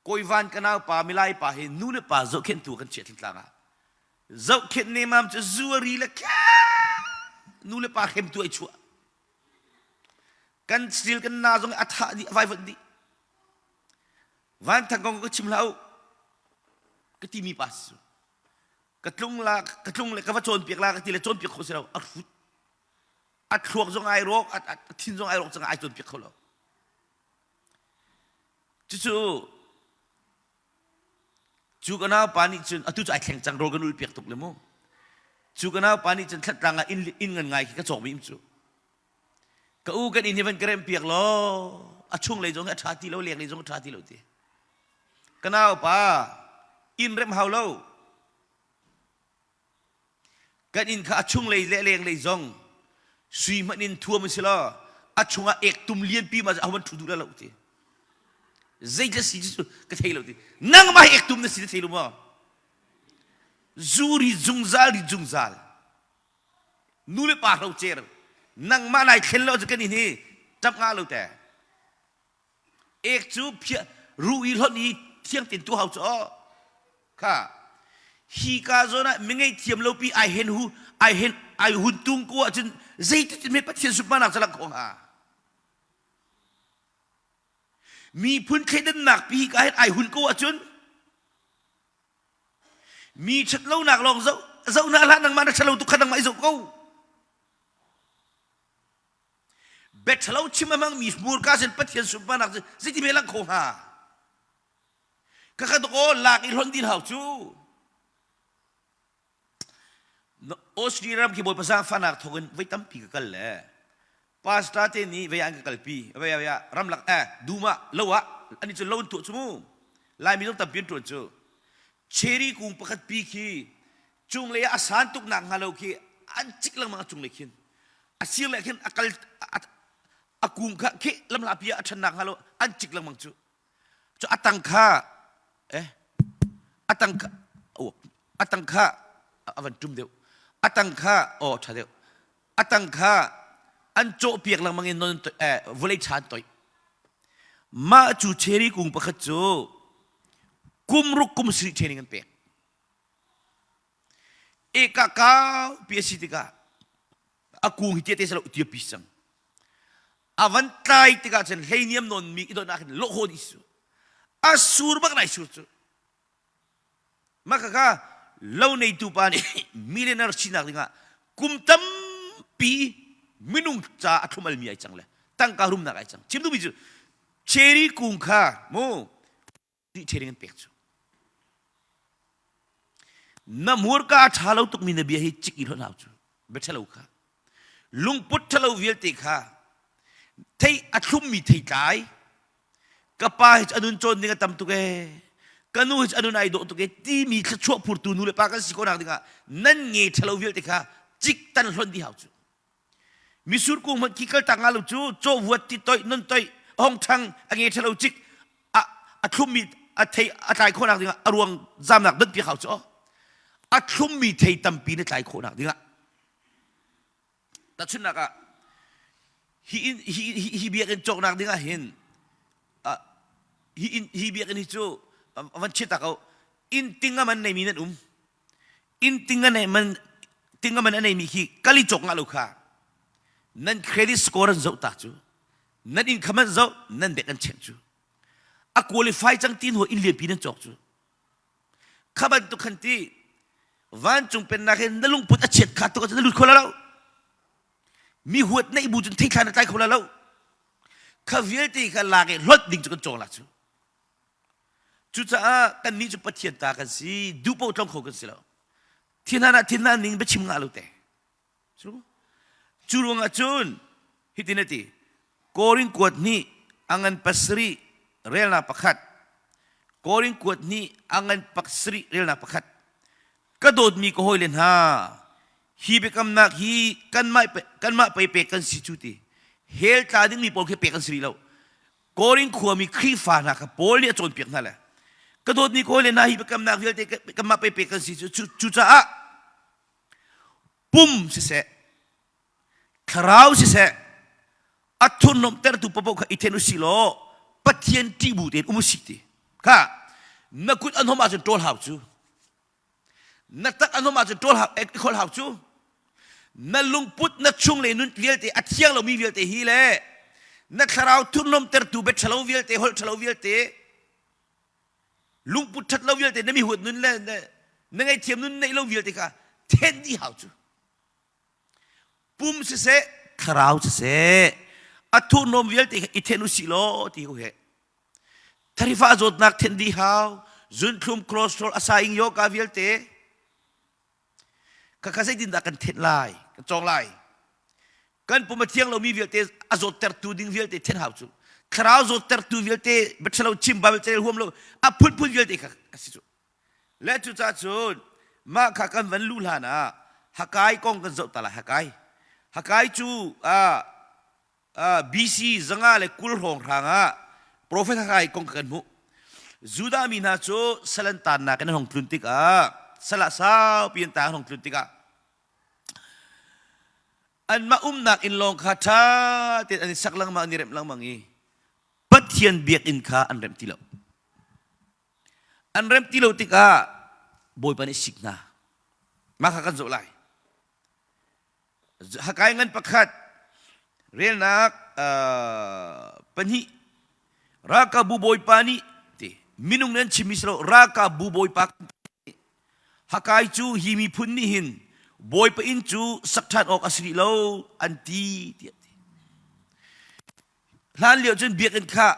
Kawi Van ka nau pa milai pa hi nu le pa zohkhenhtu kan chiah tlang ah zohkhenh nemam cu zuari le nu le pa hremtu ai chuah kan stil kan na zong a thah dih a vaivuanh dih Van Thang kong ka chim hlah u ka timi pa si ka tlung la ka tlung le ka va cawnpiak la ka ti le cawnpiak kho si lo a hrut a thluak zong ai rawk a thin zong ai rawk cang ai cawnpiak kho lo Cucu cu ka naupa nih cun atu cu ai thleng cang rawl kan ulh piak tuk le mu. Cu ka naupa nih cun thlatlang ah inn, inn ngan ngai khi ka cawk mi cu. Ka u kan inn hi van ka remh piak law a chung lei zong hi a ṭha ti lo leng lei zong a ṭha ti lo ti. Ka naupa inn remh hau lo. Kan inn kha a chunglei le lenglei zong sui hmanh in thuam a si lo a chungah ektum lianpi ma aho man ṭhu duh lo ti zeitla si cu ka thei lo ti nangmah hi ektum na si na thei lo maw zu ri zungzal ri zungzal nu le pa hro cer nangmah nai thlen lo cu kan in hi ṭap nga lo te Ek cu phiah ru i hlonh i thiang tein tuah hau cu aw. Kha hi ka zawn ah mingei thiam lo pi ai hen hu ai hen ai hun tung ko ahcun zeitin me Pathian sunparnak cu lang kho hnga? Miphun thleidannak pi hi ka hen ai hun ko ahcun mi ṭhatlonak lawng zoh zoh na hlah nangmah na ṭhalo tuk kha nangmah i zoh ko. Biaṭhalo chim a hmangmi hmurka sin Pathian sunparnak cu zeiti hme langh kho hnga? Ka ka aw lak i hlonh din hau cu. Australia ram khi Bawipa zaangfahnak thawk in voi tampi ka kal le pastor te nih vei an ka kalpi vei vei ah ramlak eh dum ah lo ah ani cu lo an tuah cu mu Laimi zong tampi an ṭuan cu cherry kung pakhat pi khi cunglei ah a san tuk nak hnga lo khi an cik lengmang a cunglei khin a sir le khin a kal a kung kha khi lamhla pi ah a ṭhan nak hnga lo an cik lengmang cu cu a tang kha eh a tang kha a tang kha a van ṭum deuh a tang kha aw ṭha deuh a tang kha an cawh piak lengmang in non eh vawlei ṭha an toih mah cu cherry kung pakhat cu kum ruk kum sarih training an pek Eka kaupi a si tikah a kung hi tiate silo tia pi cang. A van tlai tikah cun hleiniam nawn mi i don ah khin lawh hawn isu. A sur bak nai sur cu. Maka kha lo neitu pa nih millionaire sinak dingah kum tampi minung ca a thlumal mi ai cang le tangka rumnak ai cang. Chim duhmi cu cherry kung kha mu ṭhiring an pek cu na hmurka a ṭha lo tukmi na bia hi cik i hlonh hau cu bia ṭhalo kha lungput ṭhalo vialte kha thei a thlummi theitlai ka pa hi cu a nun cawn ding a tam tuk ee ka nu hi cu a nun ai dawh tuk ee timi thluachuah phurtu nu le pa kan si khawhnak dingah nan nge ṭhalo vialte kha cik tan hlonh dih hau cu Misur kung hmanh khi kal tak nga lo cu cawvuat ti toih non toih hong ṭhang a nge ṭhalo cik a a thlummi a thei a tlai khawhnak dingah a ruang zamnak donh piak hau cu a thlummi thei tampi na tlai khawhnak dingah tahchunhnak ah hi hi hi, hi biakinn cawknak dingah hin hi hi biakinn hi cu van chiat ta ko inn ting a man neimi nan um inn ting a nei man ting a man a neimi khi kali cawk ngah lo kha nan credit score an zoh ta cu nan income an zoh nan bek an check cu a qualify cang ti hnu inn lianpi nan cawk cu kha bantuk khan ti vancung pennak hin na lungput a chiat kha tuk na lut kho la lo mi huat neih bu cun theithla na tlai kho la lo kha vialte kha lak i hlot ding cu kan cawng la cu Cucaah kannih cu Pathian ta kan si, duh paoh tlong kho kan si lo. Thinhan ah thinhan ning biachim ngah lo te. Cu ruangah cun hitin a ti, Korin kuat hnih a ngan pasarih relnak pakhat, Korin kuat hnih a ngan pasarih relnak pakhat. Ka dawtmi ka hawile hna, hi biakamnak hi kanmah kanmah pei pek kan si cu ti. Hell tla dingmi pawl khi pek an si rih lo. Korin khuami Khrihfa hna kha Paul nih a cawnpiak hna le ka dawtmi kawi le hna hi biakamnak vialte kanmah pei pek kan si cu cucaah pum siseh thlarau siseh a thurhnawmhtertu paoh kha i then usih law Pathian ṭih bu tein um usih ti. Kha na kut an hom ahcun ṭawl hau cu. Na tak an hom ahcun ṭawl hau, i kholh hau cu. Na lungput na chung le nun vialte a thiang lomi vialte hi le na thlarau thurhnawmtertu bia ṭhalo vialte holh ṭhalo vialte lungput ṭhat lo vialte na mi huat nun le na ngaihthiam nun neih lo vialte kha then dih hau cu. Pum siseh, thlarau siseh, a thurhnawm vialte kha i then usih law ti ko he. Tharifa zawtnak then dih hau, zunthlum, cholesterol, asaing, yoga vialte khakha zeitindah kan thenh lai, kan cawng lai. Kan pum a thiang lomi vialte a zawttertu ding vialte then hau cu. Thlarau zawttertu vialte biaṭhalo chim Bible carel huam lo a phunphun vialte kha a si cu. Le cucaah cun mah kha kan van luh hlan ah Hakai kong kan zoh ta lai Hakai. Hakai cu ah BC 120 hrawnghrang ah profet Hakai kong kha kan hmuh. Judah mi hna cu sal an taannak in an hung tlun tikah sal ah saupi an taang an hung tlun tikah anmah umnak inn lawng kha ṭha tein an i sak lengmang an i remh lengmang i Pathian biakinn kha an remh ti lo. An remh ti lo tikah Bawipa nih sik hna. Mah kha kan zoh lai. Hakai ngan pakhat relnak pahnih ralkapbu bawipa nih ti minung nan chimmi si lo ralkapbu bawipa Hakai cu hi miphun nih hin bawipa inn cu sak ṭhan awk a si rih lo an ti tiah ti. Hlan lio cun biakinn kha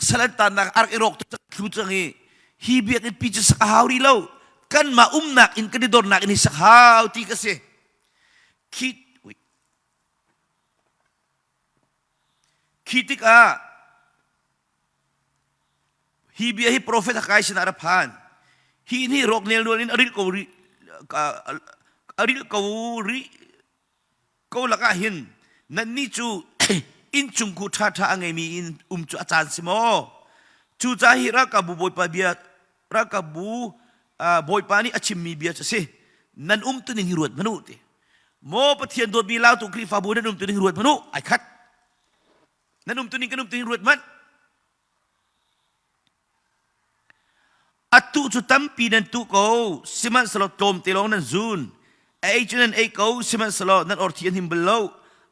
sal an tannak a rak i rawk thlu cang i hi biakinn pi cu sak a hau rih lo kanmah umnak inn kan i dornak inn hi sak hau ti ka si khi khi tikah hi bia hi profet Hakai sinah a ra phan hi inn hi rawk nelnual in a rilh ko rih a rilh ko rih ko lakah hin nannih cu innchungkhur ṭhaṭha a ngeimi in um cu a caan si maw? Cucaah hi ralkapbu bawipa bia ralkapbu bawipa nih a chimmi bia cu a si. Nan umtuning hi ruat hmanh u ti. Maw Pathian dawtmi lautu Khrihfabu nan umtuning hi ruat hmanh u. Ai khat. Nan umtuning kan umtuning ruat hmanh. A tuh cu tampi nan tuh ko, sihmanhsehlaw tlawmte lawng nan zun. A ei cu nan ei ko, sihmanhsehlaw nan orthi an him bal lo.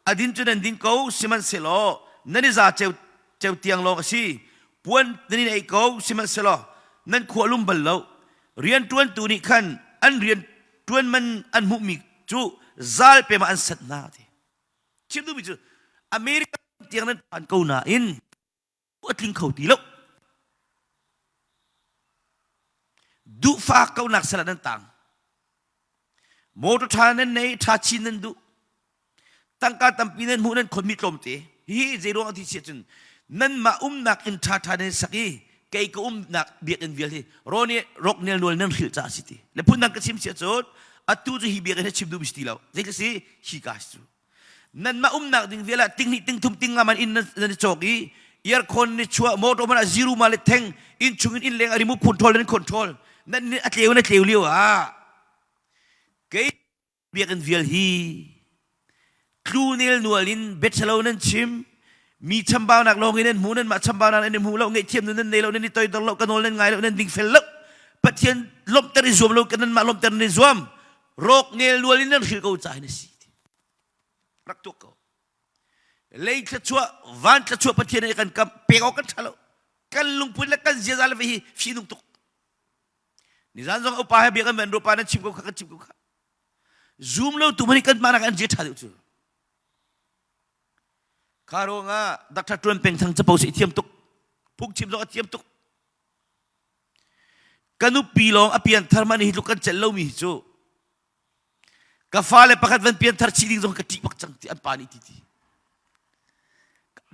A din cu nan din ko, sihmanhsehlaw nan i za ceu, ceu tiang lawng a si. Puan nan in ei ko, sihmanhsehlaw nan khua lum bal lo. Rianṭuantu nih khan an rian ṭuan man an hmuhmi cu zal pem ah an sat hna ti. Chim duhmi cu America tiang nan phan ko nain a tling kho ti lo. Duhfak konak sal ah nan tang. Motor ṭha nan nei, ṭha chin nan duh. Tangka tampi nan hmuh nan khonmi tlawmte. Hihi zeiruang a ti si ahcun nanmah umnak inn ṭhaṭha nan sak i kei ka umnak biakinn vial hi rawn i rok nelnual nan hrilh caah a si ti. Le phundang ka chim si ahcun atu cu hi biakinn hi chim duhmi si ti lo. Zeitluk si hi ka si cu. Nanmah umnak ding vial ah tinghnih tingthum tingnga man inn nan i cawk i aircon ni chuah motor man ah zero ma le theng inn chung in inn leng a remote control nan control nan a tleu na tleu lio ah kei biakinn vial hi tlu nel nual in bethalo nan chim mi chambaunak lawng in nan hmu nan mah chambaunak nan i hmu lo ngaihthiam nun nan nei lo nan i toidor lo ka nawl nan ngai lo nan dingfel lo Pathian lawmhter i zuam lo kan nanmah lawmhter nan i zuam rawk nel nual in nan hril ko ca hin a si rak tuak ko lei thluachuah van thluachuah Pathian nih kan kam pek awk kan ṭha lo kan lungput le kan ziaza le hi fihnung tuk nizan zong upa he bia kan van rupa nan chim ko kha kan chim ko kha zoom lo tu mani kan mah nak an zia ṭha deuh cu kha ruangah Dr. Tuan Peng Thang capo si thiam tuk phungchim zong a thiam tuk Ka nupi lawng a pianthar mah nih hi tluk kan celh lomi hi cu ka fale pakhat van pianthar chih ding zong ka ṭih bak cang ti an pa nih ti ti.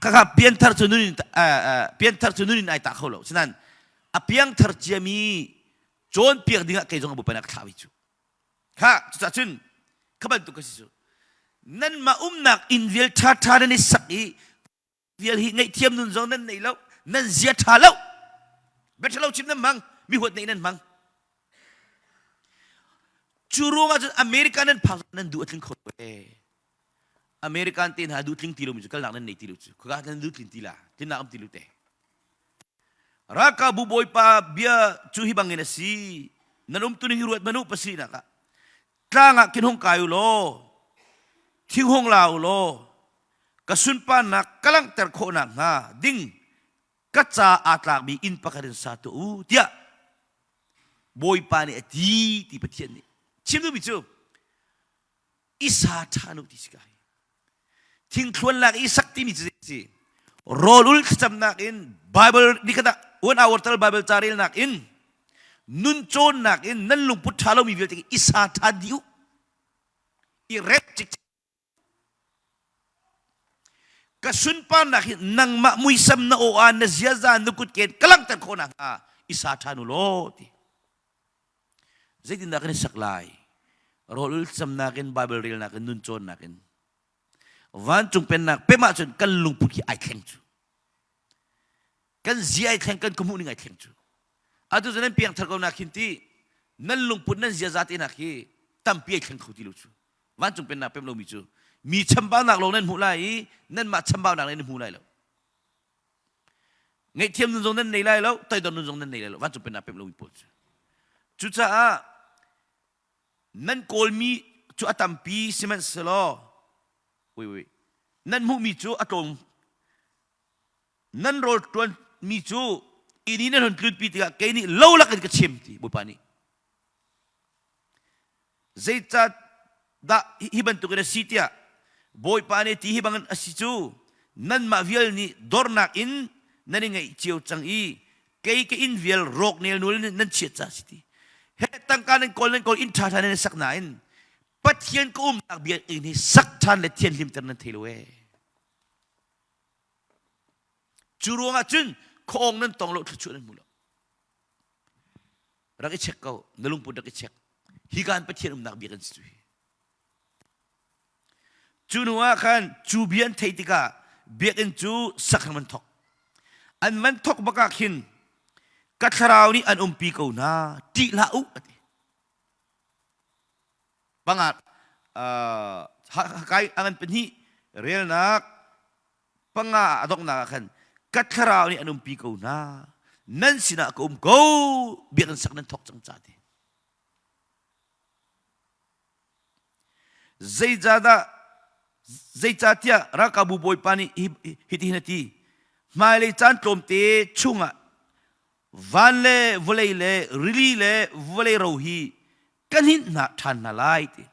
Khakha pianthar cu nun in pianthar cu nun in ai tah kho lo. Sinain a piangthar ciami cawnpiak dingah kei zong a bupan ah ka thlah ve cu. Kha cucah cun kha bantuk ka si cu. Nanmah umnak inn vial ṭhaṭha nan i sak i vial hi ngaihthiam nun zong nan nei lo nan zia ṭha lo bia lo chim nan hmang mi huat neih nan hmang cu ruangah cun America nan phak nan duh a tling kho e American te hna duh tling ti lo mi cu kalnak nan nei ti lo cu khaka nan duh tlin ti la tlinnak am ti lo te. Ralkapbu Bawipa bia cu hi bangin a si. Nan umtuning hi ruat hmanh u pasarihnak ah. Tlang ah khin hung kai u law, thing hung la u law, ka sunparnak ka langhter khawh nakhnga ding ka ca aa tlakmi inn pakhat in sa tuah u tiah Bawipa nih a ti ti Pathian nih chim duhmi cu i sa ṭhan u ti si ka hi. Thingthluan lak i sak timi cu si rawl ul thlacamnak in Bible nikhat ah one hour tal Bible ca relnak in nun cawnnak in nan lungput ṭha lomi vialte i sa ṭhan dih u i rep cik ka sunparnak hi nangmah muisam na aw ah na ziaza na kutken ka langhter khawh nakhnga i sa ṭhan u law ti Zeitindah kan i sak lai? Rawl ul camnak in, Bible relnak in, nun cawnnak in. Vancung pennak pem ahcun kan lungput hi ai thleng cu. Kan zia ai thleng, kan ka hmuh ning ai thleng cu. Atu cu nan piangthar ko nak hin ti, nan lungput nan ziaza te nak hi tampi ai thleng kho ti lo cu. Vancung pennak pem lomi cu mi chambaunak lawng nan hmuh lai i nanmah chambaunak nan hmu lai lo. Ngaihthiam nun zong nan nei lai lo, toidor nun zong nan nei lai lo. Vancung pennak pemh lomi pawl cu. Cucaah nan kawlmi cu a tampi sihmanhsehlaw wait wait nan hmuhmi cu a tlawm nan rawl ṭuanmi cu inn i nan hun tlunpi tikah kei nih lo lakin ka chim ti Bawipa nih Zeicahdah hi bantukin a si tiah Bawipa nih ti hi bangin a si cu nanmah vial nih dornak in nan i ngeih cio cang i kei ka inn vial rawk nelnual in nan chiat ca si ti. He tangka nan kawl nan kawl inn ṭha ṭha nan i sak nain Pathian ka umnak biakinn hi sak ṭhan le thianhlimter nan thei lo ee. Cu ruangah cun khuaawng nan tong lo thluachuah nan hmu lo. Rak i check ko, na lungput rak i check. Hi kan Pathian umnak bia kan si cu hi. Cu hnu ah khan cu bia an theih tikah biakinn cu sak an van thok. An van thok bak ah khin ka thlarau nih an umpi ko hna, ṭih hlah u a ti. Pangat uh, kai angan pahnih relnak panga a donghnak ah khan ka thlarau nih an umpi ko hna nan sinah ka um ko biakinn sak nan thawk cang ca ti zeicahdah zeicahtiah ralkapbu bawipa nih hitihin a ti hmailei caan tlawmte chungah van le vawlei le rili le vawlei ro hi ka hninh hna ṭhan hna lai ti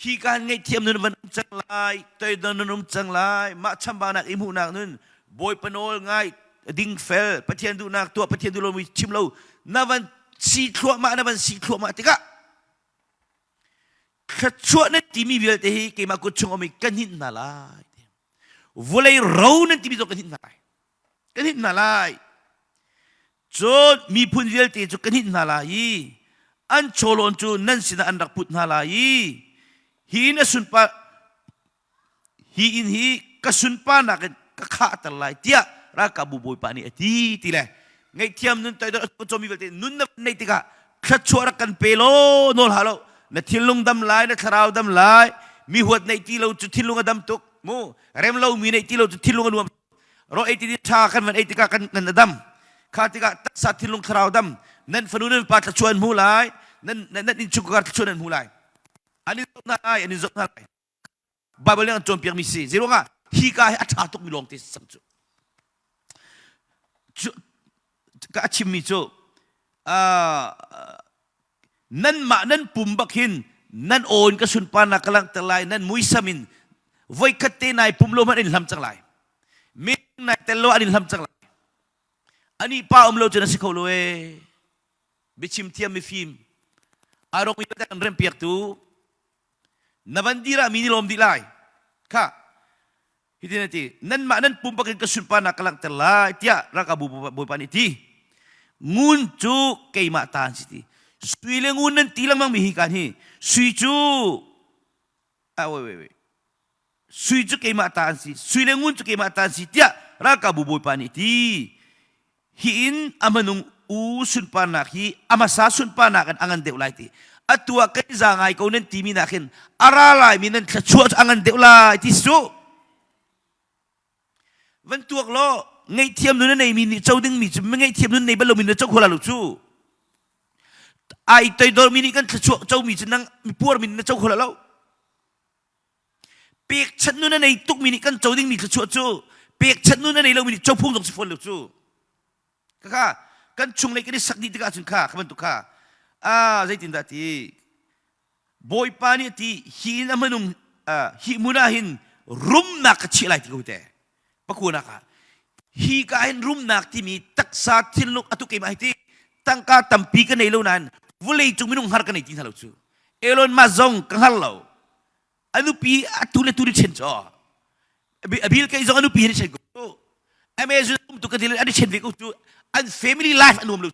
Hi kan ngaihthiam nun van um cang lai, toidor nun um cang lai, mah chambaunak i hmuhnak nun, Bawipa nawl ngai, dingfel, Pathian duhnak tuah, Pathian duh lomi chim lo, na van si thluahmah, na van si thluahmah tikah thluachuah nan timi vialte hi keimah kut chung um i ka hninh hna lai. Vawlei ro nan timi zong ka hninh hna lai. Ka hninh hna lai. Cun miphun vialte cu ka hninh hna lai i an chawlawn cu nan sinah an rak put hna lai i hi inn a sunpar hi inn hi ka sunparnak in ka khahter lai tiah ralkapbu bawipa nih a ti ti le ngaihthiam nun toidor a cawmi vialte nun na neih tikah thluachuah rak kan pe law nawl hlah lo na thinlung dam lai na thlarau dam lai mi huat neih ti lo cu thinlung a dam tuk mu rem lo mi neih ti lo cu thinlung a nuam Ro ei ti tha kan van ei tikah kan nan a dam. Kha tikah taksa thinlung thlarau dam. Nan fanu nan pa thluachuah an hmu lai. Nan nan innchungkhar thluachuah nan hmu lai. An in zoh hna lai, an in zoh hna lai. Bible nih an cawnpiak mi si. Zeiruangah hi ka hi a ṭha tukmi lawng te sam cu. Ka a chimmi cu nanmah nan pum bak hin nan aw in ka sunparnak ka langhter lai nan muisam in voikhat te nai pum lo hmanh in hlam cang lai mi nai tel lo an in hlam cang lai ani pa um lo cun a si kho lo e biachim thiam mifim arok mi kan rem piak tu na van dir ah mi ni lawm dih lai kha Hitin a ti, nanmah nan pumpak in ka sunparnak ka langhter lai tiah ralkapbu bawipa nih ti. Ngun cu keimah ta an si ti. Sui le ngun nan ti lengmang mi hi kan hi. Sui cu ah wait wait wait. Sui cu keimah ta an si. Sui le ngun cu keimah ta an si tiah ralkapbu bawipa nih ti. Hi in a hmanung u sunparnak hi a hmasa sunparnak in a ngan deuh lai ti. Atu ah kan i za ngai ko nan timi nak hin a ra laimi nan thluachuah cu a ngan deuh lai ti su. Van tuak law. Ngaihthiam nun a neimi nih co dingmi cu ngaihthiam nun nei bal lomi na co kho la lo cu. Ai toidormi nih kan thluachuah comi cu nang mipuarmi na co kho la lo. Pekchanh nun a nei tukmi nih kan co dingmi thluachuah cu pekchanh nun a nei lomi nih co phung zong si fawn lo cu. Kha kan chunglei kan i sak dih tikah cun kha kha bantuk kha ah zeitindah ti Bawipa nih a ti hi inn a hmanung hi hmun ah hin rumnak ka chiah lai ti ko te pakuanak ah hi ka hin rumnak timi taksa thinlung atu keimah hi ti tangka tampi ka nei lo nain vawlei cung minung hngar ka nei ti hna lo cu Elon Musk zong ka hngar lo a nupi atu le tu ni chen cho Bill Gates zong a nupi ni chen ko Amazon um tu ka dil an chen ve ko cu an family life an um lo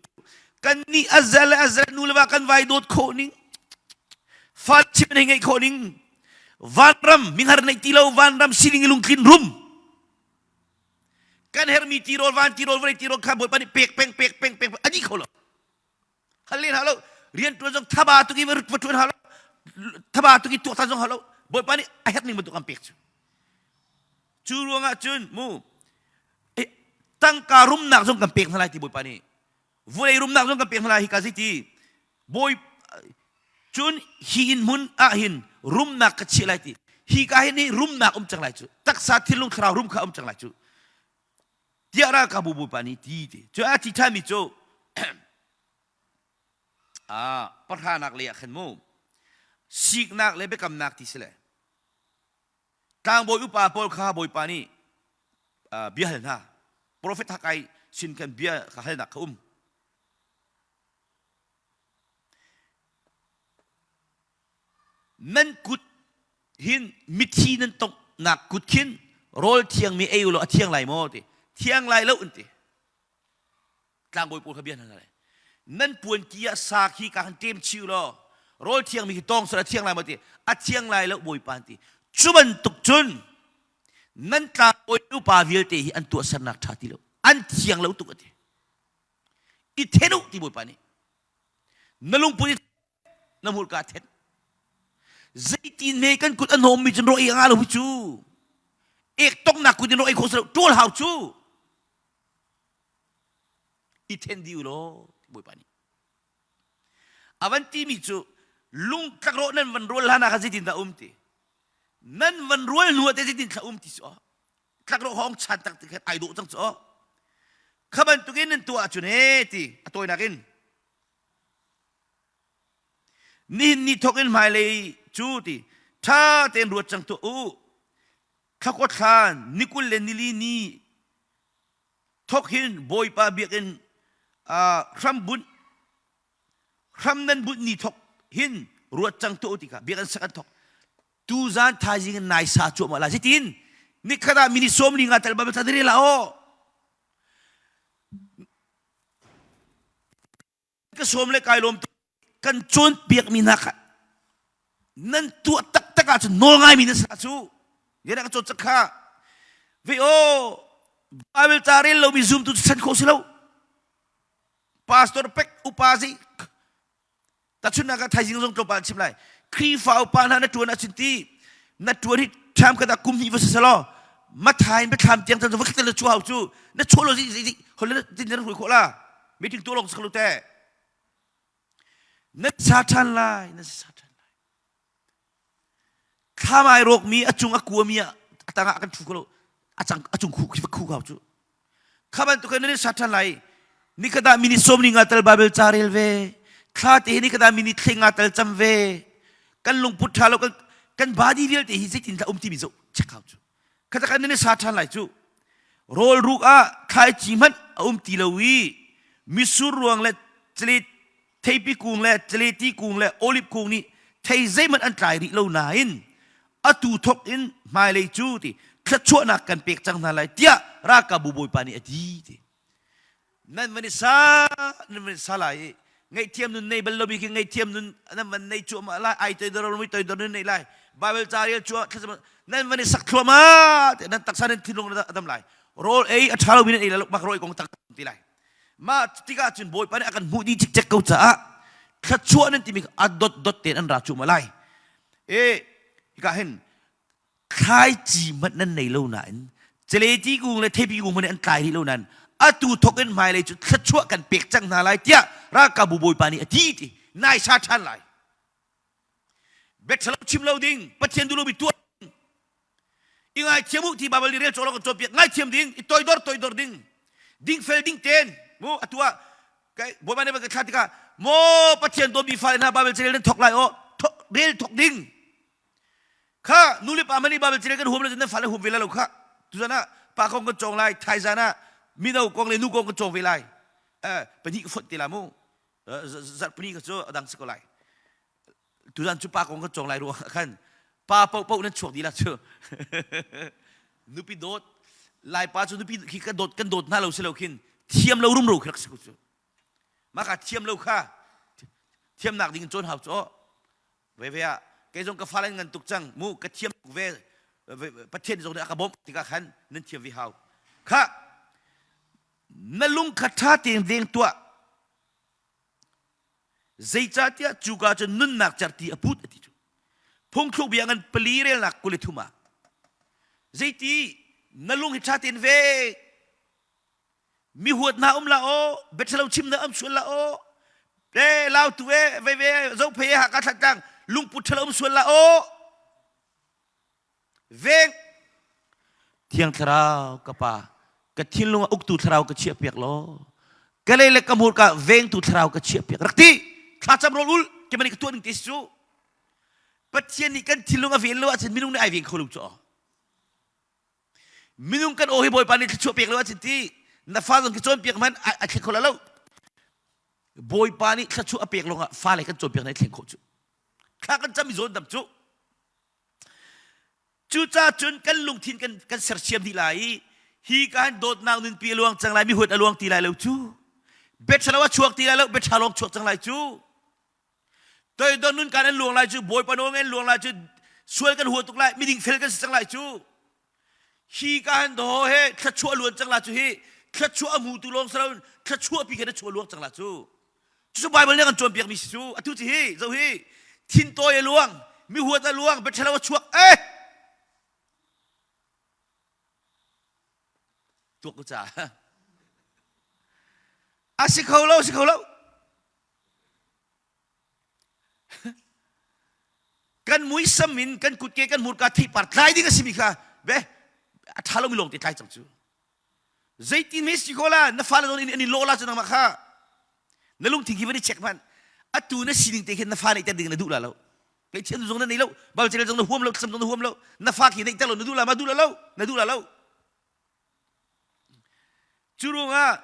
kan ni azal azal nu le va kan vai dawt kho ning fa chim nei ngai kho ning vanram minghar nei ti lo vanram siling lungtlin rum kan hermi tirawl van tirawl vawlei tirawl kha bawipa nih pek peng pek peng pek ani kho lo hal len hau lo rian tuan zong thaba tuk i va tuan hau lo thaba tuk i tuaktan zong hau lo bawipa nih a herh ning bantuk an pek cu cu ruangah cun mu tangka rumnak zong kan pek hna lai ti bawipa nih vulei rumnak zong kan pek hna lai hi ka zeiti bawi cun hi inn hmun ah hin rumnak ka chiah lai ti hi ka hin hi rumnak um cang lai cu taksa thinlung thlarau rum kha um cang lai cu tiah ralkapbu bawipa nih ti ti cu a ti ṭhanmi cu ah pahranak lei ah khan mu siknak le biakamnak ti si le tlangbawi upa pawl kha bawipa nih bia hal hna profet Hakai sin khan bia kha halnak kha um Nan kut hin mithi nan tonghnak kut khin rawl thiangmi ei u law a thiang lai maw ti. Thiang lai lo an ti. Tlangbawi pawl kha bia hna lai. Nan puanki ah sa khi ka han ṭem chih u law rawl thiangmi khi tawng sal a thiang lai maw ti. A thiang lai lo Bawipa an ti. Cu bantuk cun nan tlangbawi upa vialte hi an tuahsernak ṭha ti lo. An thiang lo tuk a ti. I then u ti Bawipa nih. Na lungput i na hmurka then zeitin hme kan kut a hnawmmi cun ro ei a ngah lo hi cu ek tongnak kut in ro ei khawh si lo ṭawl hau cu i then dih u law bawipa nih a van timi cu lung tlakrawh nan van rual hlan ah khan zeitin dah um ti nan van rual hnu ah te zeitin thla um ti cu tlakrawh hong chan tak ti khan ai dawh cang cu kha bantukin nan tuah ahcun he ti a tawinak in Nihin ni thawk in hmailei cu ti ṭha tein ruat cang tuah u. Thlakua thlan ni 20 le nili ni thawk hin Bawipa biakinn uh, hram bunh hram nan bunh ni thawk hin ruat cang tuah u ti kha biakinn sak an thawk. Tuzan thaizing in nai sa cuahmah la zeitin nikhat ah minute 15 tal ba ta la aw ka sawm le kai lawm kan cawnpiakmi hna kha nan tuah taktak ahcun nawl ngaimi nan si cu yana ka cawn cak kha ve aw Bible ca rel lomi zumtu cu chan khawh si lo pastor pek upa zi Tahchunhnak ah thaizing zong tlawmpal chim lai. Khrihfa upa hna na ṭuan ahcun ti na ṭuan hi ṭham khat ah kum hnih va si selaw mathai in biathlam tiang cang va khat na chuah hau cu na chuah lo zi zi hol na tin na hrui khawh la meeting tuah lawng saklu te na sa ṭhan lai na sa ṭhan lai thlam ai rawkmi a cung a kuami ah a tangah kan ṭhu ko lo a cang a cung khu khi khu kau cu kha bantuk in nan sa ṭhan lai nikhat ah minute sawm ni nga tal Bible ca rel ve thla te hi nikhat ah minute thleng nga tal cam ve kan lungput ṭha lo kan kan body vialte hi zeitin dah um timi zoh check hau cu kha kan nan sa ṭhan lai cu rawl ruk ah thlaici hmanh a um ti lo i misur ruang le clet theipi kung le tleti kung le olive kung nih thei zeihmanh an tlai rih lo nain atu thok in hmailei cu ti thluachuahnak kan pek cang hna lai tiah ralkapbu bawipa nih a ti ti nan van i sa nan van i sa lai i ngaihthiam nun nei bal lomi khi ngaihthiam nun nan van nei cuahmah lai ai toidor lomi toidor nun nei lai Bible ca rel cuah nan van i sak thluahmah nan taksa nan thinlung a dam lai rawl ei a ṭha lomi nan ei lai mak rawl kong tak ti lai Mah tikah cun Bawipa nih a kan hmuh dih cikcek ko caah thluachuah nan timi a dot dot tein an ra cuahmah lai. E hika hin thlaici hmanh nan nei lo nain Celeti kung le theipi kung hmanh an tlai rih lo nain atu thok in hmailei cu thluachuah kan pek cang hna lai tiah ralkapbu bawipa nih a ti ti nai sa ṭhan lai. Biaṭhalo chim lo ding, Pathian duh lomi tuah ding. I ngaithiam u ti Baibal nih rel cawk lo kan cawnpiak. Ngaithiam ding, i toidor toidor ding. Dingfel ding ten mu atu ah kai Bawipa nih ka thlah tikah maw Pathian dawtmi fale hna Baibal carel nan thok lai aw rel thok ding. Kha nu le pa mani Baibal carel kan huam lo nan fale huam ve lai lo kha. Tuzan ah pa kong kan cawng lai, thaizan ah mino kong le nu kong kan cawng ve lai. Eh pahnih ka fonh te la mu. Zarhpini ka cu a dang si ko lai. Tuzan cu pa kong kan cawng lai ruang ah khan pa paohpaoh nan chuak dih la cu. Nupi dawt Laipa cu nupi khi kan dawt kan dawt hna lo si lo khin thiam lo rumro khi rak si ko cu. Maka thiam lo kha thiamnak ding in cawn hau cu ve ve ah kei zong ka fale ngan tuk cang mu ka thiam tuk ve Pathian zong nih a ka bawmh tikah khan nan thiam ve hau kha na lung kha ṭha tein veng tuah zeicahtiah cuka cun nunnak certi a put a ti cu phungthluk bia ngan pali relnak 23 ah zeiti na lung hi ṭha tein veng mi huat hna um la aw biaṭhalo chim na um sual la aw e lautu e vei ve zophei e haka thlatlang lungput ṭhalo um sual la aw veng thiang thlarau ka pa ka thinlung ah uktu thlarau ka chiah piak law ka lei le ka hmurka vengtu thlarau ka chiah piak rak ti thlacam rawl ul kemani ka tuah ning te si cu Pathian nih kan thinlung a ven lo ahcun minung nih ai veng kho lo cu minung kan aw hi Bawipa nih thluachuah pek lo ahcun ti na fa zong khi cawnpiak hmanh a thleng kho lo Bawipa nih thluachuah a pek lawngah fale kan cawnpiak na thleng khawh cu thla kan cam i zawn dam cu Cucaah cun kan lungthin kan, kan sersiam dih lai i hi ka hin dawtnak nunpi a luang cang lai mi huat a luang ti lai lo cu biaṭhalo a chuak ti lai lo biaṭha lawng chuak cang lai cu toidor nun kan an luang lai cu bawipa nawl an luang lai cu sual kan hua tuk lai miding fel kan si cang lai cu hi ka han do he thluachuah luan cang la cu hi thluachuah a hmutu lawng si loin thluachuah pi khan a chuah luang cang la cu Cucu Baibal nih a kan cawnpiakmi si cu atu cu hi zo hi thintawi a luang mi huat a luang biaṭhalo a chuak eh tuak ko ca a si kho lo si kho lo kan muisam in kan kutke kan hmurka theipar tlai ding a simi kha be a ṭha lomi lawng te tlai cang cu Zeitin hme si ko la na fale zawn in an i lawh la cu nangmah kha na lungthin khi van i check hmanh atu na sining te khin na fa neih ter ding na duh la lo ngaihthiam zong na nei lo balcel zong na huam lo thlacam zong na huam lo na fa khi neih ter lo na duh la ma duh la lo na duh la lo cu ruangah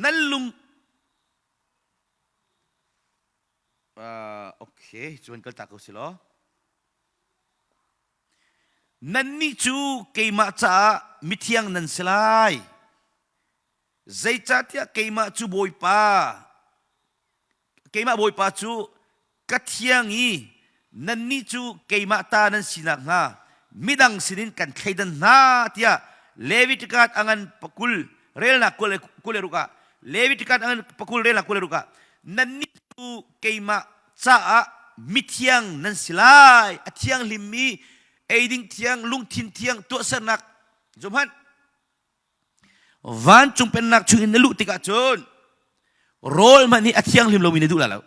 nan lung uh, okay cuan kal ta ko si law Nannih cu keimah caah mithiang nan si lai. Zeicahtiah keimah cu Bawipa, keimah Bawipa cu ka thiang i nannih cu keimah ta nan si nakhnga midang sinin kan thleidan hna tiah Leviticus a ngan pakul relnak 26 ah Leviticus a ngan pakul relnak 26 ah nannih cu keimah caah mithiang nan si lai a thianghlimmi eiding thiang lungthin thiang tuahsernak zohhmanh vancung pennak chungin na luh tikah cun rawl hmanh hi a thianghlim lomi na duh lai lo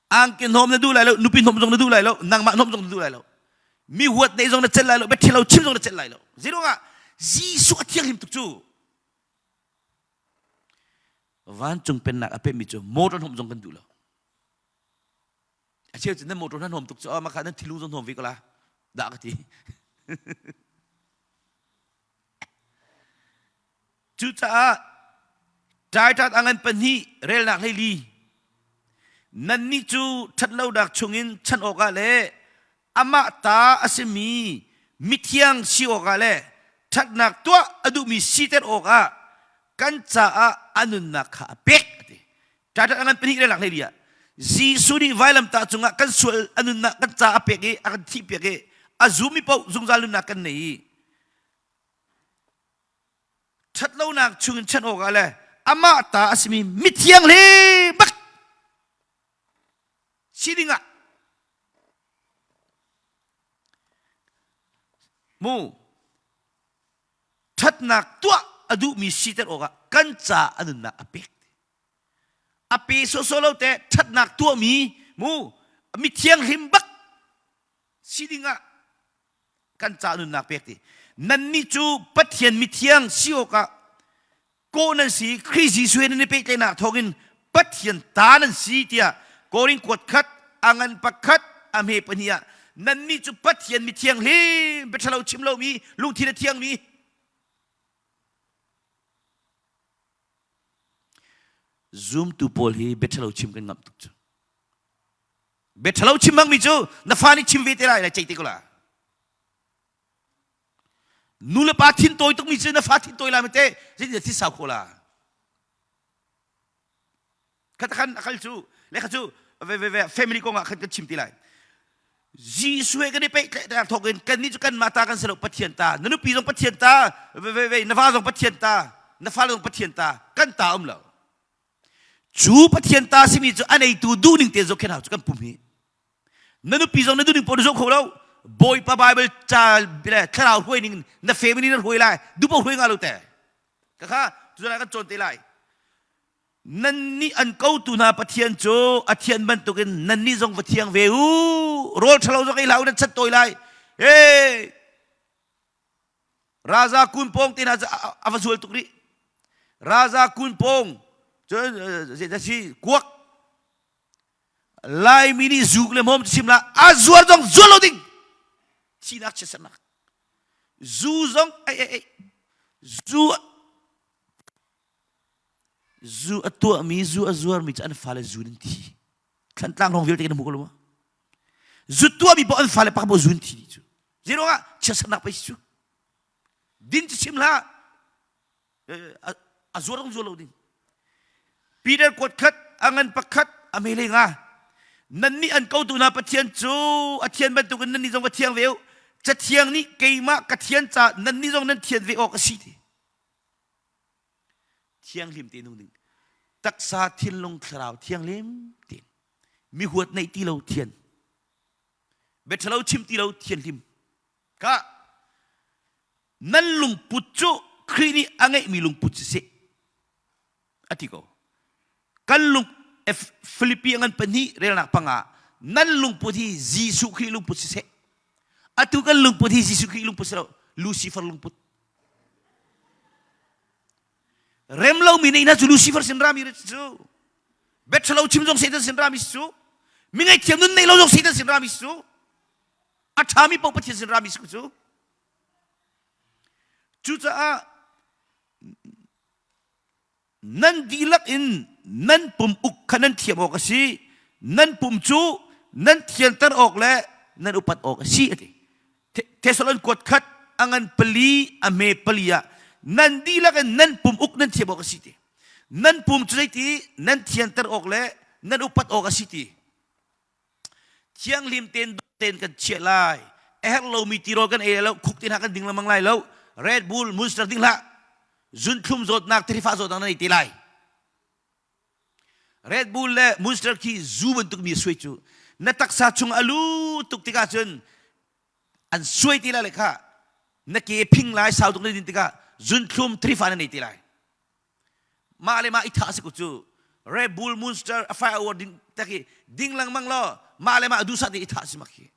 angki hnawm na duh lai lo nupi hnawm zong na duh lai lo nangmah hnawm zong na duh lai lo mi huat neih zong na celh lai lo biathil lo chim zong na celh lai lo zeiruangah Jesuh a thianghlim tuk cu Vancung pennak a pehmi cu motor hnawm zong kan duh lo. A cheu cu nan motor nan hnawm tuk cu mah kha nan thilung zong hnawm ve ko la dah ka ti. Cucaah Titus a ngan pahnih relnak hleili nannih cu ṭhatlonak chungin chanh awkah le amah ta a simi mithiang si awkah le ṭhatnak tuah a duhmi siter awkah kan caah a nunnak kha a pek a ti. Ṭaṭat a ngan pahnih le lak hlei ah Jesuh nih vailamtah cungah kan sual a nunnak kan ca a pek i a kan thihpiak i a zummi paoh zungzal nunnak kan nei i ṭhatlonak chungin chanh awkah le amah ta a simi mithiang hle bak si dingah mu. ṭhatnak tuah a duhmi siter awkah kan ca a nunnak a pek. A pe sawsawh lo te ṭhatnak tuahmi mu mi thianghlim bak si dingah kan ca nunnak pek ti. Nannih cu Pathian mithiang si awkah kawh nan si Khrih Jesuh he nan i pehtlaihnak thawngin Pathian ta nan si tiah Korin kuat khat a ngan pakhat a hme pahnih ah nannih cu Pathian mi thianghlim biaṭhalo chim lomi lungthin a thiangmi zumtu pawl hi biaṭhalo chim kan ngamh tuk cu biaṭhalo chim hmangmi cu na fa nih chim ve te lai lai ceih te ko la Nu le pa thin tawi tukmi cu na fa thin tawi lai te zeitin thi sau kho la khat khan akal cu le kha cu ve ve ve family kong ah khan kan chim ti lai Jesuh he kan i pehtlaih thawk in kan nih cu kan mah ta kan si lo Pathian ta na nupi zong Pathian ta ve ve ve na va zong Pathian ta na fale zong Pathian ta kan ta um lo cu Pathian ta simi cu a neitu duhning te zohkhen hau cu kan pum hi Na nupi zong na duhning paoh na zoh kho lo. Bawipa Bible ca le thlarau hruai ning na family na hruai lai. Duhpaoh hruai nga lo te. Ka kha tuzan kan cawn te lai. Nannih an kotu hna Pathian cu a thian bantukin nannih zong va thiang ve u. Rawl ṭhalo zong ei hlah u nan chat tawi lai. Hey! Raza kun pawng te hna cu a va zual tuk rih. Raza kun pawng cu si kuak Laimi nih zuk le hmawm chim la a zuar zong zuar lo ding thihnak chiatsernak zu zong ei ei ei zu zu a tuahmi zu a zuarmi cu an fale zu in thi thlantlang hrawng vialte kan hmu ko lo ma zu tuahmi paoh an fale pakhat paoh zu in thi dih cu zeiruangah chiatsernak pei si cu din cu chim hlah a zuar zong zuar lo ding Peter kuat khat a ngan pakhat a mele nga nannih an kotu hna Pathian cu a thian bantukin nannih zong va thiang ve u cathiang nih keimah ka thian ca nannih zong nan thian ve awk a si ti thianghlim te nung ding taksa thinlung thlarau thianghlim te mi huat neih ti lo thian biathalo chim ti lo thianhlim ka nan lungput cu Khrih nih a ngeihmi lungput siseh a ti ko kan lung Filipi ngan pahnih relnak panga nan lungput hi Jesuh Khrih lungput siseh atu kan lungput hi Jesuh Khrih lungput si lo Lucifer lungput rem lomi nih na cu Lucifer sin rami cu bethalo chim zong Satan sin rami cu mi ngaihthiam nun nei lo zong Satan sin rami cu a ṭhami paoh Pathian sin rami si cu Cucaah nan dihlak in nan pum uk kha nan thiam awk a si. Nan pum cu nan thianter awk le nan upat awk a si a ti. Thessalon kuat khat a ngan pali a hme pali ah nan dihlak in nan pum uk nan thiam awk a si ti. Nan pum cu zeiti nan thianter awk le nan upat awk a si ti. Thianghlim tein tein kan chiah lai. A herh lomi tirawl kan ei lai lo, khuk te hna kan ding lengmang lai lo. Red Bull, Monster ding hlah. Zunthlum zawtnak, thirifa zawtnak nan ei te lai. Red Bull le Monster khi zu bantuk mi suai cu na taksa chung a lu tuk tikah cun an suai ti lai le kha na ke phing lai sau tuk na din tikah zunthlum thirifa nan ei te lai. Mah le mah i thah si ku cu Red Bull Monster a firework ding tak i ding lengmang law mah le mah duhsah te i thah si mak hi.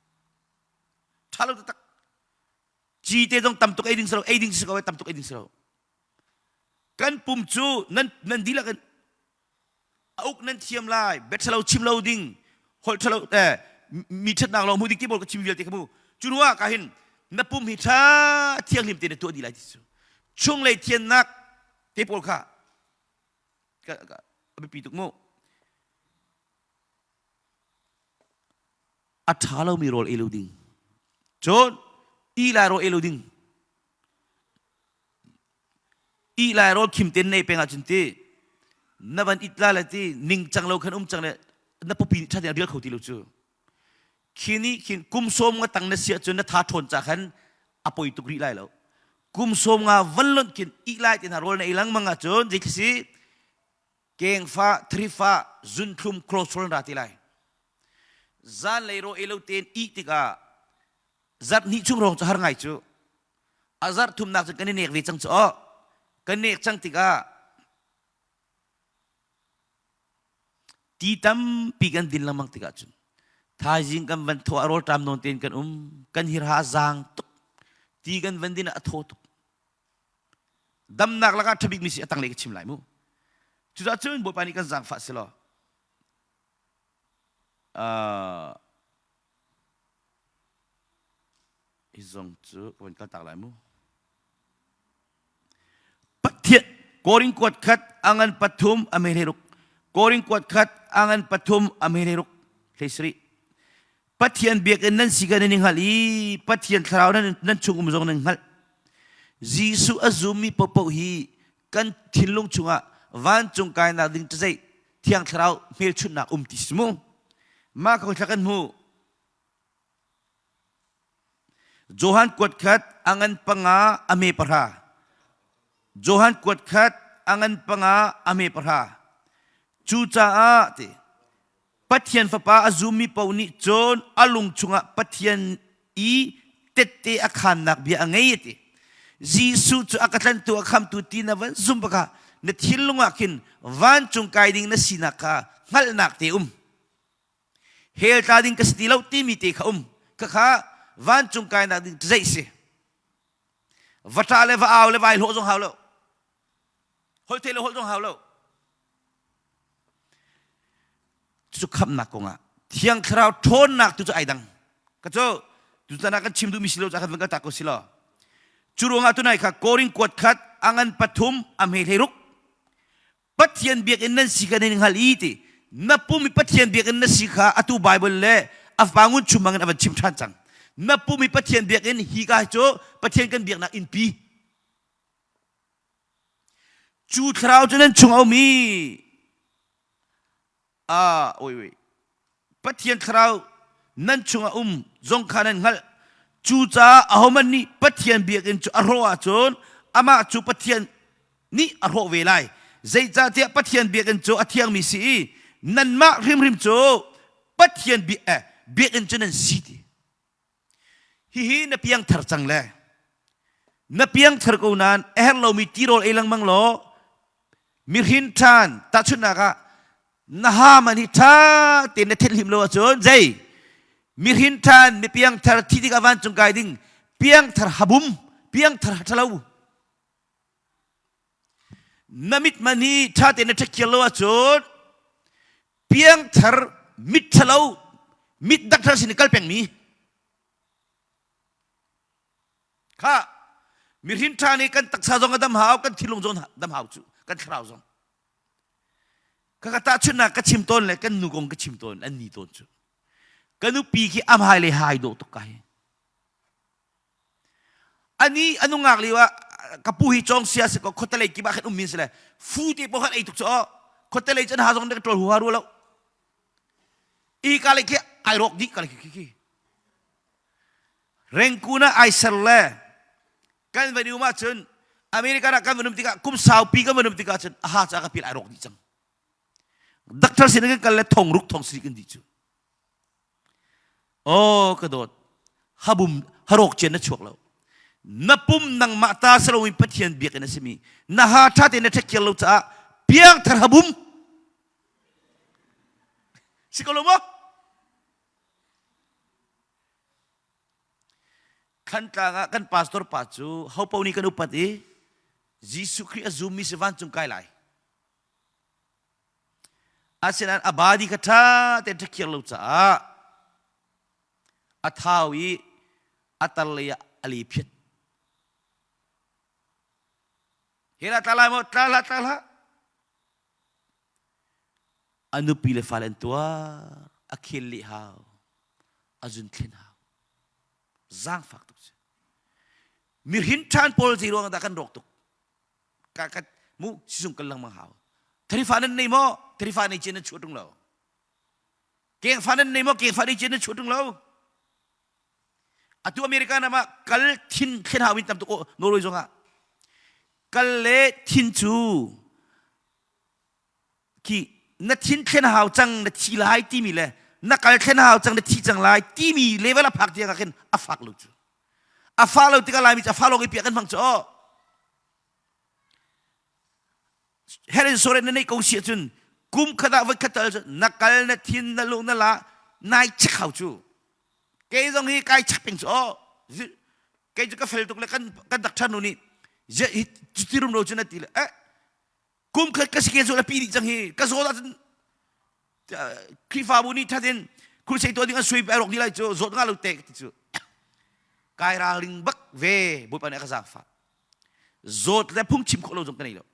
Tha lo taktak. Ci te zong tam tuk ei ding si lo, ei ding si ko tam tuk ei ding si lo. Kan pum cu nan nan dihlak in a uk nan thiam lai, bet ṭhalo chim lo ding, holh ṭhalo eh, mi ṭhatnak lawng hmu ding ti pawl ka chim vialte kha mu. Cu hnu ah ka hin na pum hi ṭha thianghlim te na tuah dih lai ti cu. Chunglei thiannak te pawl kha a biapi tuk mu. A ṭha lomi rawl ei lo ding. Cun ti lai rawl ei lo ding. Ih lai rawl khim ten nei peng ahcun ti na van it la le ti ningcang lo khan um cang le na pupi nih ṭha tein a rial kho ti lo cu. Khi nih khin kum sawm nga tang na si ahcun na tha ṭhawn ca khan a poi tuk rih lai lo. Kum sawm nga van lonh khin ih lai ti hna rawl na ei lengmang ahcun zei khi si kengfa, thrifa, zunthlum, cholesterol ra ti lai. Zanlei raw ei lo tein ih tikah zarh hnih chung rong cu har ngai cu. A zarh thumnak cu kan i nek ve cang cu aw. Kan nek cang tikah ti tampi kan din lengmang tikah cun thaizing kan van thaw a rawlṭam nawn tein kan um kan hirha a zaang tuk ti kan van din ah a thaw tuk damnak lakah ṭhabik mi si a tanglei ka chim lai mu cucaah cun Bawipa nih kan zaangfah silaw uh, hi zong cu ka van kaltak lai mu Pathian Korin kuat khat angan pathum a me ruk Korin kuat khat angan pathum a me ruk hlei sarih Pathian biakinn nan si ka nan i hngalh i Pathian thlarau nan, nan chung um zong nan hngalh Jesuh a zummi paohpaoh hi kan thinlung chungah vancung kainak ding cazei thiang thlarau hmelchunhnak um ti si mu mah ko thla kan hmu Johan kuat khat a ngan panga a me pahra. Johan kuat khat a ngan panga a me pahra. Cucaah ti Pathian Fapa a zummi paoh nih cun a lung chungah Pathian i tette a khannak bia a ngei a ti. Jesuh cu a ka tlantu a khamtu ti na van zum baka na thinlung ah khin vancung kai ding na sinak kha hngalhnak te um. Hell tla ding ka si ti lo timi te kha um. Khakha vancung kainak ding zeih si. Va ṭah le va au le vai hlawh zong hau lo. Holh the le holh zong hau lo. Cu khamnak kongah Thiang Thlarau ṭhawnnak tu cu ai dang. Ka cu tutan ah kan chim duhmi si lo ca kan van kal tak ko si lo. Cu ruangah tunai kha Korin kuat khat a ngan pathum a hme hlei ruk Pathian biakinn nan si kha nan i hngal i ti na pum i Pathian biakinn na si kha atu Bible le a fapa ngun chum bangin a van chim ṭhan cang na pum i Pathian biakinn hi ka cu Pathian kan biaknak innpi cu thlarau cu nan chung a um i Ah, oi oi. Pathian thlarau nan chungah um zong kha nan hngalh. Cucaah ahohmanh nih Pathian biakinn cu a hrawh ahcun amah cu Pathian nih a hrawh ve lai. Zeicahtiah Pathian biakinn cu a thiangmi si i nanmah hrimhrim cu Pathian eh, biakinn cu nan si ti. Hihi na piangthar cang le na piangthar ko nain a herh lomi tirawl ei lengmang law mihrin ṭhan tahchunhnak ah na ha man hi ṭha tein na thenhlim lo ahcun zei mihrin ṭhan mi piangthar thi tikah vancung kai ding piangthar habum piangthar ṭhalo na mit man hi ṭha tein na ṭhekhial lo ahcun piangthar mit ṭhalo mit dakthar sin i kal pengmi kha mihrin ṭha nih kan taksa zong a dam hau kan thinlung zong dam hau cu kan thlarau zong ka ka tahchunhnak ka chim tawn le kan nu kong ka chim tawn an ni tawn cu ka nupi khi am hai le hai dawh tuk ka hi Ani a nungak lio ah ka pu hi cawng sia si ko khuatelei kip ah khan um min si le fu te paoh khan ei tuk cu aw khuatelei cun ha zong ka ṭawl huha rua lo i ka le khi ai rawk dih ka le khi khi rengkun ah ai ser le kan van um ahcun America ah kan van um tikah kum saupi kan van um tikah cun a ha ca ka pil ai rawk dih cang doctor sin kan kal le thong ruk thong sri kan dih cu Aw ka dawt, habum harawk cian na chuak lo. Na pum nangmah ta si loin Pathian biakinn a simi na ha ṭha tein na ṭhekhiar lo caah piangthar habum si ko lo maw? Thlantlang ah kan pastor pa cu hopo nih kan upat i Jesuh Khrih a zummi si vancung kai lai. Asinain a body kha ṭha tein ṭhakhiar lo caah a thau i a tar lei ah a le phiat. Hi lah tla lai maw? Tla hlah, tla hlah. A nupi le fale an tuar, a khel leh hau, a zun thlen hau. Zaangfak tuk si. Mihin ṭhan pawl zei ruang dah kan rawk tuk? Ka ka mu sizung kal lengmang hau tharifa nan nei maw tharifa nei cin nan chuah tung lo kengfa nan nei maw kengfa nei cin nan chuah tung lo atu America nam ah kal thin thlen hau in tam tuk Norway zong ah kal le thin cu khi na thin thlen hau cang na thi lai timi le na kal thlen hau cang na thi cang lai timi level a phak tiang ah khin a fak lo cu. A fa lo tikah Laimi cu a fa lawng i piah kan hmang cu aw. Health insurance na neih ko si ahcun kum khat ah voi khat tal na kal na thin na lung na la nai check hau cu. Kei zong hi kai check peng cu aw. Kei cu ka fel tuk le kan kan doctor nu nih hi cuti rum lo cu na ti le eh kum khat ka schedule a pi dih cang hi ka zawt ahcun Khrihfabu nih thatin crusade tuah ding an sui ai rawk dih lai cu zawt nga lo te ti cu kai ralring bak ve Bawipa nih a ka zaangfah zawt le phungchim khawh lo zong ka nei lo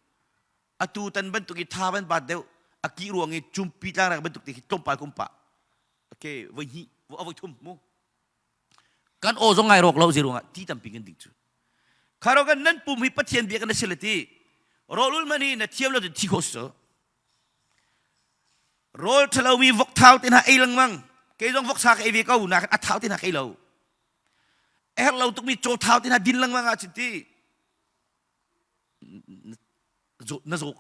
atu tan bantuk i tha ban bat deuh a ki ruang i cumpi tlangrak bantuk te khi tlawmpal kum pah okay voi hnih voi thum mu kan aw zong ngai rawk lo zei ruangah ti tampi kan ding cu kharo kan nan pum hi pathian bia kan si le ti rawlul man hi na thiam lo cun thi kho si rawl ṭhalo mi vok thau te hna ei lengmang kei zong vok sa ka ei ve ko na a thau te hna ka ei lo a herh lo tukmi caw thau te hna din lengmang ah cun ti na zaw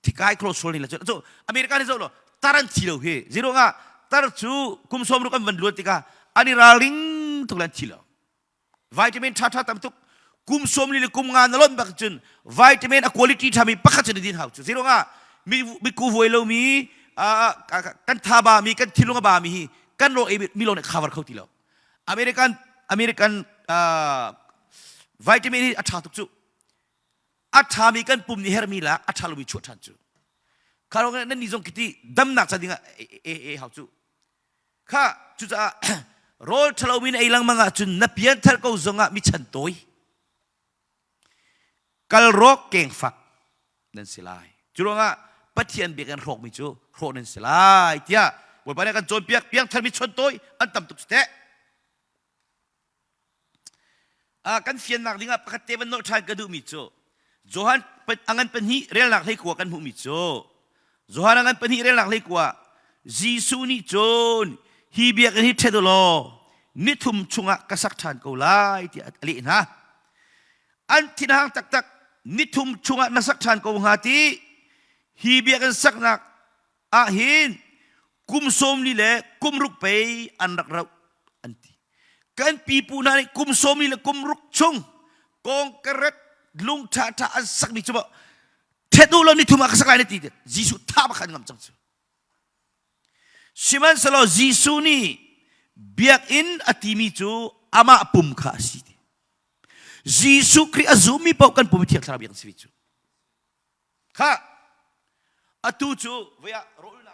thikai cholesterol ni la cu America ni zo lo tar an thi lo hi zero nga tar cu kum som ruk an van luan tikah an i ralring tuk le an thi lo vitamin tha tha tam tuk kum som li le kum nga na lon bak cun vitamin a quality tha mi pakhat cun din hau cu zero nga mi mi ku vuai lo mi kan tha ba mi kan thilung a ba mi hi kan ro ei mi lo ne cover kho ti lo American American vitamin hi a tha tuk cu a ṭhami kan pum nih hermi lak a ṭha lomi chuah ṭhan cu kha ruang nan nih zong khiti damnak ca dingah e e hau cu kha cucaah rawl ṭhalomi na ei lengmang ahcun na pianthar ko zongah mi chan tawi kal rawk kengfak nan si lai cu ruangah Pathian bia kan hrawkmi cu hrawh nan si lai tiah Bawipa nih kan cawnpiak piangthar mi chon tawi an tam tuk cu teh Kan fiannak dingah pakhat te van nolh ṭhan ka duhmi cu Johan a ngan pahnih relnak hleikua kan hmuhmi cu Johan a ngan pahnih relnak hleikua Jesuh nih cun hi biakinn hi ṭhet u law nithum chungah ka sak ṭhan ko lai tiah a leh hna. An thinhang taktak nithum chungah na sak ṭhan ko hnga ti hi biakinn saknak ah hin kum sawmli le kum ruk pei an rak rauh an ti kan pipu hna nih kum sawmli le kum ruk chung kongkaret lung ṭha ṭha an sakmi cu ṭhet u law ni thum ah ka sak lai na ti Jesuh tha bak an ngam cang cu sihmanhsehlaw Jesuh nih biakinn a timi cu amah pum kha a si ti Jesuh Khrih a zummi paoh kan pum thiang thlarau biak si cu Kha atu cu voi ah rawlnak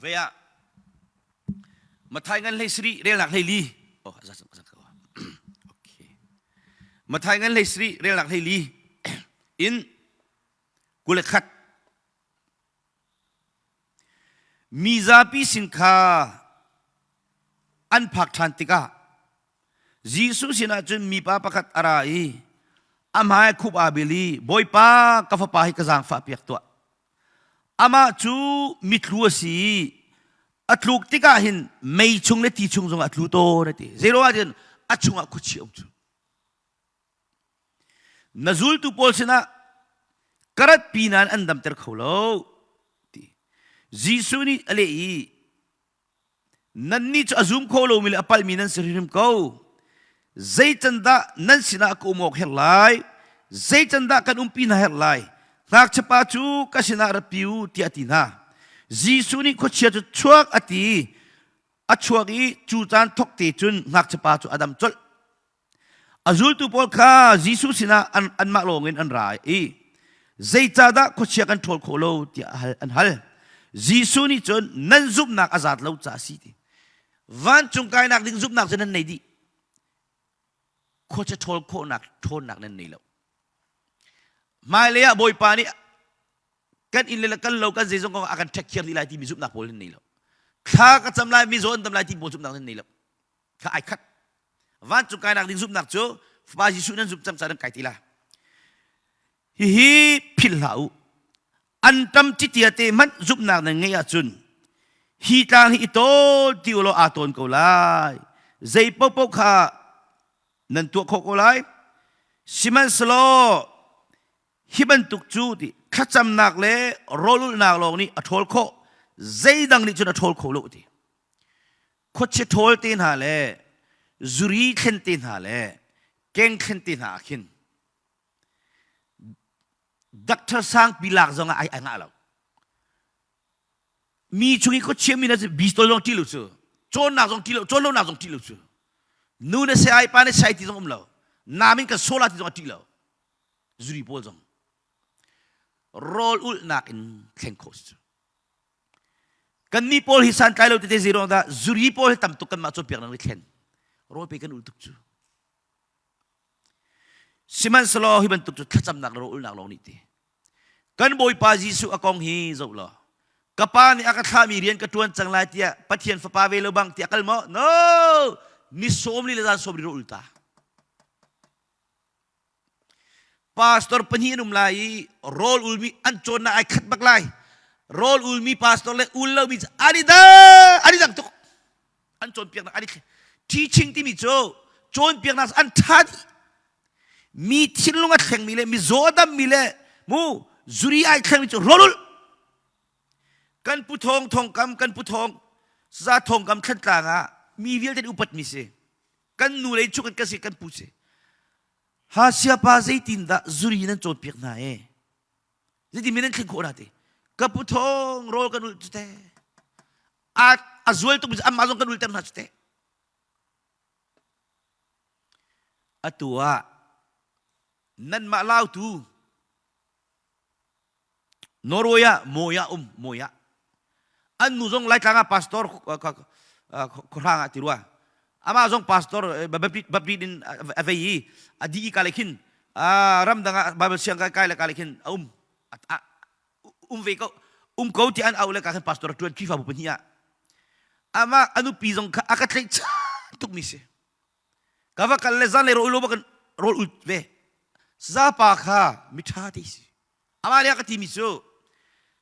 Ve ah Mathai ngan hlei sari relnak hlei li. Oh, za za za. Okay. Mathai ngan hlei sari relnak hlei li in kule khat mi zapi sin kha an phak ṭhan tikah Jesuh sinah cun mipa pakhat a ra i a hmai khup aa bil i Bawipa ka fapa hi ka zaangfah piak tuah. Amah cu mitlu a si i a tluk tikah hin mei chung le ti chung zongah a tlu tawn a ti. Zeiruangah cun a chungah khuachi a um cu. Na zultu pawl sinah ka ratpi nain an damter kho lo ti. Jesuh nih a leh i Nannih cu a zum kho lomi le a palhmi nan si hrimhrim ko. Zei can dah nan sinah ka um awk herh lai? Zei can dah kan umpi hna herh lai? Ngakchiapa cu ka sinah ratpi u tiah a ti hna. Jesuh nih khuachia cu chuak a ti. A chuak i cu caan thawk te cun ngakchiapa cu a dam colh. A zultu pawl kha Jesuh sinah an, anmah lawngin an ra i zeicahdah khuachia kan ṭhawl khawh lo tiah an hal. Jesuh nih cun nan zumhnak a zat lo caah a si ti. Vancung kainak ding zumhnak cu nan nei dih. Khuachia ṭhawl khawhnak ṭhawnnak nan nei lo. Hmailei ah Bawipa nih kan inn le kan lo kan zeizong kong a kan ṭhek dih lai timi zumhnak pawl nan nei lo. Thla ka cam lai, mizaw an dam lai ti pawl zumhnak nan nei lo. Kha ai khat. Vancung kainak ding zumhnak cu Fapa Jesuh nan zumh cang ca nan kai ti la. Hihi philh hlah u. An tam citia te hmanh zumhnak nan ngeih ahcun Hi tlang hi i tawl ti u law aa tawn ko lai. Zei paohpaoh kha nan tuah khawh ko lai. Sihmanhsehlaw hi bantuk cu ti thlacamnak le rawlulhnak lawng nih a ṭhawl khawh. Zeidang nih cun a ṭhawl kho lo ti. Khuachia ṭhawl te hna le zuri thlen te hna le keng thlen te hna ah khin Doctor Sangpi lak zong ah ai ai ngah lo. Mi chung i khuachia mi na cu bistol zong ṭih lo cu. Cawnnak zong ṭih lo, cawn lonak zong ṭih lo cu. Nu na sai pa na sai ti zong um lo. Nam in kan sola ti zong a ṭih lo. Zuri pawl zong. Rawl ulhnak in thleng khawh si cu. Kan ni pawl hi santlai lo tete zei ruang dah zuri pawl hi tam tuk kanmah cawnpiak nang i thlen. Rawl pe kan ul tuk cu. Sihmanhsehlaw hi bantuk cu thlacamnak le rawlulnak lawng nih ti. Kan Bawipa Jesuh a kong hi zoh law ka pa nih a ka thlahmi rian ka ṭuan cang lai tiah Pathian fapa ve lo bang tiah kal maw? No! Ni sawm li le zan sawm li rawlul ta. Pastor pahnih an um lai i rawl ulmi an cawnnak ai khat bak lai. Rawl ulmi pastor le ul lomi cu an i dang, an i dang tuk. An cawnpiaknak an i teaching timi cu cawnpiaknak an ṭha dih. Mi thinlung a thlengmi le mi zaw a dammi le mu zuri ai thlengmi cu rawl ul. Kan pu thawng thongkam kan pu thawng za thongkam thlantlang ah mi vialte nih upatmi si. Kan nu lei chung kan si kan pu si. Ha siapa zeitindah zuri nan cawnpiak hna e? Zeitin men nan thlen khawh hna ti? Ka pu thawng rawl kan ulh cu te. A, a zual tuk amah zong kan ulter hna cu te. Atu ah nanmah lautu Norway ah Mawi ah um Mawi ah an nu zong Laitlang ah pastor khuahrang ah ti rua amah zong pastor Baptist in a vei i a di ka le khin ramdang ah Bible siang kai kai le ka le khin a um um ve ko um ko ti an au le ka khin pastor a tuan Khrihfabu pahnih ah amah a nupi zong kha a ka tlaih chan tuk mi si ka va kal le zan le rawl ba kan rawl ul ve zapa kha mi ṭha te si Amah nih a ka timi cu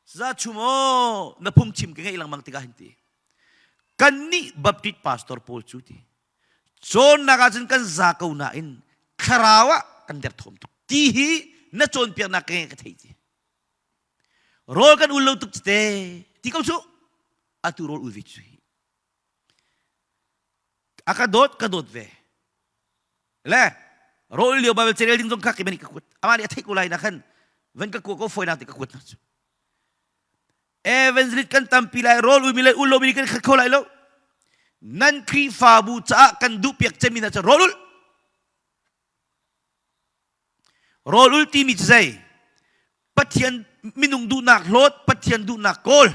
za chum aw na phungchim ka ngeih lengmang tikah hin ti kannih Baptist pastor pawl cu ti cawnnak ahcun kan za ko nain thlarau ah kan derthawm tuk ti hi na cawnpiaknak ka ka thei ti rawl kan ul lo tuk te ti ko cu atu rawl ul ve cu A ka dawt ka dawt ve. Le rawl lio Bible carel ding zong kha keimah nih ka kuat. Amah nih a theih ko lai na khan van ka kua ko fawinak ti ka kuat hna cu. Evangelist kan tampi lai rawl umi le ul lomi kan khat kho lai lo. Nan Khrihfabu caah kan duh piak cemmi hna cu rawl ul. Rawl ul timi cu zei? Pathian minung duhnak hlawt, Pathian duhnak kawl.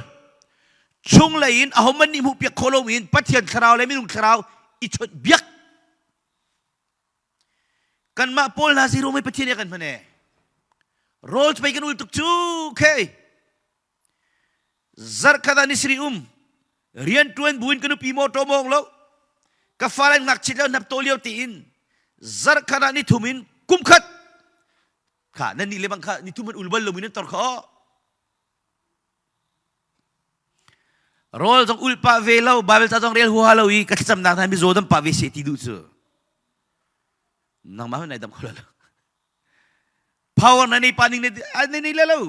Chunglei in ahohmanh nih hmuhpiak khawh lomi in Pathian thlarau le minung thlarau i chawnh biak. Kanmah pawl hna si Romei Pathian nih a kan hman e. Rawl cu pei kan ul tuk cu, okay. Zarhkhat ah nisarih um rianṭuan buin ka nupi mawṭaw mawng lo ka fale ngakchit le hnap taw lio tiin zarhkhat ah nithum in kumkhat kha nan nih le bang kha nithum an ul bal lomi nan tor kha rawl zong ul pah ve lo Bible ca zong rel huaha lo i ka thlacamnak hna mizaw dam pah ve seh ti duh cu nangmah nai dam kho lo power na nei pa ning ne nei le lo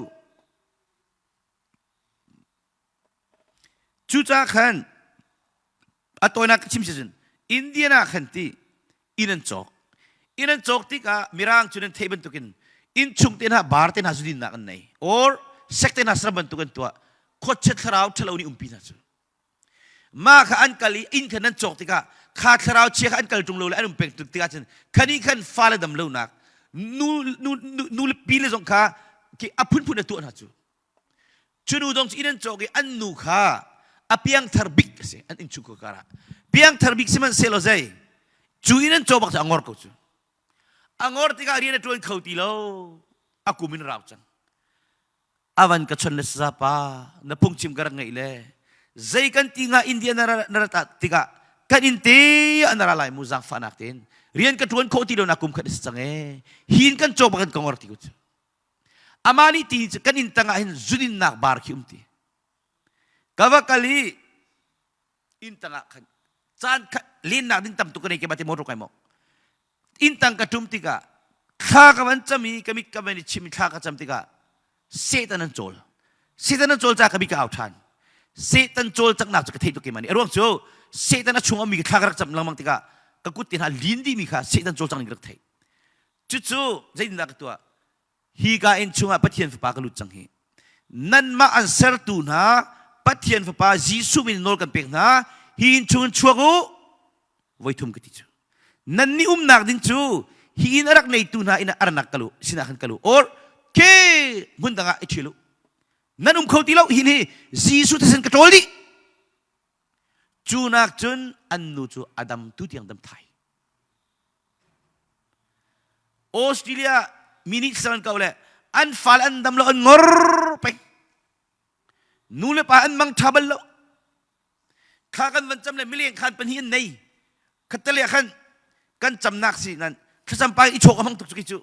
Cucaah khan a tawinak ka chim si cun Indian ah khan ti inn an cawk. Inn an cawk tikah Mirang cu nan theih bantukin inn chung te hna bar te hna zudinnak an nei or sek te hna saram bantuk an tuah khuachia thlarau ṭhalo nih umpi hna cu. Mah kha an kal i inn kha nan cawk tikah kha thlarau chia kha an kal ṭung lo le an um peng tuk tikah cun khani khan fale dam lonak nu nu nu le pi le zong kha a phunphun a tuah hna cu. Cu nu zong cu inn an cawk i an nu kha a piangthar bik a si an innchungkhar karah. Piangthar bik sihmanhsehlaw zei cu inn an cawk bak cu a ngor ko cu. A ngor tikah rian a ṭuan kho ti lo. A kum in rau cang. A van ka chon le sazapa na phungchim ka rak ngeih le zei kan ti nga India na ra na ra tikah kan inn te ah na ra lai mu zaangfahnak tein rian ka ṭuan khawh ti lo na kum khat a si cang ee hin kan cawk bak in ka ngor ti ko cu. Amah nih ti cu kan inn tangah hin zudinnak bar khi um ti. Ka va kal i. Inn tangah khan caan khat lennak ding tam tuk ka nei ke ba te motor kai mok. Inn tang ka ṭum tikah thla ka van cam i ka mit ka van i chim i thla ka cam tikah Satan an cawl. Satan an cawl caah ka mit ka au ṭhan. Satan cawl cangnak cu ka theih tuk keimah nih. A ruang cu Satan a chung ummi thla ka rak cam lengmang tikah ka kut te hna lin dihmi kha Satan cawl cang ning ka rak theih. Cucu zeitindah ka tuah? Hi ka inn chungah Pathian Fapa ka lut cang hi. Nanmah an sertu hna Pathian Fapa Jesuh min nawl kan pek hna. Hi inn chungin chuak u. Voithum ka ti cu. Nan nih umnak ding cu hi inn a rak neitu hna inn ah aranak kal u sinah khan kal u or ke hmun dang ah i ṭhial u. Nan um kho ti lo hi hi Jesuh thisen ka ṭawl dih. Cu nak cun an nu cu a dam tu tiang dam thai. Australia mi nih saran ko le an fal an dam lo an ngor peng. Nu le pa an mang ṭha bal lo. Kha kan van cam le mileng khan pahnih an nei. Khattale ah khan kan camnak si nan thlacam pa i chawk a hmang tuk cu khi cu.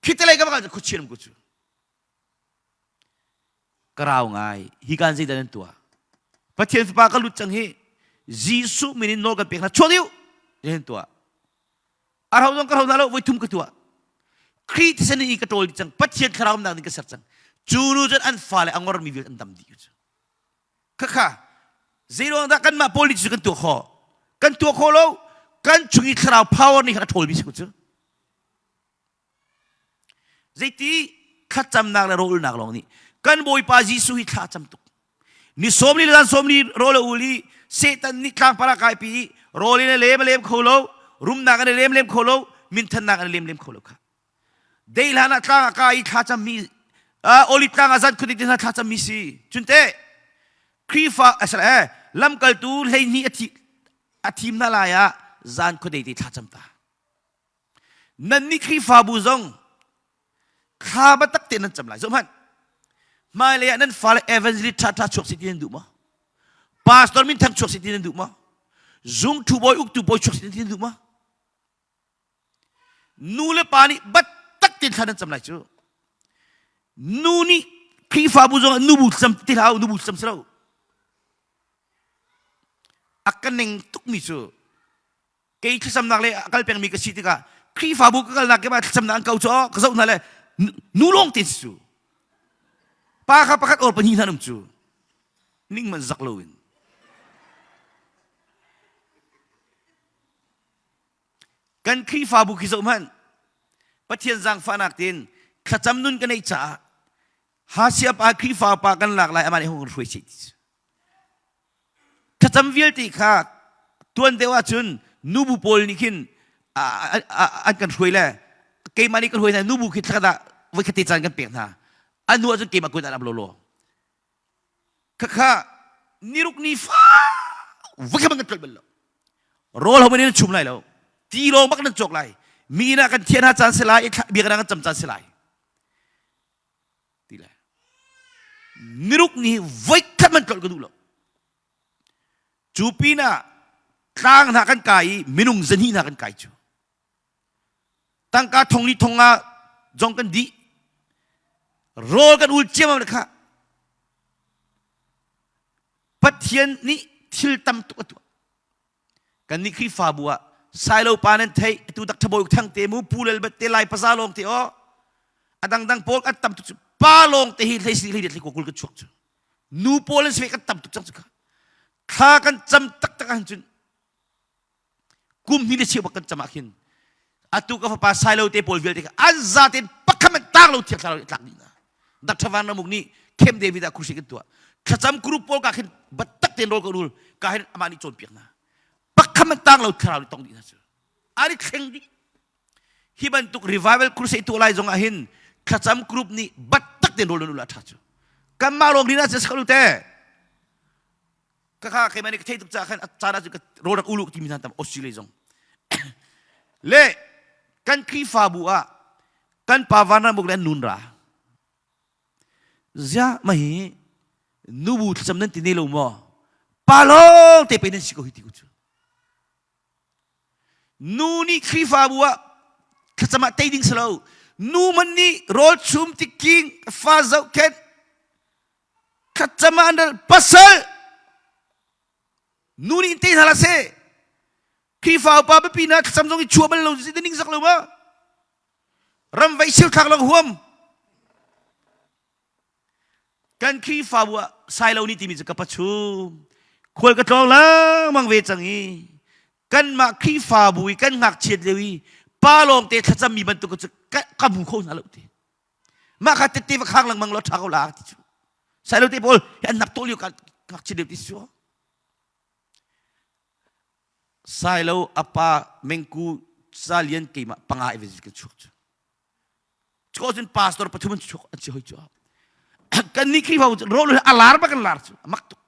Khitale ka bakal khuchian ku cu. Ka rau ngai hi kan zeidah nan tuah. Pathian fapa ka lut cang hi Jesuh min in nawl kan pek hna chuak dih nan tuah. A rau zong ka rau hna lo voi thum ka tuah. Khrih thisen i ka ṭawl dih cang Pathian thlarau nak ding ka ser cang. Cu nu cun an fale a ngor mi vialte an dam dih cu. Khakha zeiruang dah kanmah pawl nih cu kan tuah khawh? Kan tuah khawh lo. Kan chung i thlarau power nih khan a ṭhawlmi si ko cu. Zeiti thlacamnak le rawlulnak lawng nih kan Bawipa Jesuh hi thla cam tuk. Ni sawmli le zan sawmli rawl a ul i Satan nih tlangpar ah kaipi i rawl in a lem a lem kho lo, rumnak in a lem lem kho lo, minthannak in a lem lem kho lo kha. Dei hlan ah tlang ah ka i thla cammi olive tlang ah zan khudik te hna thla cammi si. Cunte Khrihfa asal eh lamkaltu 12 a thi a thim hna lai ah zan khuadei te thla cam ta. Nannih Khrihfabu zong thla biatak tein nan cam lai. Zoh hmanh. Hmailei ah nan fale evangelist ṭhaṭha chuak si ti nan duh maw? Pastor minthang chuak si ti nan duh maw? Zungṭhu bawi uktu bawi chuak si ti nan duh maw? Nu le pa nih biatak tein thla nan cam lai cu. Nu nih Khrihfabu zong ah nubu cam ti hlah u, nubu cam si lo. A ka ning tukmi cu kei thlacamnak le a kal pengmi ka si tikah Khrihfabu ka kalnak kip ah thlacamnak an ko cu ka zoh hna le nu lawng te cu pa kha pakhat or pahnih hna um cu ning man zak loin kan Khrihfabu khi zoh hmanh Pathian zaangfahnak tein thlacam nun ka neih caah Hasia pa Khrihfa pa kan lak lai amah nih hung hruai seh ti Thlacam vialte kha tuan deuh ahcun nubu pawl nih khin an kan hruai le keimah nih ka hruai hna nubu khi thlakhat ah voikhat te caan kan pek hna. A hnu ahcun keimah kut an ap lawlaw. Khakha niruk ni fa voikhat bang kan tlolh bal lo. Rawl ho nan chum lai lo. Ti lawng bak nan cawk lai. Mi inn ah kan thian hna caan si lai, biakinn ah kan cam caan si lai. Ti le niruk ni voikhat man tlolh ka duh lo. Cu pinah tlang hna kan kai i minung zahnih hna kan kai cu. Tangka thong li thong ah zong kan dih. Rawl kan ul ciammam le kha. Pathian nih thil tam tuk a tuah. Kannih Khrihfabu ah Sailo pa nan theih atu dak thabawi thang te mu pu lel bat te lai paza lawng te aw a dangdang pawl kan tam tuk cu pa lawng te hi hlei si hlei hlei kul kan chuak cu nu pawl an si kan tam tuk cang cu kha thla kan cam taktak ahcun cun kum hnih le cheu bak kan cam ah khin atu ka fapa Sailo te pawl vialte kha an za tein pakhat man tang lo thiang thlarau tlak dih na Dr. Van Ramuk nih Camp David ah khuhsi kan tuah thlacam group pawl ka khin battak tein rawl ka rul ka hin amah nih cawnpiak hna pakhat man tang lo thlarau nih tong dih hna cu an i thleng dih hi bantuk revival crusade tuah lai zong ah hin thlacam group nih battak tein rawl nan ul a ṭha cu kanmah lawng rin ah cun te ka kha keimah nih ka theih tuk caah khan a caan ah cun ka rawl rak ulu timi hna tam Australia zong le kan Khrihfabu ah kan pa Vanramuk le an nun ra ziah mah hi nubu thlacam nan ti ne lo maw pa lawng te pe nan si ko hi ti ko cu nu nih Khrihfabu ah thlacam ah tei ding si lo nu man nih rawl chum tiking fa zohkhenh thlacam ah an pasal. Nu nih te hna la seh. Khrihfa upa biapi na thlacam zong i chuah bal lo si ning zak lo ma? Ram vei sil thlak long huam. Kan Khrihfabu ah sailo nih timi cu ka pachum. Khual ka tlawng lengmang ve cang i kanmah Khrihfabu i kan ngakchiat lio i pa lawng te thlacammi bantuk cu ka hmu kho hna lo ti. Mah kha tette va khang lengmang law ṭha ko la ti cu. Sailo te pawl an nak to lio ka ngakchiat lio ti su. Sailo apa mengku salian keimah panga i kan chuak cu. Cuko cun pastor pathum an chuak an si hoi cu. Kan nih Khrihfa rawl a lar bak an lar cu a mak tuk.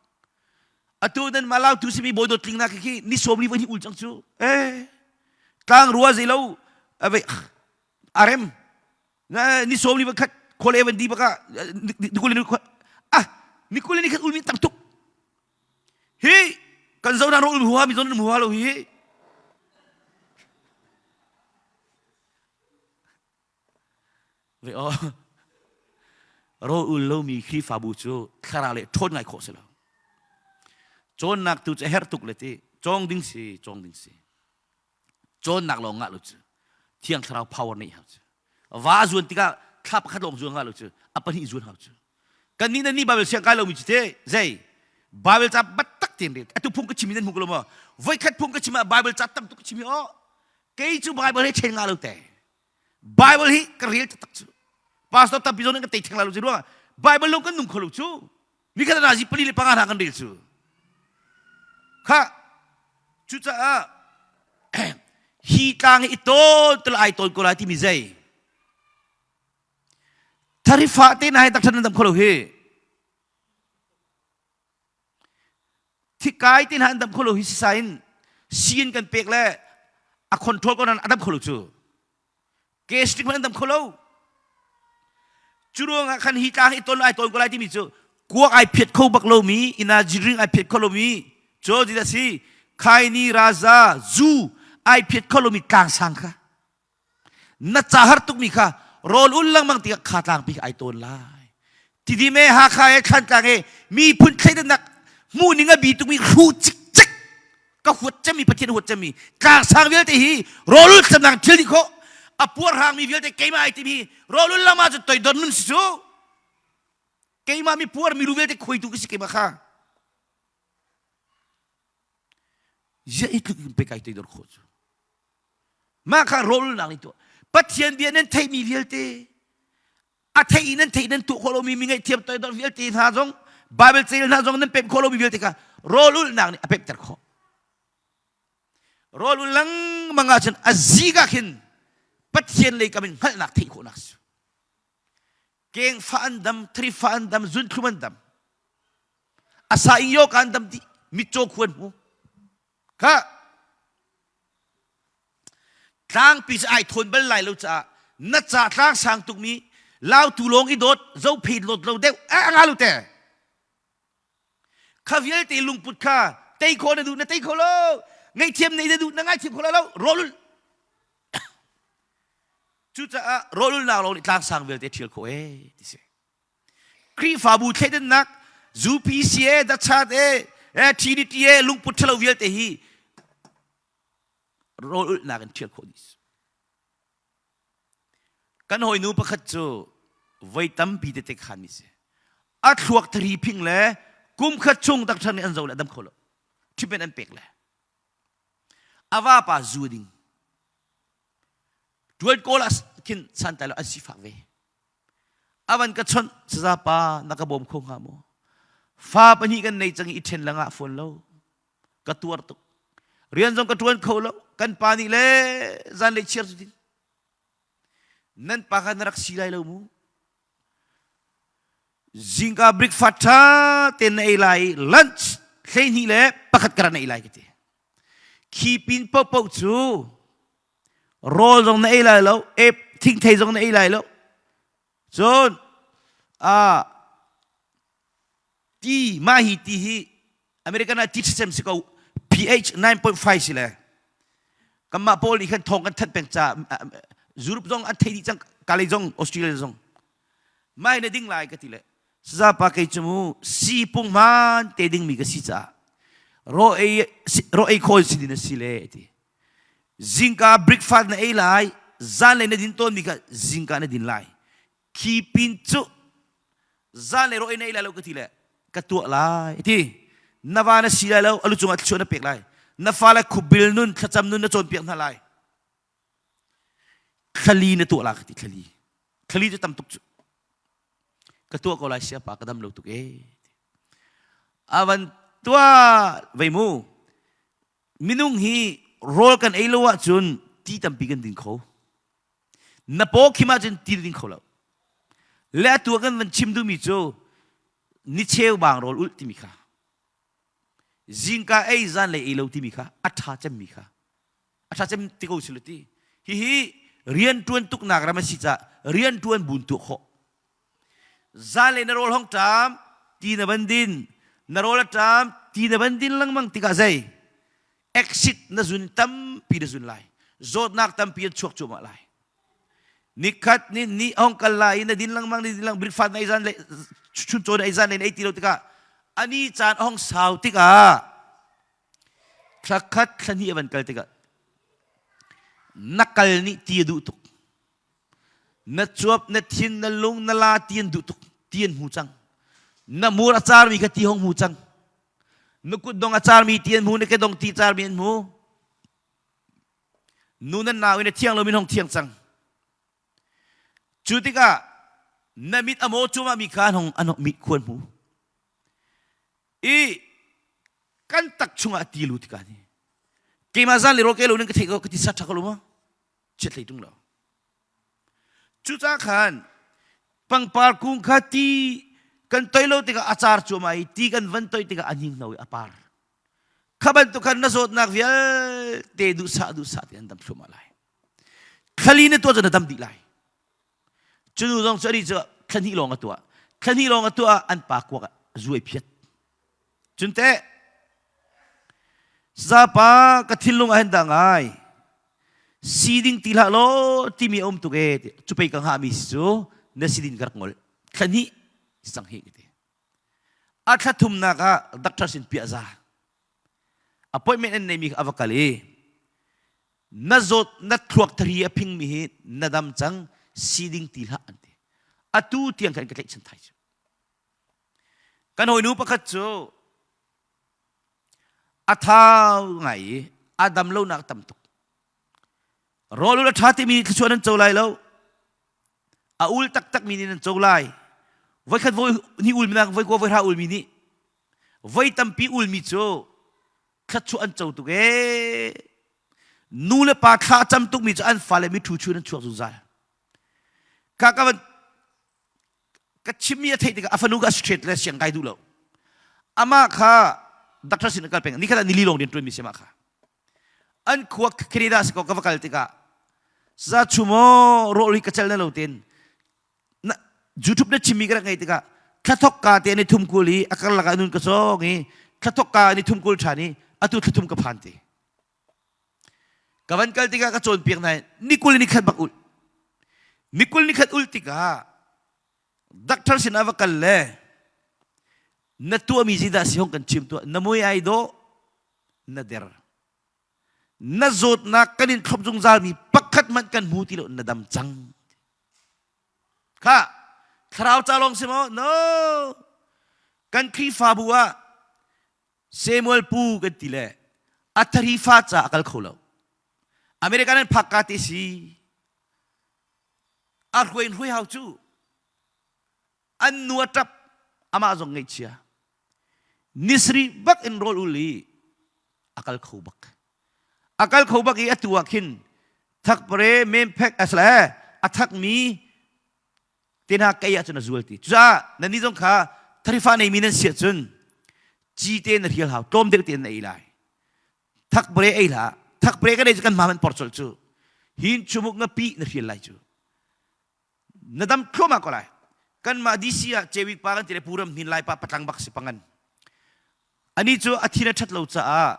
Atu nan malau tu simi bawi dawt tling nak khi ni sawm li voi ni ul cang cu. Eh tlang rua zei lo ave arem ni sawm li khat khol evan di baka nikul ni ah nikul ni khat ulmi tam tuk hi kan zo na ro ul huwa mi zon huwa lo hi Ve aw ro ul lomi Khrihfabu cu thlarau le ṭhawn ngai khawh si lo. Cawnnak tu cu a herh tuk le ti cawng ding si cawng ding si. Cawnnak lawng ngah lo cu thiang thlarau power neih hau cu. Va zuan tikah thla pakhat lawng zuan ngah lo cu a pahnih zuan hau cu. Kan nih nan nih Bible siang kai lomi cu te zei Bible ca battak tein rel atu phung ka chim in nan hmu ko lo maw voikhat phung ka chim ah Bible ca tam tuk ka chim i aw kei cu Bible he chen nga lo te Bible hi ka rel taktak cu pastor tampi zong nih kan tei theng lai lo ci ruangah Bible lo kan nung kho lo cu nikhat ah zi pali le panga hna kan rel cu kha cucaah hi tlang hi i tawl tel ai tawl ko lai timi zei tharifa te na hai tak than dam kho lo hi Thikai te hna an dam kho lo hi sisa in sii kan pek le a control ko nan a dam kho lo cu. Gastric hmanh an dam kho lo. Cu ruangah khan hi tlang hi ton ai tawn ko lai timi cu kuak ai phiat kho bak lomi energy drink ai phiat kho lomi cu ti si khaini raza zu ai phiat kho lomi tlang sang kha Na ca har tukmi kha rawl ul lengmang tikah kha tlangpi kha ai tawn lai. Tidim e Hakha e Thlantlang e miphun thleidannak hmuh ning a bi tukmi hru cikcek ka huat cemmi Pathian huat cemmi tlangsang vialte hi rawl ul tlamnak thil dih khawh a puarhrangmi vialte keimah ai timi rawl ul lama cu toidor nun si cu keimah mi puar milu vialte khuaitu ka si keimah kha ziah i tluk in pe kai toidor khawh cu Mah kha rawlulnak nih tuah. Pathian bia nan theihmi vialte, a theih i nan theih nan tuah khawh lomi mi ngaihthiam toidor vialte hna zong, Bible cel hna zong nan pemh khawh lomi vialte kha rawlulnak nih a pemhter khawh. Rawlul lengmang ahcun a zik ah khin Pathian lei kam in hngalhnak theih khawhnak si. Kengfa an dam, thrifa an dam, zunthlum an dam. A sa in yoka an dam dih, mitcaw khu an hmu. Kha Tlangpi cu ai thawn bal lai lo caah na ca tlang sang tukmi lautu lawng i dawt zophe dawt lo deuh a nga lo te kha vialte lungput kha tei khawh na duh na tei kho lo ngaihthiam nei na duh na ngaithiam kho lo rawlul cucaah rawlul nak lawng nih tlang sang vialte ṭhial khawh ee ti si Khrihfabu thleidannak UPC e Dachat e TDT e lungput ṭhalo vialte hi rawl ulhnak in ṭhial khawh dih kan hawinu pakhat cu voi tampi tete khan mi si a thluak thari phing le kum khat chung doctor nih an zo le a dam kho lo treatment an pek le a vapa zu ding tuan kawl ah khin santlai lo an sifak ve avan ka chawnh saza pa na ka bawm kho hnga maw fa pahnih kan nei cang i ṭhen langah fawn lo ka tuar tuk rian zong ka ṭuan kho lo kan pa nih le zanlei chiar cu din nan pa kha na rak si lai lo mu zingka breakfast ṭha tein na ei lai lunch 12 le pakhat kara na ei lai ka ti khi pin paohpaoh cu rawl zong na ei lai lo ep thingthei zong na ei lai lo cun a Ti mah hi ti hi American ah ti ṭhacem si ko pH 9.5 si le kanmah pawl nih khan thawng kan thanh peng ca Europe zong an thei dih cang Kale zong Australia zong mai na ding lai ka ti le saza pa kei cu mu si pung hmaan te ding mi ka si caah. Raw ei raw ei khawl si din a si le ti. Zingka breakfast na ei lai, zanlei na din tawnmi kha zingka na din lai. Khi pin cu zanlei raw ei na ei lai lo ka ti le ka tuah lai ti. Na va na si lai lo, alu cungah thluachuah na pek lai. Na fale khupbil nun, thlacam nun na cawnpiak hna lai. Thlali na tuah la ka ti thlali. Thlali cu tam tuk cu. Ka tuah ko lai siapa ka dam lo tuk e. Avan tuah vei mu. Minung hi rawl kan ei lo ahcun ti tampi kan ding kho. Na paw khim ahcun ti ding kho lo. Le atu kan van chim duhmi cu ni cheu bang rawl ulh timi kha. Zingka ei zan lei ei lo timi kha a ṭha cemmi kha. A ṭha cem ti ko si ti. Hihi rian ṭuan tuknak ram a si caah rian ṭuan buin tuah khawh. Zanlei na rawl hong ṭam, ti na van din. Na rawl a ṭam, ti na van din lengmang tikah zei? Exit na zun tampi na zun lai. Zawtnak tampi an chuak cuahmah lai. Nikhat ni ni hong kal lai i na din lengmang ni din lengmang breakfast na ei zan le chuncaw na ei zan le na ei ti lo tikah ani caan a hong sau tikah thla khat thla hnih a van kal tikah na kal nih ti a duh tuk. Na cuap, na thin, na lung, na la ti an duh tuk. Ti an hmu cang. Na mur a carmi kha ti hong hmu cang. Na kutdong a carmi ti an hmu, na kedong ti carmi an hmu. Nu nan nau in a thiang lomi hong thiang cang. Cu tikah na mit a maw cumah mi kha an hong an mit khuan hmu. I kan tak chungah ti lu tikah ni. Keimah zan le ro ke lo ning ka theih ko ka ti sa tha ko lo ma? Chiat hlei tung lo. Cucaah khan pangpar kung kha ti kan toi lo tikah a car cuahmah i ti kan van toi tikah a hninghno i a par. Kha bantuk khan na zawtnak vialte duhsah duhsah te an dam thluahmah lai. Thlali na tuah cu na dam dih lai. Cu nu zong cu ani cu thla hnih lawng a tuah. Thla hnih lawng a tuah ah an pa kuak ah zu ai phiat. Cun teh Zapa ka thinlung ah hin dah ngai. Si ding ti hlah law timi a um tuk e cu pei ka hngahmi si cu na si din ka rak ngol. Thla hnih sang hi ka ti. A thla thumnak ah doctor sin piah za. Appointment an neimi kha a va kal i na zawt na thluak thari a phingmi hi na dam cang si ding ti hlah an ti. Atu tiang khan ka tlaihchan thai cu. Kan hawinu pakhat cu a thau ngai i a dam lonak tam tuk. Rawl ul a ṭha timi nih thluachuah nan co lai lo. A ul taktakmi nih nan co lai. Voikhat voi hnih ulmi nak voi kua voi hra ulmi nih voi tampi ulmi cu thluachuah an co tuk ee. Nu le pa thla a cam tukmi cu an fale mi ṭhu chun an chuak zungzal. Ka ka van ka chimmi a theih tikah a fanu ka straight le siang kai duh lo amah kha doctor sin kal peng ni khat nili lawng rian ṭuanmi si amah kha an khua Canada si ko ka va kal tikah za chumo rawh hi ka cel na lo ten na YouTube na chimmi ka rak ngei tikah thlathok ka te ni thum kul i a karlak ah nun ka song i thlathok ka ni thum kul ṭhan i atu thlathum ka phan ti Ka van kal tikah ka cawnpiak hna ni 20 ni khat bak ul. Ni 20 ni khat ul tikah doctor sin ah va kal le na tuahmi zeidah si hong kan chim tuah na mui ai dawh na der na zawtnak kan in thlop zungzal mi pakhat hmanh kan hmu ti lo na dam cang kha thlarau ca lawng si maw no kan Khrihfabu ah Samuel pu kan ti le a thari fa ca a kal kho lo. American an phak ka te si. A hruai in hruai hau cu. An nu a ṭap amah zong ngaihchia. Nisri bak in rawl ul i a kal kho bak. A kal kho bak i atu ah khin thakpare memphek asle a thakmi te hna kei ahcun a zual ti. Cucaah nannih zong kha tharifa neimi nan si ahcun cite na hrial hau tlawm deuh tein na ei lai. Thakpare ei hlah. Thakpare kan ei cu kan ma man por colh cu. Hin chumuk ngapi na hrial lai cu. Na dam thluahmah ko lai. Kanmah DC ah Cewik pa kan ti le Puram hnin lai pa patlang bak si pangan. Ani cu a thin a ṭhat lo caah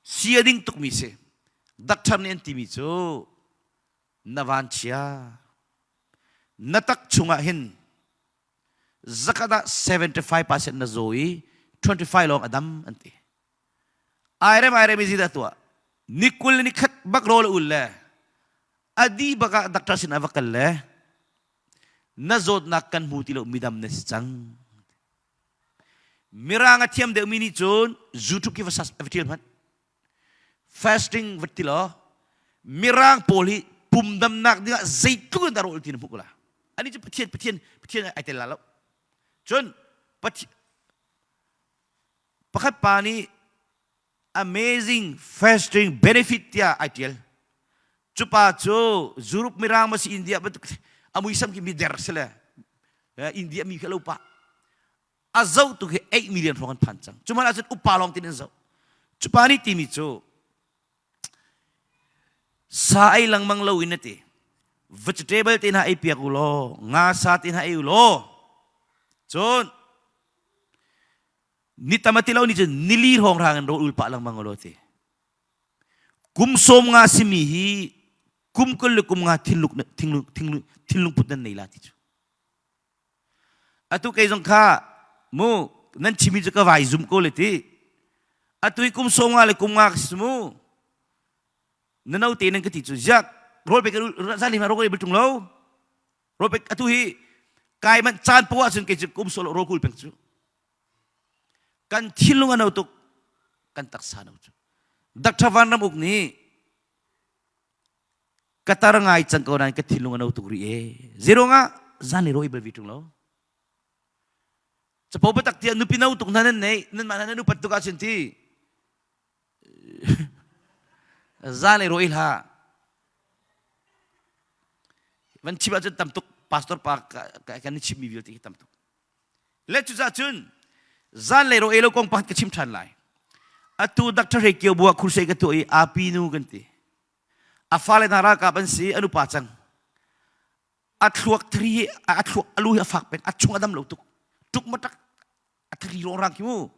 si a ding tukmi si. Doctor nih an timi cu na vanchia na tak chungah hin zakat ah 75% na zaw i 25 lawng a dam an ti. Ai rem ai rem i dah tuah. Ni 20 ni khat bak rawl ul le a di bak ah doctor sin a va kal le na zawtnak kan hmu ti lo midam na si cang. Mirang a thiam deuhmi nih cun YouTube ki va sas va ṭial hmanh. Fasting va ti law Mirang pawl hi pum damnak dingah zeitluk in dah rawl ti na hmuh ko la. Ani cu Pathian Pathian Pathian ai tel la lo. Cun Pathian pakhat pa nih amazing fasting benefit tiah ai ṭial. Cu pa cu Europe mirang ma si India bantuk a muisam khi mi der si le India mi khi lo pa a zoh tu khi 8 million hrawng an phan cang. Cu man ahcun upa lawng tin an zoh. Cu pa nih timi cu sa ei lengmang lo in a ti. Vegetable te hna ei piak u law, nga sa te hna ei u law. Cun ni tam a ti lo ni cun nili hrawng rang in rawl ul pah lengmang u law ti. Kum 50 simi hi kum 20 le kum nga thinlung thinlung thinlung put nan nei la ti cu. Atu kei zong kha mu nan chimi cu ka vai zum ko le ti. Atu hi kum 50 le kum nga ka si mu. Na no te nan ka ti cu ziak rawl pe ka zan ma rawl ka tung lo. Rawl pe atu hi kai man caan poah cun kei cu kum solo rawl kul peng cu. Kan thinlung a no tuk kan taksa no cu. Dr. Van Ram Uk nih ka tar ngai cang ko nain ka thinlung a no tuk rih e. Zeiruangah zan le rawi bal vi ṭung lo. Capo biatak tiah nupi no tuk hna nan nei nan mah nan upat tuk ahcun ti zan le rawi hlah. Van chim ahcun tam tuk pastor pa kan i chimmi vialte hi tam tuk. Le cucaah cun zanlei ro elo kong pakhat ka chim ṭhan lai. Atu Dr. Hre Kio Bua crusade ka tuah i api nu kan ti. A fale hna ralkap an si, an upa cang. A thluak thri a thluak alu hi a fak peng, a chung a dam lo tuk. Tuk ma tak a thri rong rang khi mu.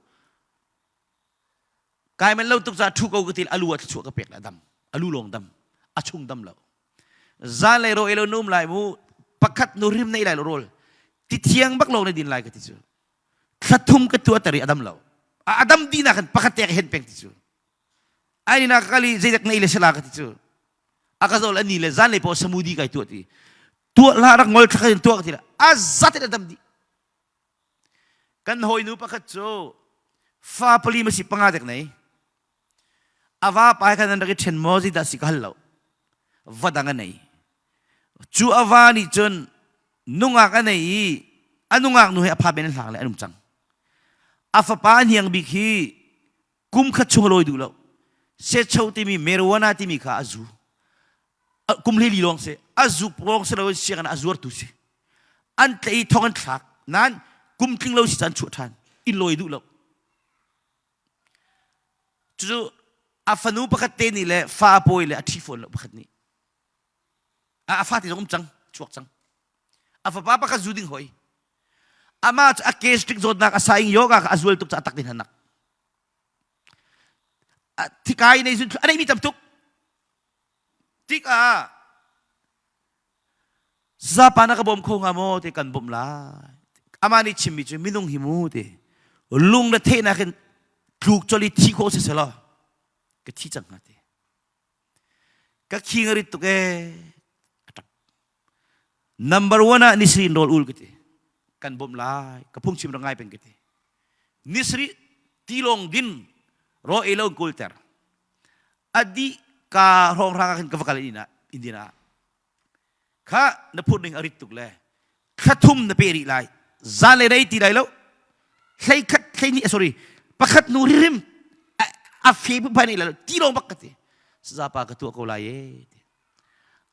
Kai men lo tuk ca thu ko ka ti alu a thluachuah ka pek la dam. Alu lawng dam. A chung dam lo. Zanlei ro elo num lai mu pakhat nu rim nei lai lo rawl ti thiang bak lo na din lai ka ti cu thla thum ka tu atari adam lo a adam di na khan pakhat te ka hen peng ti cu ai na kali zeidak nei le sala ka ti cu aka zol ani le zanlei po samudi kai tu ti tu la rak ngol thla tuah ka ti la azat in adam di kan hawinu pakhat cu fa pali ma si panga dek nei A vapa he khan an rak i ṭhen maw zeidah si ka hal lo. Va dang a nei. Cu a va nih cun nungak a nei i a nungak nu he a pha ben an hlang le an um cang. A fapa a hniang bik hi kum khat chung a lawi duh lo. Secho timi marijuana timi kha a zu. Kum hlei li lawng si. A zu lawng si lo sianginn a zuartu si. An tlaih i thong an thlak. Nain kum tling lo si caan chuah ṭhan. Inn lawi duh lo. Cucu a fanu pakhat te nih le fa a pawi le a ṭhi fawn lo pakhat nih. A fate zong um cang, chuak cang. A fapa pakhat zu ding hoi. Amah cu a gastric zawtnak a saing yoga kha a zual tuk caah tak din hanak. Thikai nei zun a neimi tam tuk. Tikah Zapa na ka bawm kho hnga maw ti kan bawmh lai. Amah nih chimmi cu minung hi mu ti lung le theihnak in tluk col i thi khawh si selaw ka thi cang hnga ti. Ka khing a rit tuk ee. A ṭap. Number one ah nisri in rawl ul ka ti. Kan bawmh lai. Ka phungchim rak ngai peng ka ti. Nisri tilawng din raw ei lo in kulter. A dih ka hrawng hrang ah khin ka va kal in ah Indian ah Kha na phurh ning a rit tuk le thla thum na pe rih lai. Zan le rei ti lai lo. Hlei khat hlei ni sorry pakhat nu ririm a fe phunphai nei lai lo ti lawng bak ka ti. Sazapa ka tuah ko lai e.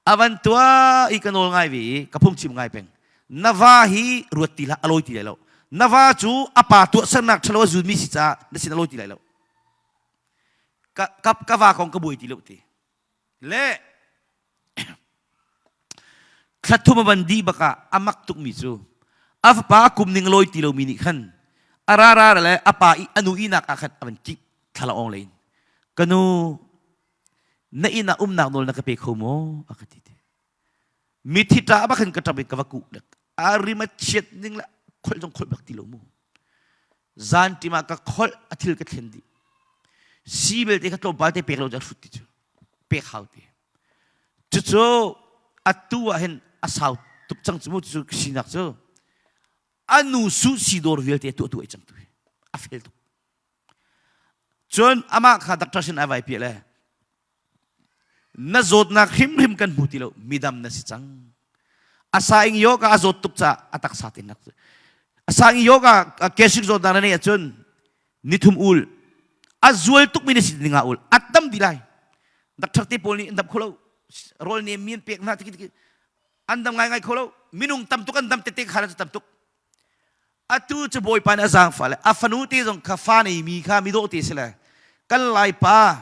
Avan tua i ka nawl ngai ve i ka phungchim ngai peng. Na va hi ruat ti hlah a lawi ti lai lo. Na va cu a pa tuahsernak ṭhalo a zunmi si caah na sin a lawi ti lai lo. Ka, ka, ka va kong ka buai ti lo ti. Le thla thum a van dih bak ah a mak tukmi cu a fapa a kum ning lawi ti lomi nih khan a ra ra le a pa i a nu ihnak ah khan a van kik thla ong lein ka nu na inn ah umnak nawl na ka pe kho maw a ka ti ti mithi ṭah bak khan ka ṭap i ka va kuh dek a rim a chiat ning le kholh zong kholh bak ti lo mu zan ṭim ah ka kholh a thil ka thlen dih. Si belte kha tlawmpal te pek lo cu a hrut ti cu. Pek hau ti. Cucu atu ah hin a sau tuk cang cu mu cu sinak cu a nu su si dawr vialte tuah tu ai cang tu a fel tuk. Cun amah kha doctor sin ai vai piah le na zawtnak hrimhrim kan hmu ti lo midam na si cang. Asa ing yoga a zawt tuk ca a taksa te nak asa ing yoga kesik zawtnak na neih ahcun nithum ul a zual tuk mi na si ninga ul a tam di lai. Doctor te pawl nih an dam kho lo rawl nem mi an pek hna tiki an dam ngaingai kho lo minung tam tuk an dam tete kha tam tuk atu cu bawipa nih a zaangfah le a fanu te zong kha fa nei mi kha midawh te si le kan lai pa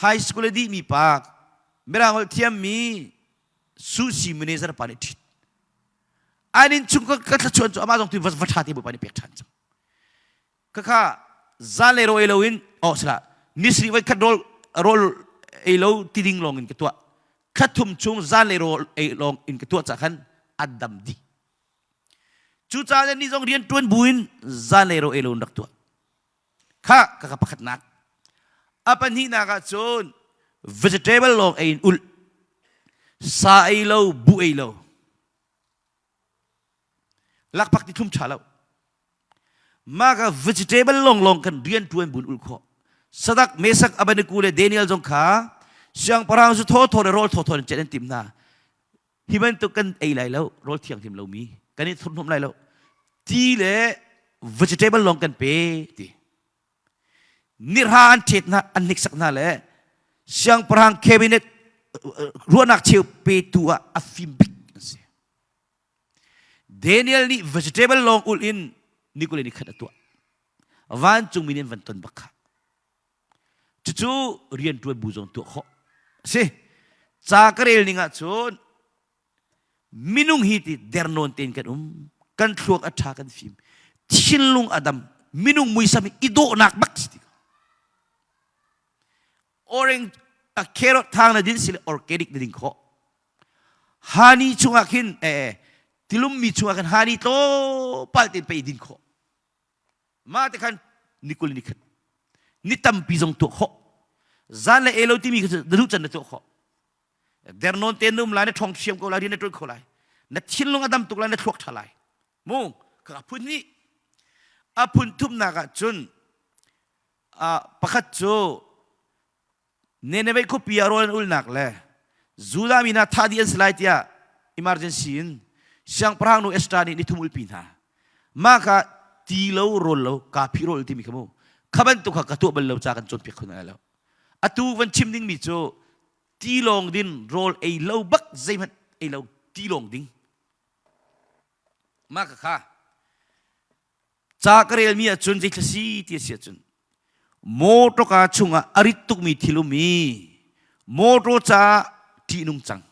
high school a dih mi pa mirang holh thiam mi sushi manager pa nih ṭhit an in chung ka thlachuan cu amah zong tu va ṭha te bawipa nih pek ṭhan cang khakha zan le ro ei lo in oh sala nisri voi khat rawl rawl ei lo ti ding lawng in ka tuah khathum chung zan le rawl ei lawng in ka tuah ca khan an dam dih Cucaah ni zong rian ṭuan buin zanlei ro elo in rak tuah. Kha ka ka pakhatnak. A pahnihnak ah cun vegetable lawng ei in ulh. Sa ei lo, buh ei lo. Lakphak ti thlum ṭha lo. Mah ka vegetable lawnglawng kan rian ṭuan buin ulh khawh. Sadak, Mesak, Abednego le Daniel zong kha siangpahrang cu thaw thaw le rawl thaw thaw in chet an timh hna. Hi bantuk kan ei lai lo, rawl thianghlim lomi kan i thurhnomh lai lo. Ti le vegetable lawng kan pe ti. Nirha an ṭhet hna, an hniksak hna le siangpahrang cabinet ruahnak cheu petu ah a fim bik an si. Daniel nih vegetable lawng ulh in ni kul le ni khat a tuah. Vancungmi nih an van ton bak kha. Cucu rianṭuan bu zong tuah khawh a si. Ca ka rel ning ahcun minung hi ti dernawn tein kan um, kan thluak a ṭha kan fim, thinlung a dam, minung muisam hi i dawhnak bak si ti ko. Orange a carrot thang na din si le organic na ding khawh. Hani chungah khin eh, tilummi chungah khin hani tlawmpal tein pe i din khawh. Mah te khan ni kul ni khat ni tampi zong tuah khawh. Zan le elo timi kha na duh can na tuah khawh. Dernawn te na um lai na ṭhawng thiam ko lai rian na ṭuan kho lai. Na thinlung a dam tuk lai na thluak ṭha lai. Mu ka phun hnih a phun thumnak ah cun pakhat cu Nineveh khuapi ah rawl an ulnak le Judah mi hna thah dih an si lai tiah emergency in siangpahrang nu Esther nih nithum ulpi hna. Mah kha ti lo rawl lo kaa phih rawl timi kha mu kha bantuk kha ka tuah bal lo ca kan cawnpiak kho hna lo. Atu van chim dingmi cu ti lawng din rawl ei lo bak zeihmanh ei lo ti lawng ding. Mah kha kha Ca ka relmi ahcun zeithla si ti a si ahcun mawṭawka chungah a rit tukmi thil um i mawṭaw caah ṭihnung cang.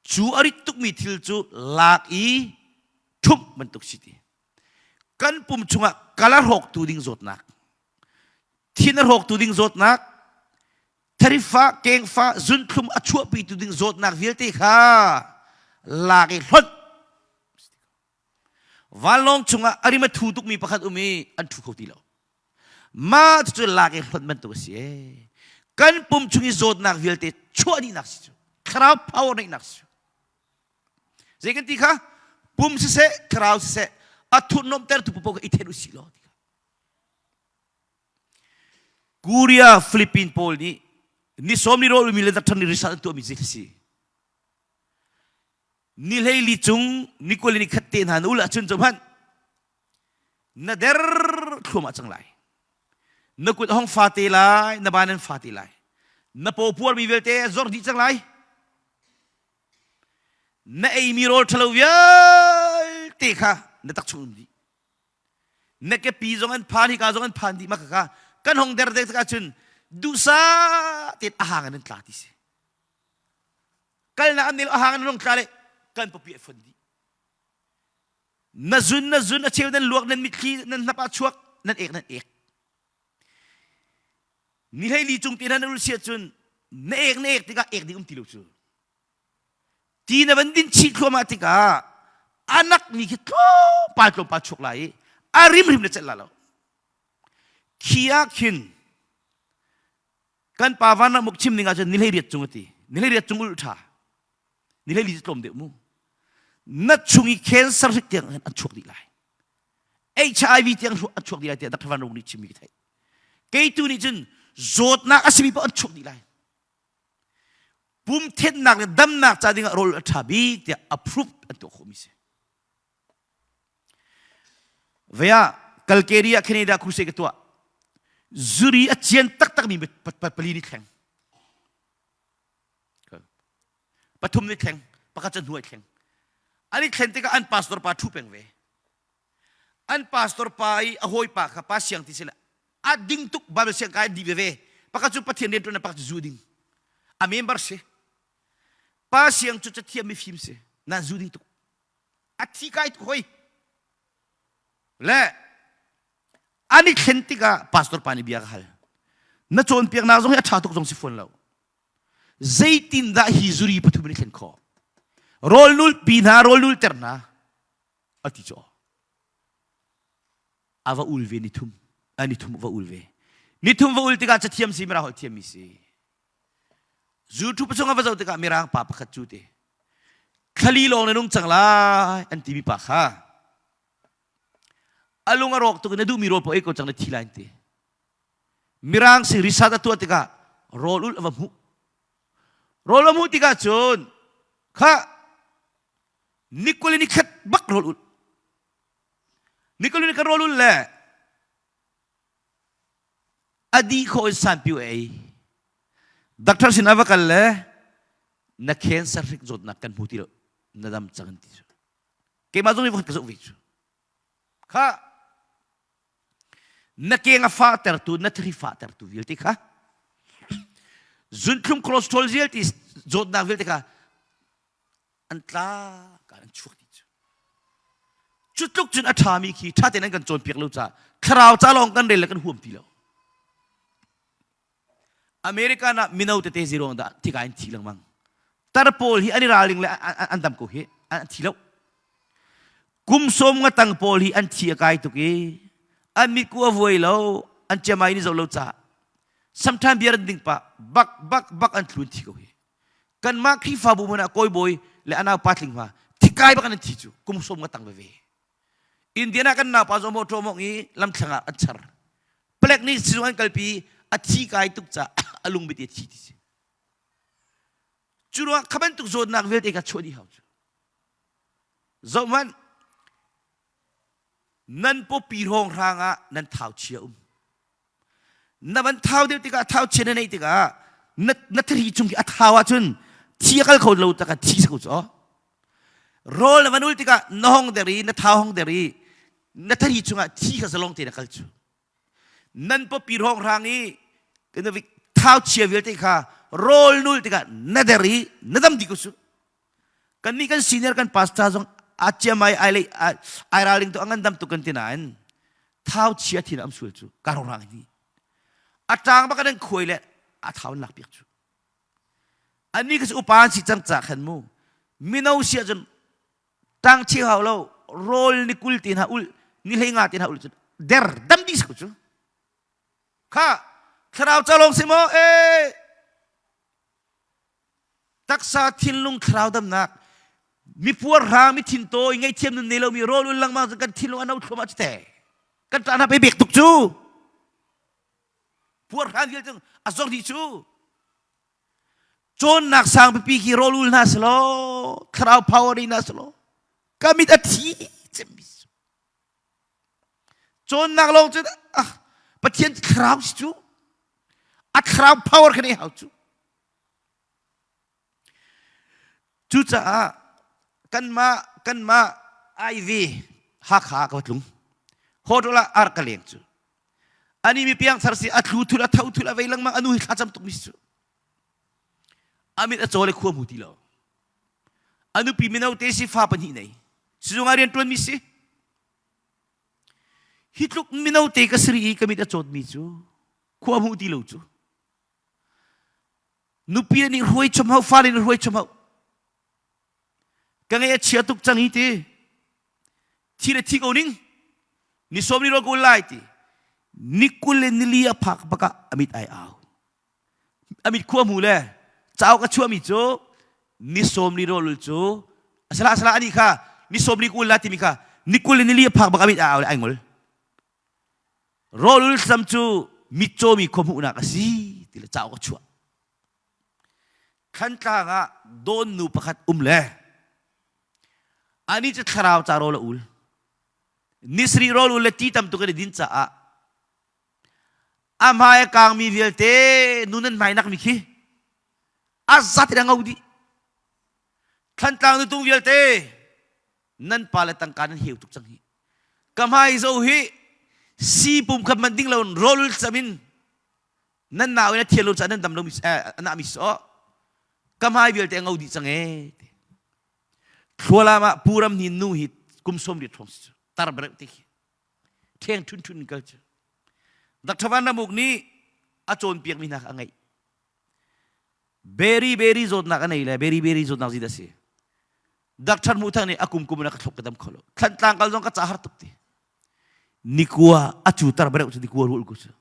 Cu a rit tukmi thil cu lak i ṭhumh bantuk si ti. Kan pum chungah kal a hrawktu ding zawtnak, thin a hrawktu ding zawtnak, tharifa, kengfa, zunthlum a chuahpitu ding zawtnak vialte kha lak i hlonh Vanlawng chungah a rim a thu tukmi pakhat um i an thu kho ti lo. Mah cucu lak i hlonh bantuk a si ee. Kan pum chung i zawtnak vialte chuah dihnak si cu. Thlarau power neihnak si cu. Zei kan ti kha? Pum siseh, thlarau siseh, a thurhnomhtertu paoh kha i then usih law ti kha. Korea, Philippines pawl nih ni sawm ni rawl umi le doctor nih research an tuahmi zei si. Ni hleili cung ni kul ni khat te hna na ul ahcun cu hmanh na der thluahmah cang lai. Na kut hong fa te lai, na ban an fa te lai. Na paw puarmi vialte a zor dih cang lai. Na eimi rawl ṭhalo vialte kha na tak chung um dih. Na kepi zong an phan, hika zong an phan dih ma kha kan hong der dek tikah cun duhsah tein a hang in an tla ti si. Kalnak an nil a hang in rong tla le kan papi a fon dih. Na zun na zun a cheu nan luak nan mitthli nan hnap ah chuak nan ek nan ek. Ni hlei li cung te nan ul sia cun na ek na ek tikah ek ding um ti lo cu. Ti na van din chih thluahmah tikah anak mi khi tlawmpal tlawmpal chuak lai i a rimrim na celh la lo. Khi ah khin. Kan pa van rak chim ning ahcun ni 18 cung a ti. Ni 18 cung ul ṭha. Ni 14 cu tlawm deuh mu. Na chung i cancer hrik tiang an chuak dih lai. HIV tiang an chuak dih lai tiah Dr. Van Rung nih chimmi ka theih. Kei tu nih cun zawtnak a simi paoh an chuak dih lai. Pum thennak le damnak ca dingah rawl a ṭha bik tiah approve an tuah khawhmi si. Vea Calgary ah Canada crusade ka tuah. Zuri a cian taktakmi pali ni thleng. Pathum ni thleng, pakhat cu hnuai thleng. An i thlen tikah an pastor pa ṭhu peng ve. An pastor pa i a hawipa kha pa siang ti sila a ding tuk Bible siang kai di veve. Pakhat cu Pathian rianṭuan pakhat cu zu ding. A member si. Pa siang cu cathiam mifim si. Na zu ding tuk. A thi kai tuk hoi. Le an i thlen tikah pastor pa nih bia ka hal. Na cawnpiaknak zong hi a ṭha tuk zong si fawn lo. Zeitindah hi zuri pathum in i thlen khawh? Rawl nul pi hna, rawl nul ter hna. A ti cu. A va ul ve nithum. A nithum va ul ve. Nithum va ul tikah cathiam si mirang holh thiammi si. Zu thu chung a va zoh tikah mirang pa pakhat cu te thlali lawng na nung cang lai an timi pa kha a lung a rawk tuk in na duhmi rawl paoh ei ko cang na thi lai an ti. Mirang si risat a tuah tikah rawl ulh a va hmuh. Rawl a hmuh tikah cun kha nikul in nikhat bak rawl ulh. Nikul in nikhat rawl ulh le a dih khawh in sanpiu a ei. Doctor sin a va kal le na cancer hrik zawtnak kan hmu ti lo na dam cang an ti cu. Keimah zong nih voikhat ka zoh ve cu. Kha na keng a fahtertu na thari fahtertu vialte kha zunthlum cholesterol vialte zawtnak vialte kha an tla ka an chuak dih cu cu tluk cun a ṭhami khi ṭha tein an kan cawnpiak lo caah thlarau ca lawng kan rel le kan huam ti lo American ah mino tete zirong dah thika in thi lengmang tar pawl hi an i ralring le an dam ko hi an thi lo kum sawm nga tang pawl hi an thi a kai tuk i an mitku a vuai lo an ciamai ni zo lo ca sometimes beer an ding pa bak bak bak an thlun thi ko hi kanmah Khrihfabu hmanh ah kawi bawi le anau pa tling hma thikai bak an thi cu kum sawm nga tang veve Indian ah kan naupa zong motor mong i lamthlang ah an char palek nih sizung an kalpi a thi kai tuk ca a lung bit i a thi ti si cu ruang kha bantuk zawtnak vialte ka chuah dih hau cu zoh hmanh nan pawpi hrawng hrang ah nan thau chia um na van thau deuh tikah thau chia na neih tikah na na thari chung khi a thau ahcun thi a kal kho lo taka thi sa ko cu rawl na van ul tikah na hong der i na thau hong der i na thari chungah thi kha zalong te na kal cu nan pawpi hrawng hrang i thau chia vialte kha rawl nul tikah na der i na dam dih ko cu Kannih kan senior kan pastor zong a ciamai ai lei ai ralring tu angan dam tuk kan ti nain thau chia thin am sual cu ka rong rang hi a tang bak an khuai le a thau an lak piak cu ani ka upa an si cang ca khan mu mino sia cun tang chi hau lo rol ni kul tin ha ul ni hlei nga tin ha ul cu der dam di sa cu kha thlarau ca lawng si maw e Taksa thinlung thlarau damnak mipuarhrang mi thintawi ngaihthiam nun nei lomi rawl ul lengmang cu kan thinlung a no thluahmah cu te kan ṭah hna pe bek tuk cu puarhrang vialte a zor dih cu cawnnak sang pipi khi rawl ul hna selaw thlarau power in hna selaw ka mit a thi cemmi cawnnak lawng cu ah Pathian thlarau si cu a thlarau power kha nei hau cu Cucaah kanmah kanmah IV Hakha ka va tlung. Hotel ah ar ka leng cu. Ani mi piangthar si a thlu thul a tho thul a vei lengmang anu hi thlacam tuk mi si cu. A mit a caw le khua hmu ti lo. A nupi mino te si fa pahnih nei. Sizung ah rian ṭuan mi si. Hi tluk mino te ka siri i ka mit a cawt mi cu khua hmu ti lo cu. Nupi nih hruai chom hau, fale nih hruai chom hau. Ka ngei a chia tuk cang hi ti. Thi le thi ko ning. Ni sawm ni ro ko lai ti. Ni kul le nili a phak bakah a mit ai au. A mit khua hmu le cauk a chuahmi cu ni sawmli rawlul cu asala asala ani kha ni sawmli kul la timi kha ni kul le nili a phak bak a mit a au le ai ngol. Rawlul sam cu mitcawmi khua hmuhnak a si ti le cauk a chuah. Thlantlang ah dawn nu pakhat um le ani cu thlarau ca rawl a ul. Nisri rawl ul le ti tam tuk in a din caah a hmai a kaangmi vialte nu nan hmai nak mi khi a zat in a ngo dih. Thlantlang nutung vialte nan pa le tangka nan heu tuk cang hi. Ka hmai zo hi si pum khat man ding lo rawl cam in nan nau in a thian lo caah nan dam lo mi na mi so ka hmai vialte a ngo dih cang ee. Thlualam ah Puram ni nu hi kum som riat hrawng si tar bereuh te khi ṭheng ṭhun ṭhun kal cu Dr. Van Ramuk nih a cawnpiak mi hna kha a ngeih beri beri zawtnak a nei le beri beri zawtnak zit a si Dr. Mu Thang nih a kum kum in a ka thlok ka dam kho lo thlantlang kal zong ka ca har tuk ti nikua a cu tar bereuh cu nikua rul ku cu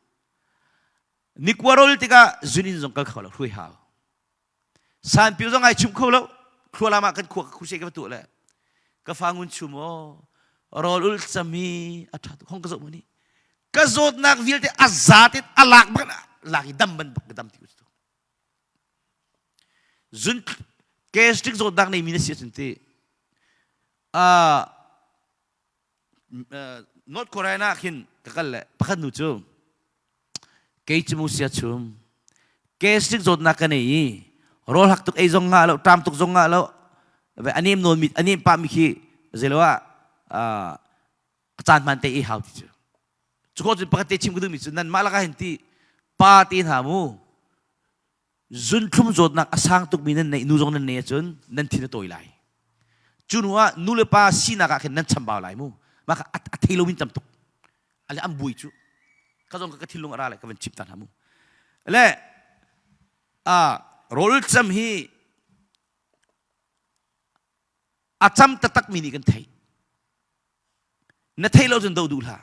nikua rol tikah zunin zong kal kho lo hruai hau Sanpio zong ai chum kho lo. Khualam ah kan khua ka khuse ka va tuah le ka fa ngun chum aw rawl ul cami a tha tuk hong ka zoh mu ni ka zawtnak vialte a zat in a lak bak lak i dam ban bak ka dam ti u zun gastric zawtnak nei mi na si ahcun ti North Carolina khin ka kal le pakhat nu cu kei cu mu sia chum gastric zawtnak ka nei i rawl hak tuk ei zong ngah lo ṭam tuk zong ngah lo anem nawn mi anem pa mi khi zeilo ah caan hman te i hau ti cu cu ko cun pakhat te chim ka duh mi cu nan mah lakah hin ti pa te hna mu Zunthlum zawtnak a sang tukmi nan neih nu zong nan neih ahcun nan thin a tawi lai. Cu hnu ah nu le pa sinak ah khin nan chambau lai mu. Mah kha a thei lomi tam tuk. Ale an buai cu. Ka zong ka thinlung a ra le ka van chim ta hna mu. Le a rawlcam hi a cam taktakmi nih kan theih. Na theih lo cun do duh hlah.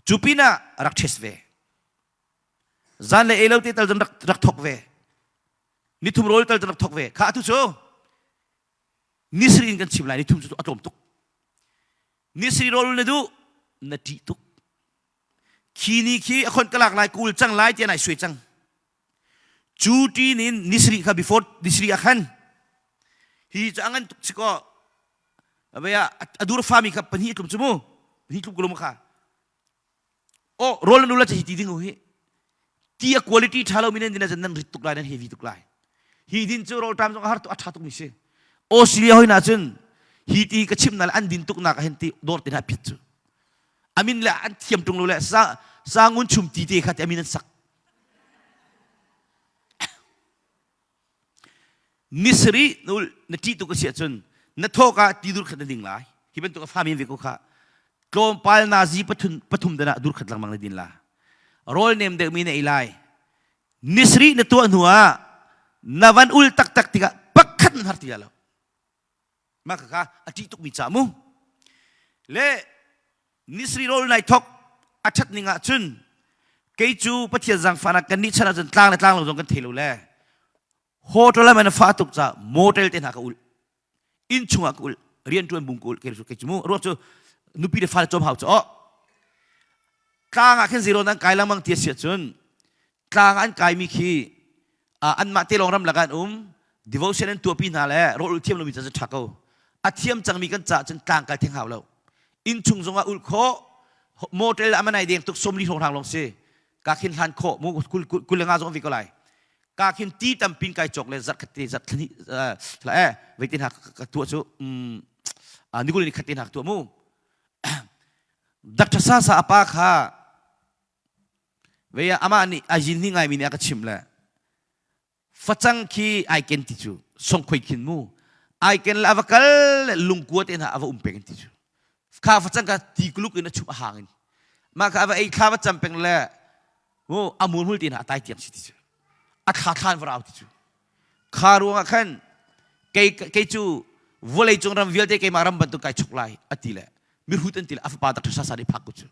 Cu pinah rak test ve. Zan le ei lo te tal cun rak, rak thok ve. Nithum rawl tal cun rak thok ve. Kha atu cu nisri in kan chim lai nithum cu a tlawm tuk. Nisri rawl na duh na ṭih tuk. Khi ni khi a khon ka lak lai kul cang lai tiah nai suai cang. Cu ṭin in nisri kha before nisri ah khan hi cu a ngan tuk si kaw abaya a dur fami kha pahnih tlum cu mu pahnih tlum kulum kha Oh, rawl nan ula hi ti ding hi. Ti a quality tha lo mi nan din ahcun nan rit tuk lai, nan heavy tuk lai. Hi din cu rawl ṭam zong a har tuk, a ṭha tuk mi si. Australia hoi na cun hi ti ka chim na le an din tuk nak hin ti dawr te na phit cu. Amin le an thiam ṭung lo le sa sangun chum ti te kha ti amin an sak. Nisarih na ṭih tuk a si ahcun na thawk ah ti dur khat na ding lai. Hi bantuk a fami ve ko kha. Tlawmpal nazi pathum, pathum dan ah dur khat lengmang na din la. Rawl nem deuhmi na ei lai. Nisarih na tuah hnu ah na van ul taktak tikah pakhat nan har ti lo. Mah kha a ṭih tukmi ca mu. Le nisri rawl nai thok a ṭhat ning ah cun kei cu Pathian zaangfahnak kan nih chan ahcun tlang le tlang lo zong kan thei lo le hotel ah man fa tuk ca motel te hna ka ul inn chungah ka ul rianṭuan bung ka ul kei cu kei cu mu ruak cu nupi le fale cawm hau cu oh tlang ah khin zero nan kai lengmang ti a si ahcun tlang an kaimi khi anmah te lawng ramlak ah an um devotion an tuahpi hna le rawl ul thiam lomi ca cu ṭha ko a thiam cangmi kan caah cun tlang kal theng hau lo inn chung zongah ul khawh motel a manai deng tuk somli hrawng lawng si ka khin hlan khawh mu kul kul nga zong vi ko lai ka khin ti tampin kai chok le zat khat te zat thani la e veitin ha ka tua chu nikul ni khat te hak tua mu Dr. Sasa apa kha Vei ah amah nih a yin hi ngaimi nih a ka chimh le facang khi ai ken ti cu songkhoi khin mu ai ken le a va kal le lungkua te hna a va um peng ti cu kha facang kha ti kuluk in a chup a hang in mah kha a va ei thla va cam peng le mu a mul hmul te hna a tai tiang si ti cu a thla thlan va rau ti cu kha ruangah khan kei kei cu vawlei cung ram vialte keimah ram bantuk kai chuk lai a ti le mihrut an ti le a fapa Dr. Sasa nih phak ku cu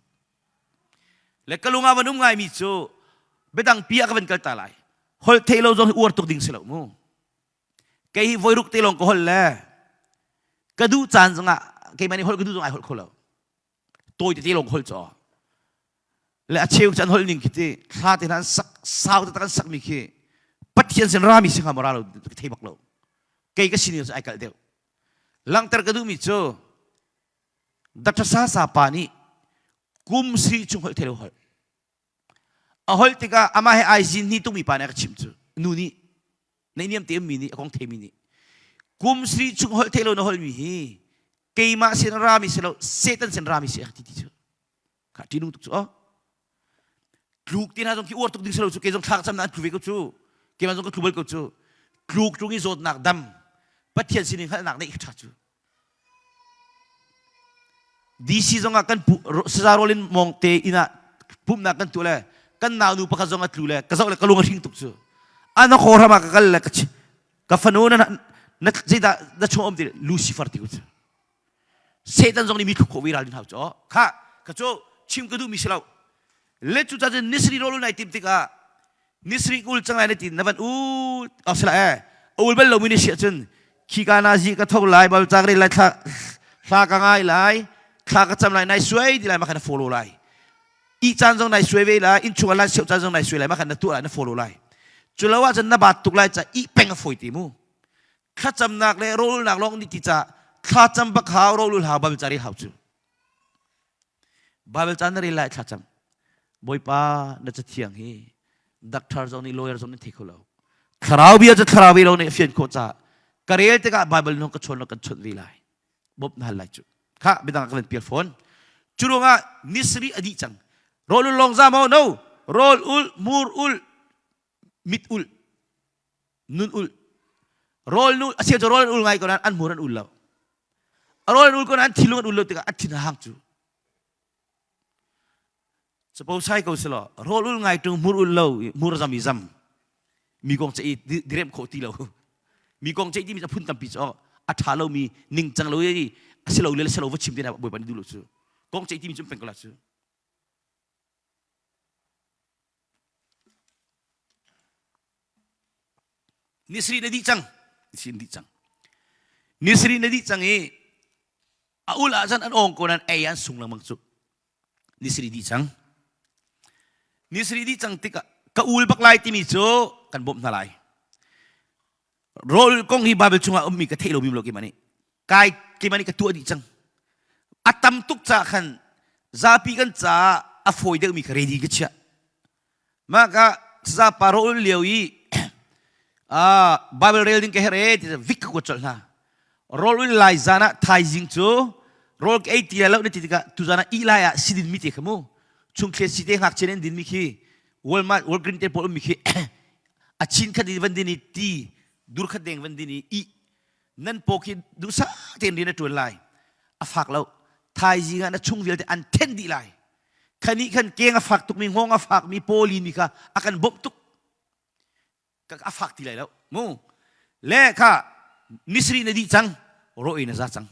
Le ka lung ah van um ngaimi cu biadang pi ah ka van kal ta lai. Holh theih lo zong hi uar tuk ding si lo mu. Kei hi voiruk te lawng ka holh le ka duh caan zongah keimah nih holh ka duh zong ai holh kho lo. Tawi tete lawng ka holh caw. Le a cheu cu an holh ning khi ti thla te hna an sak sau taktak an sakmi khi Pathian sin rami si hnga maw ra lo ka thei bak lo. Kei ka sining cu ai kalh deuh. Langhter ka duhmi cu Dr. Sasa pa nih kum sri chung holh thei lo holh. A holh tikah amah he ai zin ni tungmi pa nih a ka chimh cu nu nih neihniam te ummi nih a kong theimi nih kum sri chung holh thei lo na holhmi hi keimah sin rami si lo Satan sin rami si a ti ti cu kha ṭihnung tuk cu oh tluk ti hna zong khi uar tuk ding si lo cu kei zong thla ka cam na an tlu ve ko cu keimah zong ka tlu bal ko cu tluk tlung i zawtnak dam Pathian sin in hngalhnak neih kha ṭha cu DC zong ah kan pu saza rawl in mong te inn ah pumhnak kan tuah le kan nau nu pakhat zong a tlu le ka zoh le ka lung a hring tuk cu ana khaw ram ah ka kal le ka ka fanu na na zeidah na chung um ti Lucifer ti ku cu Satan zong nih mi thluk khawh ve ral din hau cu kha ka cu chim ka duh mi si lo le cu ca cun nisri rawl nai tim tikah nisri ul cang lai na ti na van u sila e a ul bal lomi na si ahcun khika na zi ka tho lai bal cang re lai thla thla ka ngai lai thla ka cam lai nai suai ti lai ma khan na follow lai i caan zong nai suai ve lai innchung ah lan seu caan zong nai suai lai ma khan na tuah lai na follow lai cu lo ahcun na baat tuk lai ca i peng a fawi te mu thlacamnak le rawlulnak lawng nih ti ca thlacam bak hau rawlul hau bal cari hau cu Bible caan na rel lai thlacam Bawipa na cathiang hi doctor zong nih lawyer zong nih thei kho lo thlarau bia cu thlarau bia lo nih fian khawh ca ka rel tikah Bible nung ka chawn lo kan chawnh ve lai bawmh na hal lai cu kha midang ka van pial fawn cu ruangah nisri a dih cang rawl ul lawng za maw no rawl ul mur ul mit ul nun ul rawl nu a cheu cu rawl an ul ngai ko nain an hmur an ul lo a rawl an ul ko nain an thinlung an ul lo tikah an thin a hang cu capo sai ko selaw rawl ul ngai tung hmur ul lo hmur zam i zam mi kong ceih i direm khawh ti lo mi kong ceih timi phun tampi cu a ṭha lomi ningcang lo i a si lo le si lo va chim te na bawipa nih duh lo cu kong ceih timi cu peng ko la cu Nisri na dih cang. Nisri na dih cang. Nisri na dih cang i a ul ah cun an awng ko nan ei an sung lengmang cu. Nisri dih cang. Nisri dih cang tikah ka ul bak lai timi cu kan bawmh hna lai. Rawl kong hi Bible chungah ummi ka theih lomi lo keimah nih. Kai keimah nih ka tuah dih cang. A tam tuk caah khan zapi kan caah a fawi deuhmi kha ready ka chiah. Mah ka sazapa rawl lio i Bible rel ding ka herh e ti vik ka kuat colh hna. Rawl ul lai zan ah thaizing cu rawl ka ei ti lai lo na ti tikah tuzan ah ih lai ah sidin mi te kha mu chungthliat si te ngakchia nih an din mi khi Walmart Walgreen te pawl ummi khi a chin khat in van din i ti dur khat deng van din i ih nan paw khi duhsah tein rian a ṭuan lai a fak lo thaizing ah na chung vialte an then dih lai khani khan keng a fak tukmi ngong a fakmi pawli mi kha a kan bawmh tuk a fak ti lai lo mu le kha nisri na dih cang ro in na za cang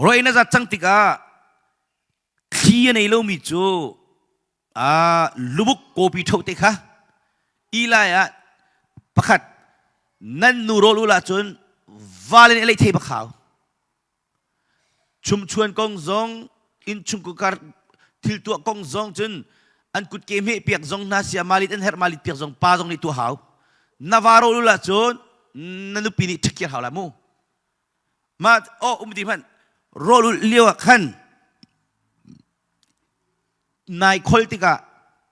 ro in na za cang tikah thli a nei lomi cu lubuk kawpi tho te kha ilai ah pakhat nan nu rawl ul ahcun valen elei thei bak hau Chumchuan kong zong innchungkhar thil tuah kong zong cun an kutke hmeh piak zong hna sia malit an herh malit piak zong pa zong nih tuah hau. Na va ro lul ahcun na nupi nih ṭhikir hau lai mu. Ma oh um ti hmanh rawl ulh lio ah khan nai khol tikah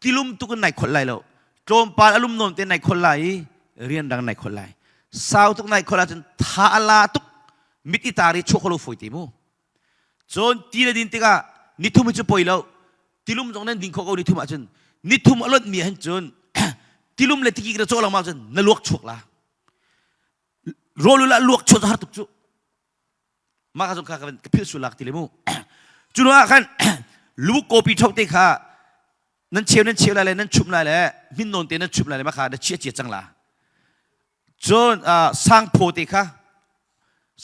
tilum tuk in nai khol lai lo tlawmpal a lum nawn te nai khol lai i rianrang nai khol lai sau tuk nai khol ahcun tha a la tuk mit i tar i chuak lo fawi te mu cun ti na din tikah nithum hi cu poi lo tilum zong nan ding kho ko nithum ahcun nithum a lonh mi ahhin cun tilum le tikik na cawh lengmang cun na luak chuak la rawl ul ah luak chuak har tuk cu mah ka zong kha ka philh sul lak ti le mu cu ah khan lubuk kawpi tho te kha nan cheu nan cheu lai le nan chum lai le hmin nawn te nan chum lai le mah kha na chia cia cang la cun sangphaw te kha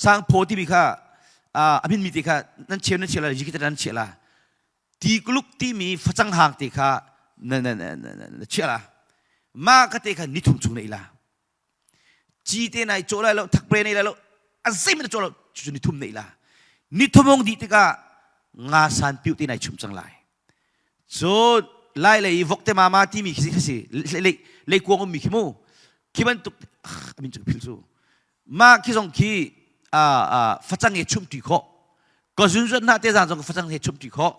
sangphaw timi kha a hmin mi te kha nan cheu nan cheu lai le jikita nan chia la ti kuluk timi facang hang te kha na na na na chia la. Ma ka te kha nithum chung na ila. Ci te nai cawh lai lo, thakpre nei lai lo, a zeihmanh na cawh lo, cucu nithum na ila. Nithum hong dih tikah nga san piu te nai chum cang lai. Cun lai lei i vokte mama timi khi si si lei lei kuang ummi khi mu khi bantuk amin cu phil cu ma khi zong khi facang he chum ṭi khawh ka zunzuat hna te zang zong facang he chum ṭi khawh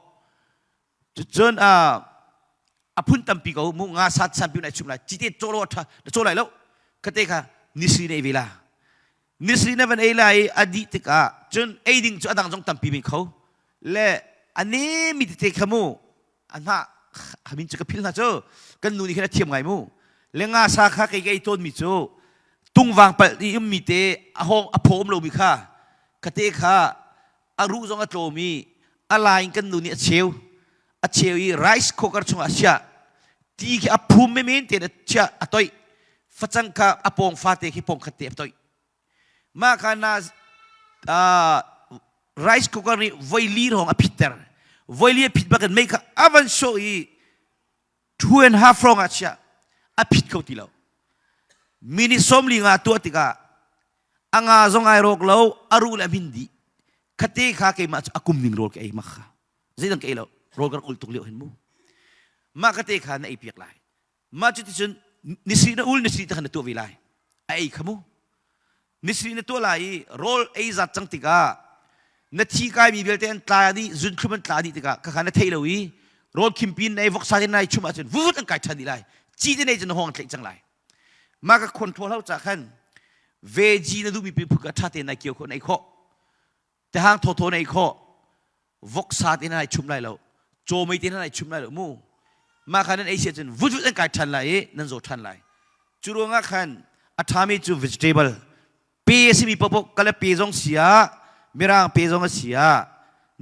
cun a phun tampi ko mu nga sat san pi nai chum lai cite caw lo tha caw lai lo khate kha nisri nei ve la nisri na van ei lai i a dih tikah cun ei ding cu a dang zong tampi men kho le a nemi tete kha mu a hnah hamin cu ka phil hna cu kan nu nih khin a thiam ngai mu le nga sa kha kei ka ei tawn mi cu tungvang palh i ummi te a hawng a phaw um lomi kha khate kha a ruh zong a tlawm i a lai in kan nu nih a cheu a cheu i rice cooker chungah a chiah ti khi a phum men tein a chiah a toih facang kha a pawng fate khi pawng khat te a toih mah kha na uh, rice cooker nih voi li hrawng a phitter voi li a phit bakin mei kha a van sawh i 2.5 hrawng ah chiah a phit kho ti lo minute 15 tuah tikah a nga zong ai rawk lo a ruh le a hmin dih khate kha keimah cu a kum ning rawl ka ei mak kha zeidang ka ei lo rawl ka rak ul tuk lio hin mu mah khate kha na ei piak lai mah cu ticun nisri na ul nisri te khan na tuah ve lai a ei kha mu nisri na tuah lai i rawl ei zat cang tikah na thi kai mi vialte an tla dih zunthlum an tla dih tikah khakha na thei lo i rawl khimpin na ei voksa te nai chum ahcun vuvut an kai ṭhan dih lai ci te nei cun na hawng an tlaih cang lai mah ka control hau ca khan veggie na duhmi phu ka ṭha te nai kio khawh na ei khawh tehang thawthaw na ei khawh voksa te na ai chum lai lo cawmei te na ai chum lai lo mu mah kha nan ei sia cun vut vut an kai ṭhan lai i nan zaw ṭhan lai cu ruangah khan a ṭhami cu vegetable pe a simi paohpaoh kala pe zong si ah mirang pe zong a si ah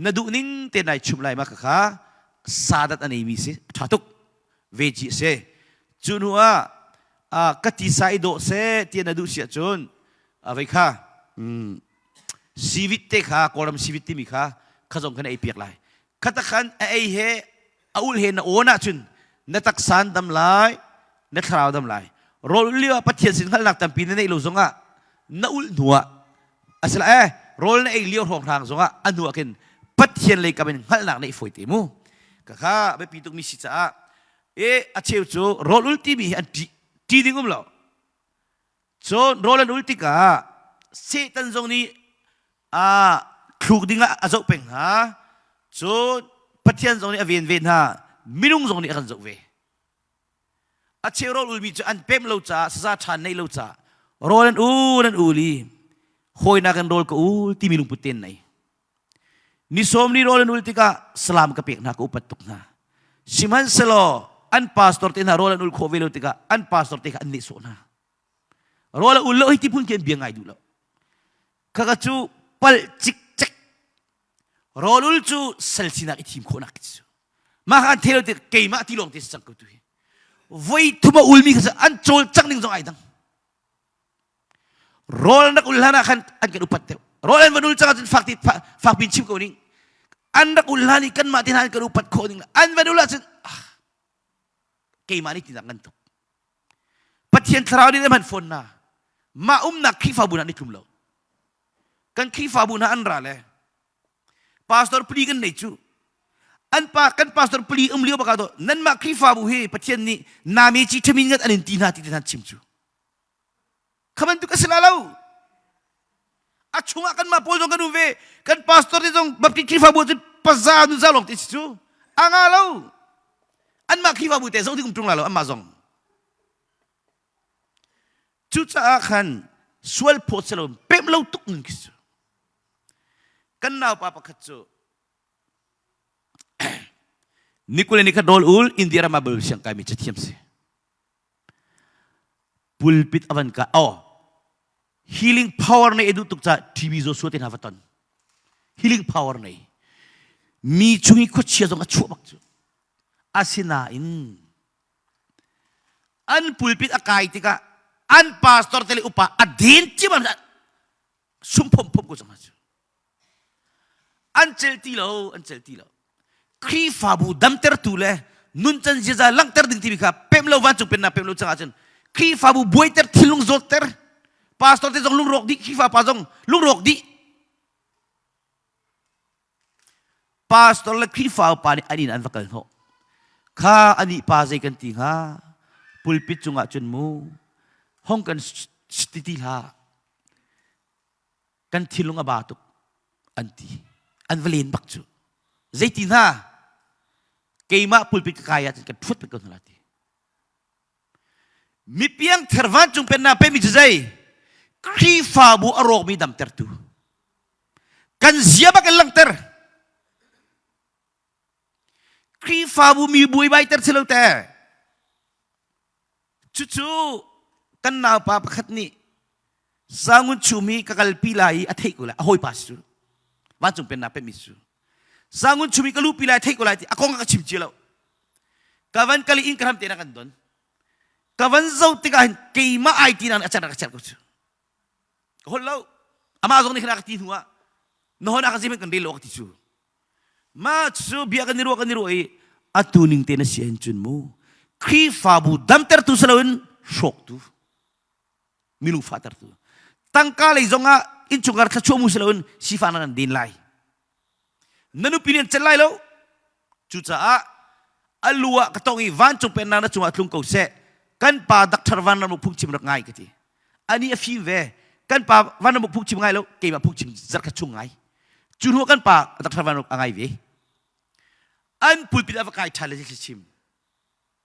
na duh ning te nai chum lai ma kha sadat a neimi si a ṭha tuk veggie a si cu hnu ah ka tisa i dawh seh ti na duh si ahcun vei kha sivit te kha kawlram sivit timi kha kha zong khan ei piak lai khata khan a ei he a ul he na awn ahcun na taksan dam lai na thlarau dam lai rawl ul lio ah Pathian sin hngalhnak tampi na neih lo zongah na ulh hnu ah asila eh rawl na ei lio hrawnghrang zongah a hnu ah khin Pathian lei kam in hngalhnak neih fawi te mu ka kha biapi tukmi si caah e a cheu cu rawl ul timi hi an ṭih ṭi ding um lo Cun rawl an ul tikah Satan zong nih a thluk dingah a zoh peng hna. Cun Pathian zong nih a ven ve hna. Minung zong nih a kan zoh ve. A cheu rawl ulmi cu an pem lo caah saza ṭha neih lo caah rawl an ul an ul i hawinak in rawl ka ul timi lungput te an nei. Ni sawm ni rawl an ul tikah salam ka pek hna ka upat tuk hna. Sihmanhsehlaw an pastor te hna rawl an ul khawh ve lo tikah an pastor te kha an nehsawh hna. Rawl a ul lo hi ti phun khi an bia ngai duh lo. Khaka cu palh cikcek. Rawl ul cu sal sinak i thim khawhnak cu. Mah kha an thei lo tik keimah ti lawng te si cang ko tu hi. Voi thum a ulmi kha an cawl cang ning zong ai dang. Rawl an rak ul hlan ah khan an kan upat deuh. Rawl an van ul cang ahcun fak ti fak pin chim ko ning. An rak ul hlan i kanmah te hna an kan upat khawh ning an van ul ahcun ah, keimah nih tinak ngan tuk. Pathian thlarau nih an fawn na. Mah umnak Khrihfabu hna an i tlum lo. Kan Khrihfabu hna an ra le pastor pali kan nei cu an pa kan pastor pali um lio baka do nanmah Khrihfabu hi Pathian nih nami chi ṭhamin ngat an in ti hna ti te hna chim cu Kha bantuk a si la lo. A chungah kanmah pawl zong kan um ve. Kan pastor te zong Baptist Khrihfabu cu paza nu za lawng te si cu. A nga lo. Anmah Khrihfabu te zong ding um ṭung la lo anmah zong. Cucaah khan sual phawt si lo pem lo tuk nun khi cu. Kan naupa pakhat cu Nikule ni kha rawl ul India ram ah Bible siang kaimi cathiam si. Pulpit a van ka oh healing power nei duh tuk ca TB Joshua te hna va ton healing power nei mi chung i khuachia zong a chuah bak cu asinain an pulpit a kai tikah an pastor te le upa a den ciam sum phom phom ko cang cu An celh ti lo, an celh ti lo. Khrihfabu damtertu le nuncan ziaza langhter ding timi kha pem lo vancung pennak pem lo cang ahcun Khrihfabu buaiter thinlung zawtter pastor te zong lungrawk dih Khrihfa pa zong lungrawk dih pastor le Khrihfa upa nih an inn an va kal hnawh kha anih pa zei kan ti hnga pulpit cungah cun mu hong kan ti ti hlah kan thinlung a ba tuk an ti an va len bak cu zeiti hna keimah pulpit ka kai ahcun kan ṭhut ko hna ti mipiang ther vancung pennak pemi cu zei Khrihfabu a rawkmi damtertu kan zia bak in langhter Khrihfabu mi buaibaiter si lo te Cucu kan naupa pakhat nih Sangun chum hi ka kalpi lai i a theih ko lai a hawipa si cu vancung pennak pemi si cu Sangun chum hi ka luhpi lai a theih ko lai ti a kong a ka chim cia lo ka van kal i inn ka hram te na kan don ka van zoh tikah hin keimah ai ti na a cer a ka cer ko cu ka holh lo amah zong nih khan a ka ti hnu ah na hon a ka zim kan rel lo ka ti cu Mah cu bia kan i ruah kan i ruah i atu ning te na si ahhin cun mu Khrihfabu damtertu si loin hrawktu minung fahtertu tangka lei zongah innchungkhar thluachuah mu si loin sifah nan den lai na nupi nih an celh lai lo cucaah a lu ah ka tong i vancung pennak na cungah tlung ko seh kan pa Dr. Van Ram phungchim rak ngai ka ti ani a fim ve kan pa Van Ram phungchim ngai lo keimah phungchim zarh khat chung ngai Cu hnu kan pa Dr. Van a ngai ve. An pulpit a va kai ṭhan le chim.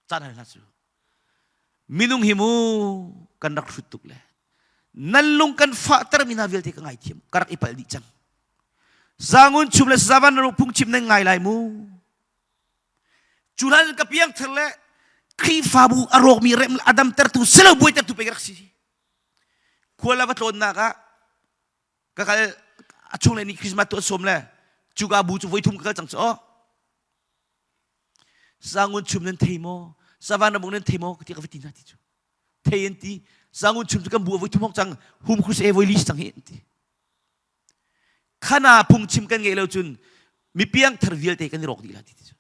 Caan hal hna cu. Minung hi mu kan rak hrut tuk le nan lung kan fahter mi hna vialte ka ngaithiam ka rak i palh dih cang. Zangun chum le sazavan na phungchim nan ngai lai mu. Cu hlan ka piang thar le Khrihfabu a rawkmi rem a damtertu silo buaitertu pe ka rak si. Khual a va tlawnnak ah ka kal a chung le nih Christmas tu an sawm le cuka bu cu voithum ka kal cang cu aw sangun chum nan thei maw savan ramung nan thei maw ka ti ka va ti hna ti cu thei an ti sangun chum cu kan bu a voithum hok cang hum khus e voi li cang hi an ti khana phungchim kan ngei lo cun mipiang thar vialte kan i rawk dih la ti ti cu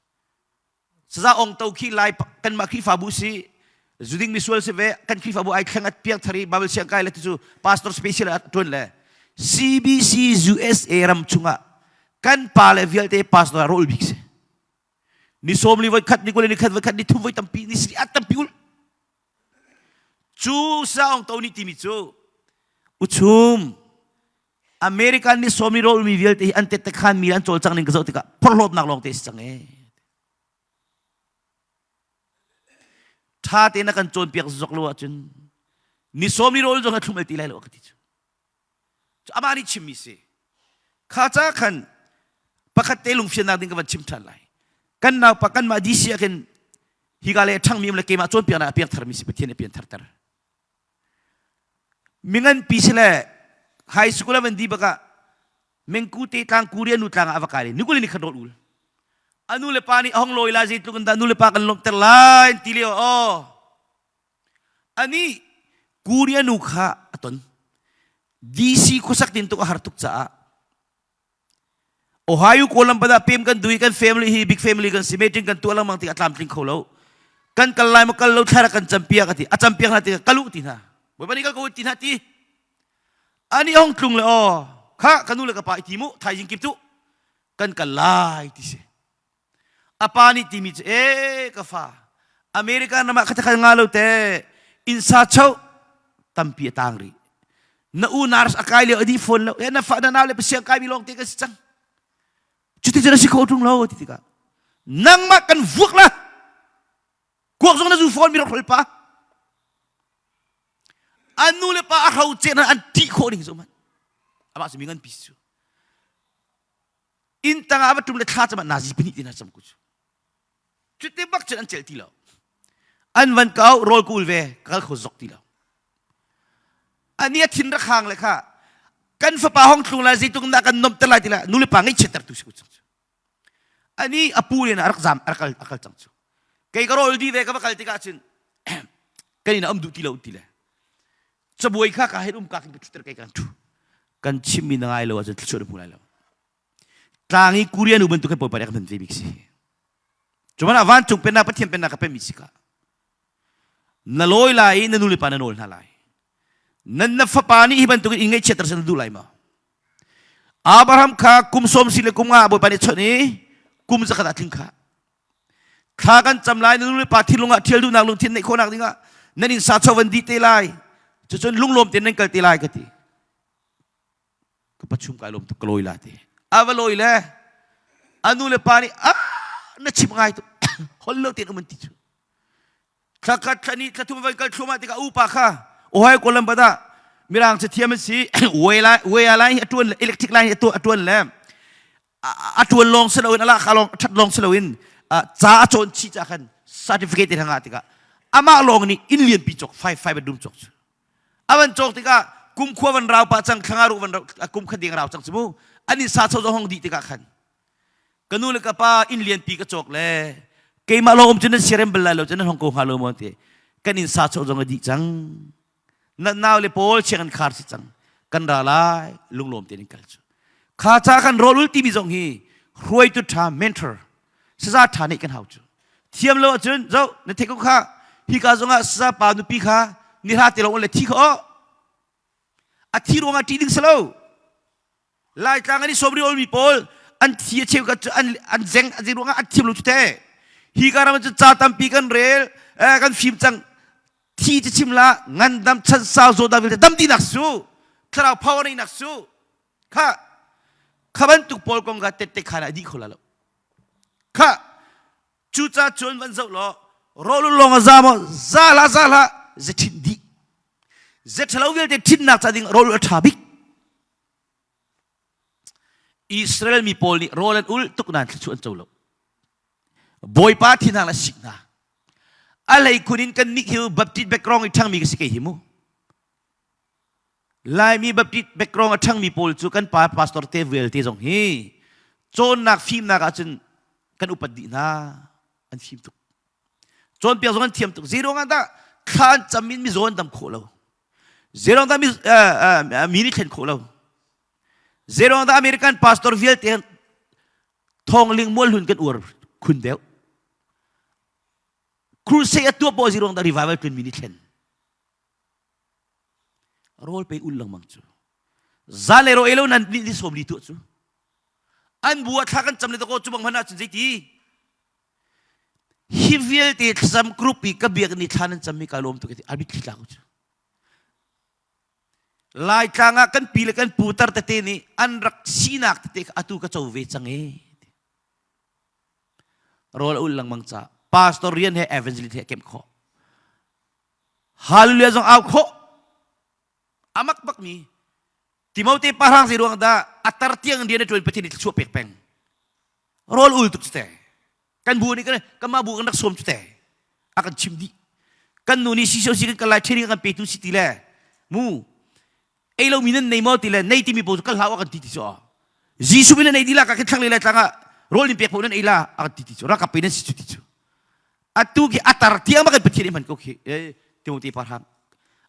Saza ong to khi lai kanmah Khrihfabu si zuding misual si ve kan Khrihfabu ai thleng at piang thari Bible siang kai le cu pastor special at tuan le CBC USA ram chungah kan pa le vialte pastor rol bik si ni som li voi khat ni kul ni khat voi khat ni thum voi tampi ni sri at tampi ul cu sa ong to ni timi cu uchum American nih sawmi rawlmi vialte hi an tette khan mi an cawlcang ning ka zoh tikah phorhlawtnak lawng te si cang ee. Tha tein a kan cawnpiak zok lo ahcun ni sawmi rawl zong a thlum el ti lai lo ka ti cu. Cu amah nih chimmi si. Kha ca khan pakhat te lungfiannak ding ka van chim ṭhan lai. Kan naupa kanmah DC ah khin hika le ṭhangmi um le keimah cawnpiaknak a piang tharmi si Pathian a pian tharter. Minganpi si le high school a van di bak ah Mengku te tlang Korea nu tlang ah a va kai le nikul in khat rawl ul. A nu le pa nih a hong lawi lai zeitluk in dah nu le pa kan lawmhter lai ti lio aw. Ani Korea nu kha a ton. DC khuasak tin tuk a har tuk caah Ohio Kawlam pada pem kan dui kan family hi big family kan si meeting kan tuah lengmang tik a tlamtling kho lo kan kal lai ma kal lo thla kan campiak ati a campiak hna ti kalu ti hna bawipa nih kal ko ti hna ti ani hong tlung le aw kha ka nu le ka pa i ti mu thaizing kip tu kan kal lai ti si A pa nih timi cu ee ka fa American ram ah khatakhat nga lo te innsa cho tampi a tang rih na u nurse a kai lio a dih fawn lo e na fa na nau le pasiang kai mi lawng te ka si cang cuti cun a si kho ṭung lo ti tikah nangmah kan vuak la kuak zong na zu fawn mi rak hrol pa an nu le pa a hro cen an ṭih khawh ding zo man amah cu mi ngan pi cu inn tangah va ṭum le thla cam ah nazi pahnih tin cam ku cu cuti bak cun an celh ti lo an van kau rawl kul ve kal kho zok ti lo ani a thin rak hang le kha kan fapa hong tlung lai zeitluk dah kan nomter lai ti la nu le pa ngaihchiatter tu si ku cang cu ani a pu le na rak zam a kal a kal cang cu kei ka rawl di ve ka va kal tikah cun kan in am duh ti lo ti le cabuai kha ka hen um ka kin ka thuter kai kan thu kan chimmi na ngai lo ahcun thluachuah na hmu lai lo tlang i Korea nu bantuk hin bawipa nih a kan hman ve bik si. Cuman ah vancung pennak Pathian pennak ka pemi si ka. Na lawi lai i na nu le pa na nawl hna lai. Nan na fapa nih hi bantukin in ngaihchiatter seh na duh lai maw? Abraham kha kum sawm si le kum nga Bawipa nih chawnh i kum zakhat ah tling kha. Thla kan cam lai na nu le pa thinlung ah thial duhnak lungthin neih khawhnak dingah nan inn sa cho van dih te lai. Cucun lunglawm tein nan kal te lai ka ti. Ka pachum kai lawm tuk ka lawi la ti. A va lawi le a nu le pa nih ah na chim ngai tuk hol lo tein um an ti cu. Thla khat thla ni thla thum vai kal thluahmah tikah upa kha Ohio Columbus ah mirang cathiam an si way line hi a tuan electric line hi a tuan le a tuan lawng si loin a lak lawng that lawng si loin ca a cawn chih ca khan certificate te ngah tikah amah lawng nih inn lianpi cawk five five bedroom cawk cu a van cawk tikah kum khua van rau pah cang thlanga ru van kum khat ding rau cang cu mu an in sa cho hong dih tikah khan ka nu le ka pa inn lianpi ka cawk le keimah lawng um cu nan siarem bal lai lo cu nan hong ko hnga lo maw ti kan inn sa cho zong a dih cang na nau le pawl chiang an khar si cang kan ra lai lunglawm tein kal cu kha cha kan rawl ul timi zong hi hruaitu tha mentor saza tha nih kan hau cu thiam lo ahcun zo na thei ko kha hi ka zongah saza pa nupi kha ni hra te lo le thi kho a thi ruangah ṭih ding si lo Laitlang an i sawm riolmi pawl an thi a cheu cu an an zeng an zeng ruangah an thiam lo cu te. Hi ka ram cu ca tampi kan rel eh, kan fim cang thi cu chim la ngandam chan sau zaw da vialte dam dinak su thlarau power neinak su kha kha bantuk pawl kong ka tette khan a dih kho la lo kha cuca cun van zoh law rawl lawng a za maw za hlah za hlah ze ṭhinh dih ze ṭhalo vialte ṭhinnak ca ding rawl a ṭha bik Israel mi pawl nih rawl an ul tuk nain thluachuah an co lo. Bawipa thinhang le sik hna. A hleikhun in kan nih hi Baptist background i ṭhangmi ka si kei hi mu. Laimi Baptist background a ṭhangmi pawl cu kan pa pastor te vialte zong hi cawnnak fimnak ahcun kan upat dih hna. An fim tuk. Cawnpiak zong an thiam tuk. Zei ruangah dah thla an cam in mizaw an dam khawh lo. Zei dah mi nih thlen khawh lo. Zei dah American pastor vialte thawngling mualhlun kan uar khun deuh. Crusade a tuah paoh zei dah revival tlun mi nih thlen. Rawl pe ul lengmang cu. Zan le ro elo nan ni sawm li tuah cu. An bu ah thla kan cam le ko cu bang hman ahcun zeiti? Hi vialte thlacam group i ka biak ni thla nan cammi ka lawm tuk ti a mitthli tla ko cu. Laitlang ah kan pi le kan pu tar tete nih an rak sinak tete kha atu ka co ve cang e. Rawl a ul lengmang ca pastor rian he evangelist he kemh khawh. Hallelujah zong au khawh. Amak bak mi Timote pahrang zei ruang dah a tar tiang rian a ṭuan Pathian nih thluachuah pek peng. Rawl ul tuk cu te. Kan bu nih kan kanmah bu kan rak sawm cu te. A kan chim dih. Kan nu nih CCOC kan kal lai training kan petu si ti le mu ei lo mi nan nei maw ti le nei timi pawl cu kal hlah u a kan ti ti cu. Jesuh min nan ei di la ka kan thlang le lai tlang ah rawl in pek paoh nan ei la a kan ti ti cu ralkap pe nan si cu ti cu. Atu khi a tar tiang ma kan Pathian nih hman ko khi Timote parhang.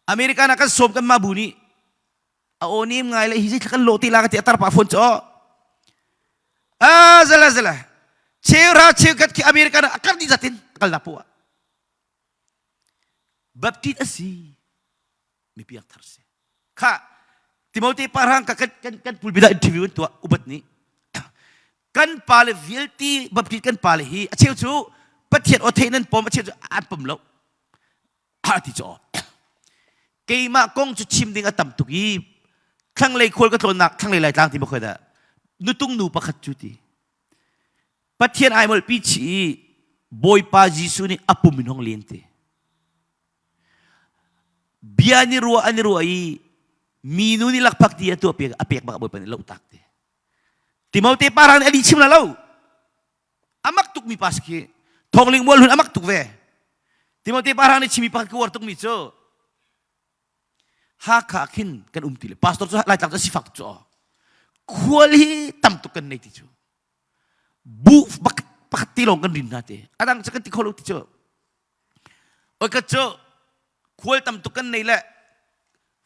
American ah kan sawm kan mah bu nih a aw nem ngai le hi zei kan lawh te la ka ti a tar pah phone cu a zala zala cheu ra cheu khat khi American ah a kar dih zatin kal na pu ah Baptist a si mi piak thar si kha Timote parang ka kan kan kan pulpit ah interview an tuah upat nih kan pa le vialte Baptist kan pa le hi a cheu cu Pathian aw theih nan pom a cheu cu an pom lo a ti cu keimah kong cu chim ding a tam tuk i thlanglei khual ka tlawnnak thlanglei laitlang ti ma khoi dah nutung nu pakhat cu ti Pathian ai molh pi chi i Bawipa Jesuh nih a pum in hong len ti bia ni ruah an i ruah i minu nih lakphak ti a tuah pek a pek bak Bawipa nih loh tak ti Timote parang nih a lih chim la lo amak tukmi pa si khi thawngling mual hun amak tuk ve Timote parang nih chimi pakhat ka uar tukmi cu Hakha khin kan um ti le pastor cu Laitlang cu sifak tuk cu khual hi tam tuk kan nei ti cu bu pakhat te lawng kan rin hna te adang cu kan ti kho lo ti cu oi ka cu khual tam tuk kan nei le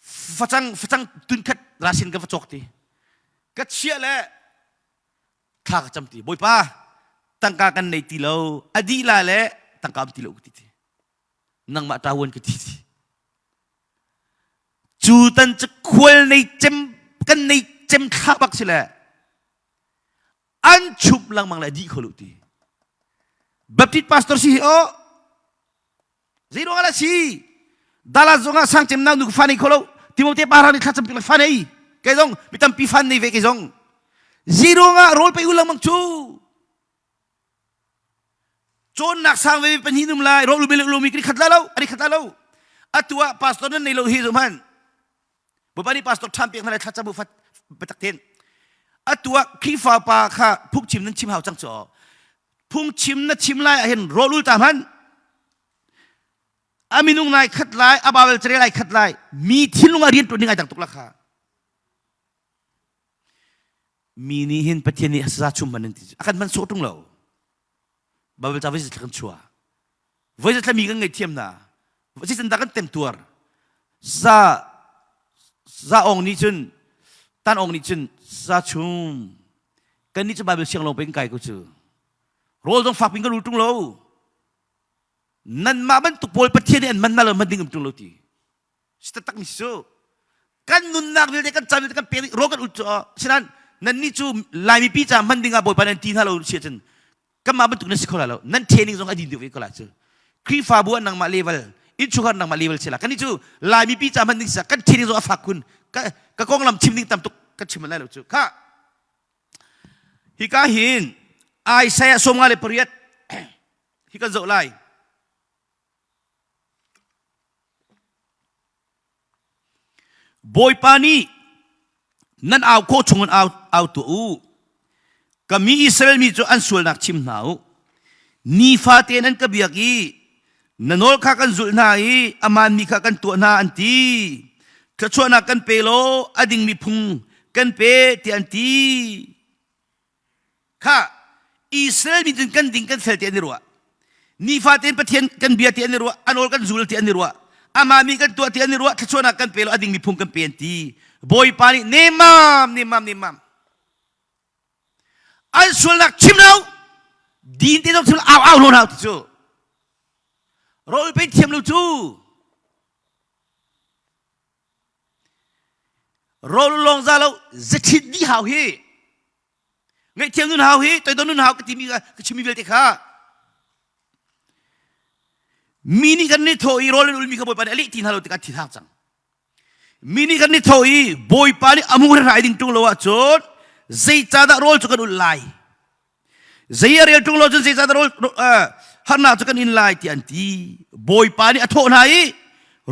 facang facang tun khat rasin ka va cawk ti ka chia le thla ka cam ti bawipa Tangka kan nei ti lo. A dih la le tangka um ti lo ka ti ti. Nangmah ṭawan ka ti ti. Cu tan cu khual nei cem kan nei cem thla bak si le an chup lengmang le dih kho lu ti. Baptist pastor si hi o zei ruang ah si Dallas zong ah sang cem nau nu fa nei kho lo Timote pa nih thlacam piak fa nei kei zong mi tampi fan nei ve kei zong zei ruang ah rawl pe u lengmang cu cawnnak sang ve pahnih num lai rawl umi lomi kri khat la lo ani khat la lo atu ah pastor nan nei lo hi zum han Bawipa nih pastor ṭhan pek hna le thlacam u fat biatak tein atu ah Khrihfa pa kha phungchim nan chim hau cang cu phungchim na chim lai ah hin rawl ul ta hmanh a minung nai khat lai a Bible carel ai khat lai mi thinlung ah rian ṭuan ding ai dang tuk la kha mi nih hin Pathian nih saza chum man an ti a kan man sawh ṭung lo Bible ca voi zatla kan chuah voi zatla mi kan ngaihthiam hna zeitin dah kan temtuar za za ong nih cun tan ong nih cun za chum kan nih cu Bible siang lawng pe kan kai ko cu rawl zong fak pin kan ul ṭung lo nanmah bantuk pawl Pathian nih an man na lo man ding um ṭung lo ti si taktak mi si cu kan nunnak vialte kan caan vialte kan pek rawl kan ul cu sinain nannih cu Laimi pi ca hman ding ah Bawipa nan ti hna lo si ahcun kanmah bantuk nan si kho lai lo nan training zong a din deuh ve ko lai cu Khrihfabu ah nangmah level innchungkhar nangmah level si la kannih cu Laimi pi ca hman ding si kan training zong a fak khun ka ka konglam chim ding tam tuk kan chim lai lo cu kha hika hin Isaiah 58 hi kan zoh lai Bawipa nih nan au khawh chungin au, au tuah u. Ka mi Israel mi cu an sualnak chim hna u. Nifate nan ka biak i na nawl kha kan zulh hna i amaan mi kha kan tuah hna an ti. Thluachuahnak kan pe law a dingmi phung kan pe tiah an ti. Kha Israel mi cun kan ding kan fel ti an i ruah. Nifatein Pathian kan bia ti an i ruah, a nawl kan zul ti an i ruah, amah mi kan tuah ti an i ruah, thluachuahnak kan pe lo, a dingmi phung kan pe an ti. Bawipa nih nemam, nemam, nemam. An sualnak chim lo, din te zong chim lo, au au lo hna ti cu. Rawl pe thiam lo cu. Rawl lawng za lo, zachin dih hau hi. Ngaihthiam nun hau hi toidor nun hau ka timi ka chimmi vialte kha mi nih kan ni thaw i rawl an ulmi kha Bawipa nih a leh ti hna lo tikah thi hang cang. Mi nih kan ni thaw i Bawipa nih a hmu hrai ding ṭung lo ahcun zeicahdah rawl cu kan ulh lai? Zei a rel ṭung lo cun zeicahdah rawl harnak cu kan in lai tiah an ti. Bawipa nih a thawh hna i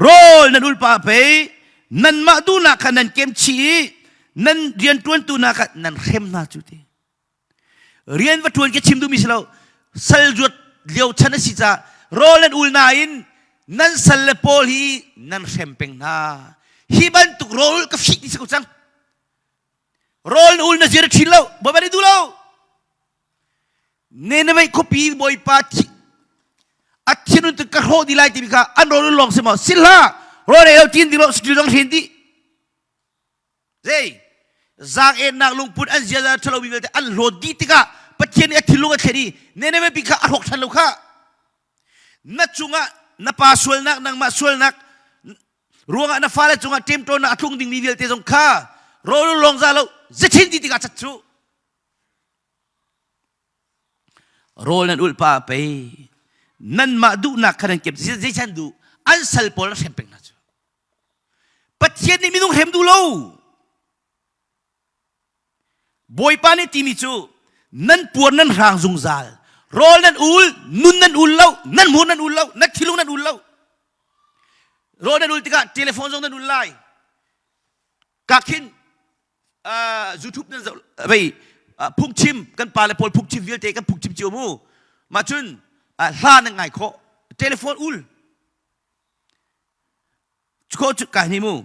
rawl nan ul pah pei nanmah duhnak kha nan kem chih i nan rianṭuantu hna kha nan hrem hna cu ti. Rian va ṭuan ke chim duhmi si lo sal zuat lio chan a si caah rawl nan ul nain nan sal le pawl hi nan hrem peng hna. Hi bantuk rawl ka fih ti si ko cang. Rawl na ul na zir ṭhin lo, Bawipa nih duh lo. Nineveh khuapi Bawipa thi a thinun tu ka hrawh dih lai timi kha an rawl ul lawng si maw? Si hlah! Rawl ei lo tin ding lo saṭil zong hrin dih. Zei? Zaang-ennak lungput an ziaza ṭhalomi vialte an hlawt dih tikah Pathian nih a thinlung a thlen i Nineveh pi kha a hrawk ṭhan lo kha. Na cungah na pa sualnak, nangmah sualnak ruangah na fale cungah ṭemṭawnnak a tlung dingmi vialte zong kha rawl lawng za lo zachin ti tikah cat cu. Rawl nan ulh pa pei nanmah duhnak kha nan kep zeican duh an sal pawl a hrem peng hna cu Pathian nih minung hrem duh lo Bawipa nih timi cu nan puar nan hrang zungzal rawl nan ul nun nan ul lo nan hmur nan ul lo nan thilung nan ul lo rawl nan ul tikah telephone zong nan ul lai ka khin YouTube nan zoh vei phungchim kan pa le pawl phungchim vialte kan phungchim cio mu mah cun hla nan ngai khawh telephone ul khawh cu ka ni mu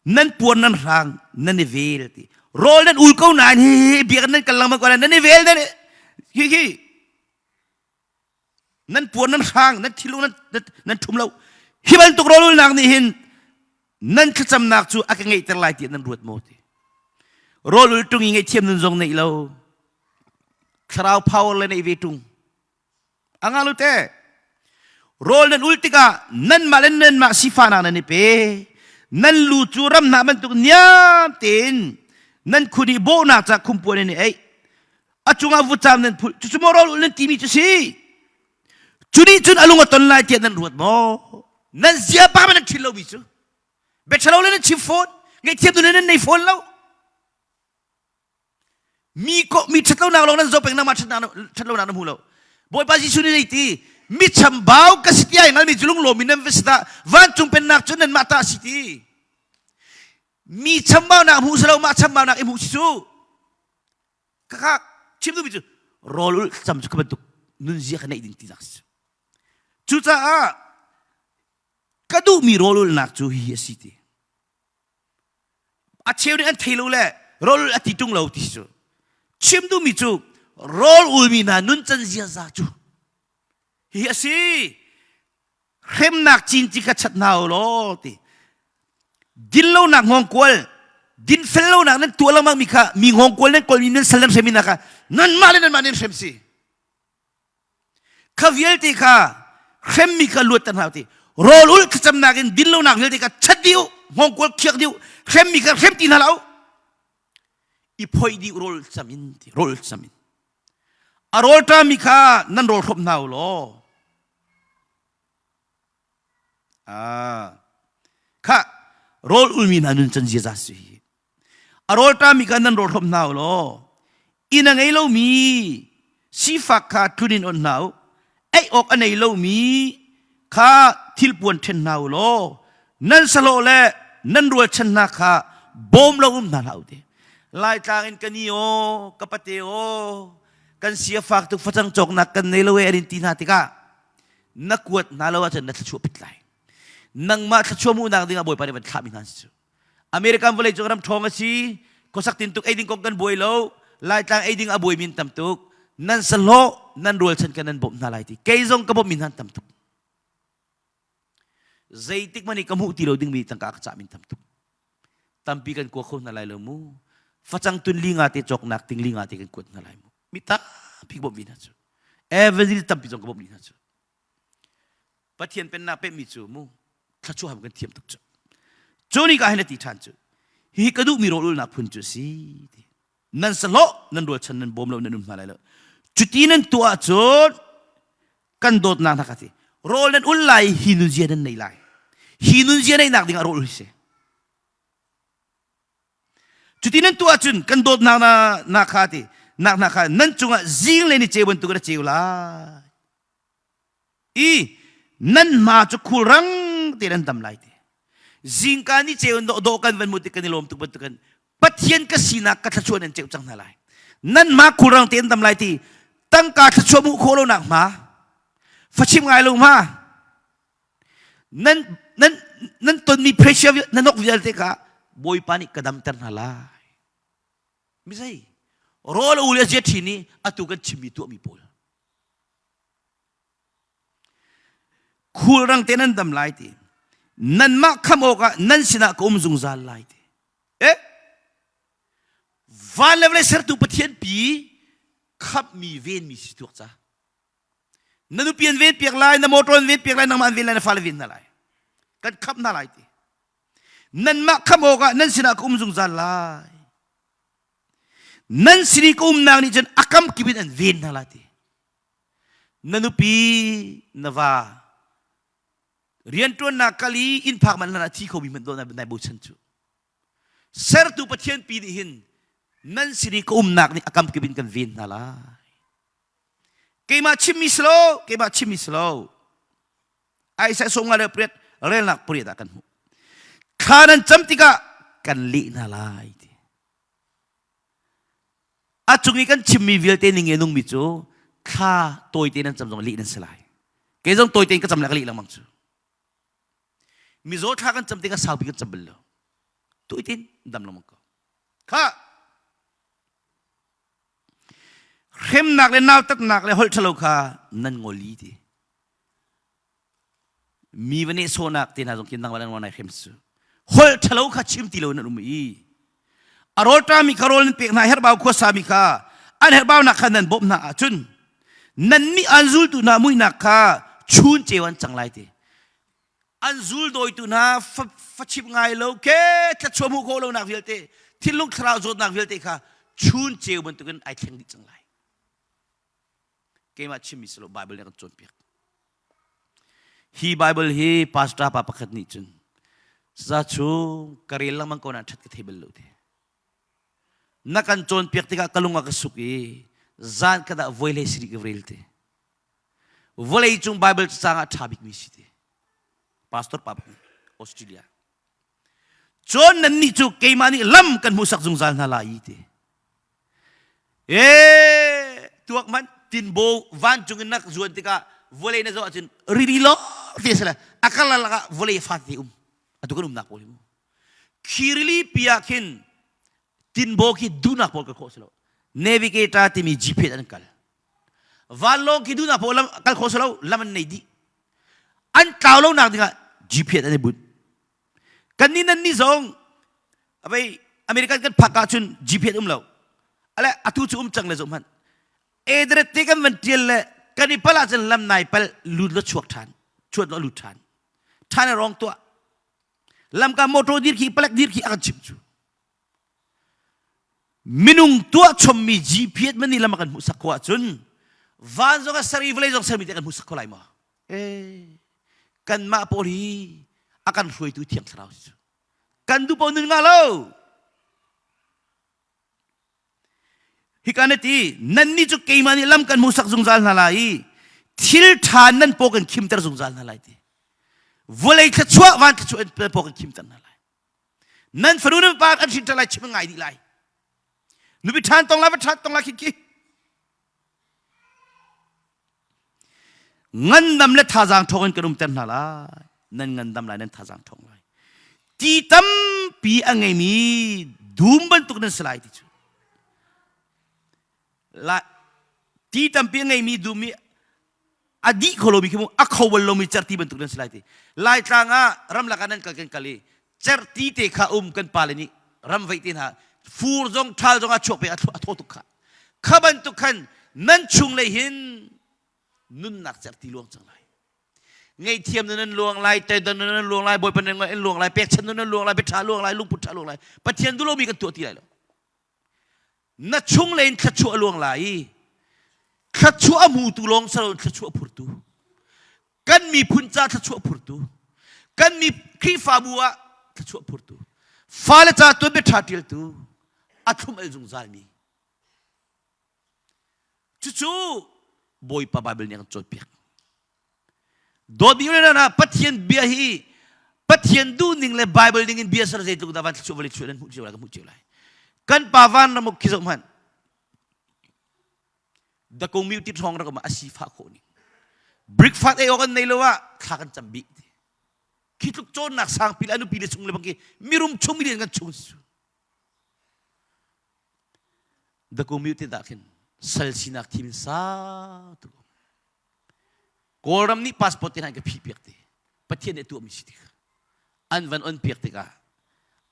nan puan nan hrang nan i vel ti rawl nan ul ko nain hi hi biakinn nan kal lengmang ko nan i vel nan hi hi Nan puan nan hrang, nan thilung nan, nan ṭhum lo. Hi bantuk rawlulnak nih hin nan thlacamnak cu a ka ngeihter lai tiah nan ruat maw ti. Rawlul ṭung i ngaihthiam nun zong neih lo. Thlarau power le nei ve tung. Anga lu te. Rawl nan ul tikah nanmah le nanmah sifahnak nan i pe. Nan lu cu ram hna bantuk niam tein nan khun i bawhnak ca khumpuan in i eih. A cungah vutcaam nan phulh. Cucu maw rawl ul nan timi cu si? Cu nih cun a lung a ton lai tiah nan ruat maw? Nan zia pa nan ṭhin lomi cu. Biaṭhalo le nan chim fawn. Ngaihthiam tu le nan nei fawn lo. Mi ko mi ṭhatlonak lawng nan zoh peng nangmah ṭhatlonak na hmu lo. Bawipa Jesuh nih zeiti mi chambau ka si ti ai ngalmi cu lunglawm in nan va si dah vancung pennak cu nanmah ta a si ti. Mi chambaunak hmu si lo mah chambaunak i hmuh si cu. Khakha chim duhmi cu rawl ulh cam cu kha bantuk nunzia kha neih ding tinak si. Cucaah ka duhmi rawl ulhnak cu hihi a si ti. A cheu nih an thei lo le rawl ulh a ti ṭung lo ti cu. Chim duhmi cu rawl ulmi hna nuncan ziaza cu hihi a si. Hremnak cinci kha chat hna u law ti. Dinlonak hngawngkual, dinfel lonak nan tuah lengmang mi kha mi hngawngkual nan kawlmi nan sal nan hrem hna kha nanmah le nanmah nan hrem si. Kha vialte kha hremmi kha luatter hna u ti. Rawl ulh thlacamnak in dinlonak vialte kha chat dih u, hngawngkual khiak dih u, hremmi kha hrem ti hna hlah u. I phoih dih rawl cam in ti, rawl cam in. A rawl ṭami kha nan rawl hrawm hna u law. Ah. Kha rawl ulmi hna nun can ziaza si hi. A rawl ṭami kha nan rawl hrawm hna u law. Inn a ngei lomi sifak kha tlun in on hna u. Ei awk a nei lomi kha thilpuan ṭhen hna u law nan sahlawh le nan rualchan hna kha bawm lo um hna hlah u ti. Laitlang in ka ni aw, ka pate aw, kan sia fak tuk facang cawknak kan nei lo e an in ti hna tikah na kuat hna lo ahcun na thluachuah pit lai. Nangmah thluachuah hmuhnak dingah Bawipa nih van thlahmi hna si cu. American vawlei cung ram ṭhawng a si, khuasak tin tuk ei ding kong kan buai lo, Laitlang ei ding a buaimi an tam tuk. Nan sahlawh, nan rualchan kan nan bawmh hna lai ti. Kei zong ka bawmhmi hna an tam tuk. Zeitik hmanh i ka hmuh ti lo dingmi tangka ka cahmi an tam tuk. Tampi kan kua kho hna lai lo mu. Facang tun li nga te cawknak ting li nga te kan kuat hna lai mu. Mi tampi ka bawmhmi hna cu. Evangelist tampi zong ka bawmhmi hna cu. Pathian pennak pekmi cu mu thluachuah ham kan thiam tuk cu. Cu ni ka hin a ti ṭhan cu. Hihi ka duhmi rawl ulnak phun cu a si ti. Nan sahlawh nan rualchan nan bawm lo nan um hna lai lo. Cuti nan tuah ahcun kan dawtnak hna kha ti. Rawl nan ul lai hi nunzia nan nei lai. Hi nunzia neihnak ding ah rawl ul hi si. Cuti nan tuah ahcun kan dawtnak na, na kha ti nak hna kha nan cungah zing le ni ceu bantuk in a ceu lai. I nan hma cu khulrang te nan dam lai ti. Zingka ni ceu in dawh kan van mu tik kan i lawm tuk bantukin Pathian ka sinak ka thluachuah nan ceu cang hna lai. Nan hma khulrang te an dam lai ti. Tangka thluachuah hmuh khawh lonak hma. Fachim ngai lo hma. Nan nan nan tonmi pressure na nok vialte kha Bawipa nih ka damter hna lai. Mi zei? Rawl u le zia ṭhin i atu kan chimmi tuahmi pawl. Khulrang te nan dam lai ti. Nanmah kham awkah nan sinah ka um zungzal lai ti. Eh? Van le vawlei sertu Pathian pi khamhmi venmi si tuak ca. Na nupi an ven piak lai, na motor an ven piak lai, nangmah an ven lai, na fale ven hna lai. Kan khamh hna lai ti. Nanmah khamh awkah nan sinah ka um zungzal lai. Nan sin i ka umnak nih cun a kam kip in an ven hna lai ti. Na nupi, na va, rianṭuannak kal i inn phak manh hlan ah thi khomi hmanh dawh nai bochan cu. Sertu Pathian pi nih hin nan sin i ka umnak nih a kam kip in kan ven hna lai. Keimah chimmi si lo, keimah chimmi si lo. Isaiah sawm nga le pariat relnak pariat ah kan hmuh. Thla nan cam tikah kan leh hna lai ti. A cung i kan chimmi vialte ning i nungmi cu thla tawite nan cam zong leh nan si lai. Kei zong tawite in ka cam le ka leh lengmang cu. Mizaw thla kan cam tikah saupi kan cam bal lo. Tawite in dam lengmang ko. Kha hremnak le nautatnak le holh ṭhalo kha nan ngol i ti. Mi va nehsawhnak te hna zong khi nangmah le nangmah nai hrem su. Holh ṭhalo kha chim ti lo nan um i a rawlṭami kha rawl nan pek hna, herhbau khuasami kha An herhbaunak kha nan bawmh hna ahcun nannih an zultu hna muihnak kha chun ceu an cang lai ti. An zul dawitu hna fachip ngai lo ke thluachuah hmuh khawh lonak vialte thinlung thlarau zawtnak vialte kha chun ceu bantukin ai thleng dih cang lai. Keimah chimmi si lo Bible nih a kan cawnpiak. Hi Bible hi pastor pa pakhat nih cun za chung ka rel lengmang ko nain ṭhat ka thei bal lo ti. Na kan cawnpiak tikah ka lung a ka suk i zan khat ah voi hlei sarih ka rel ti. Vawlei cung Bible cacang ah ṭha bikmi si ti. Pastor pa pakhat Australia. Cun nannih cu keimah nih lam kan hmuhsak zungzal hna lai ti. E tuak man tinbo vancung in nak zuan tikah vawlei na zoh ahcun rili lo te sala akal ah vawlei fa te um atu kan umnak pawl hi mu khi rili pi ah khin tinbo khi duhnak pawl kal khawh si lo navigator timi GPS an kal vanlawng khi duhnak pawl lam kal khawh si lo lam an nei dih an tlau lo nak dingah GPS an i bunh Kan nih nan nih zong avei American kan phak ahcun GPS um lo. Ale atu cu um cang le zoh hmanh. Edret te kan van tial le kan i pal ahcun lam nai pal lut lo chuak than. Chuat lo lut than. Than a rong tuah. Lamka motor dir khi palek dir khi a kan chimh cu. Minung tuah chommi GPS mani lam a kan hmuhsak ko ahcun van zong a ser i vawlei zong sermi te kan hmuhsak ko lai maw? Eh, kanmah pawl hi a kan hruaitu Thiang Thlarau si cu. Kan duh paoh nun nga lo. Hika na ti, nannih cu keimah nih lam kan hmuhsak zungzal hna lai i thil ṭha nan paw kan khimter zungzal hna lai ti. Vawlei thluachuah van thluachuah nan paw kan khimter hna lai. Nan fanu nan pa kan hrin ṭhan lai chim ngai dih lai. Nupi ṭhan tong lai va ṭhan tong lai khi khi. Ngandam le thazaang ṭhawng in kan umter hna lai. Nan ngandam lai, nan thazaang ṭhawng lai. Ti tampi a ngeimi dum bantuk nan si lai ti cu. La, ti tampi a ngeimi dum i a dih kho lomi khi mu a kho bal lomi certi bantuk nan si lai ti. Laitlang ah ramlak ah nan kal kan kal i certi te kha um kan pale nih ram veih te hna fur zong ṭhal zong a chuak pe a thaw tuk kha. Kha bantuk khan nan chung lei hin nunnak certi luang cang lai. Ngaihthiam nun an luang lai, toidor nun an luang lai, Bawipa nun an luang lai, pekchanh nun an luang lai, biaṭha luang lai, lungput ṭha luang lai. Pathian duh lomi kan tuah ti lai lo. Na chung lei in thluachuah a luang lai i thluachuah a hmutu lawng si loin thluachuah phurtu. Kan miphun ca thluachuah phurtu. Kan mi Khrihfabu ah thluachuah phurtu. Fale ca tuanbia ṭha ṭialtu a thlum al zungzalmi. Cucu Bawipa Baibal nih a kan cawnpiak. Dawtmi le hna Pathian bia hi Pathian duhning le Baibal ning in bia ser zeitluk dah van thluachuah vawlei chuah nan hmuh cio lai kan hmuh cio lai. Kan pa van ram khi zoh hmanh. Dakung mi ti ṭhawng rak um a si fah khawh ning. Breakfast ei awk an nei lo ah thla kan cam bih. Khi tluk cawnnak sangpi le a nupi le chung le bang khi mirum chung milian kan chung si. The community dah khin sal sinak thim sau tuk Kawlram nih passport te hna ka phih piak te Pathian nih tuahmi si tik an van on piak tikah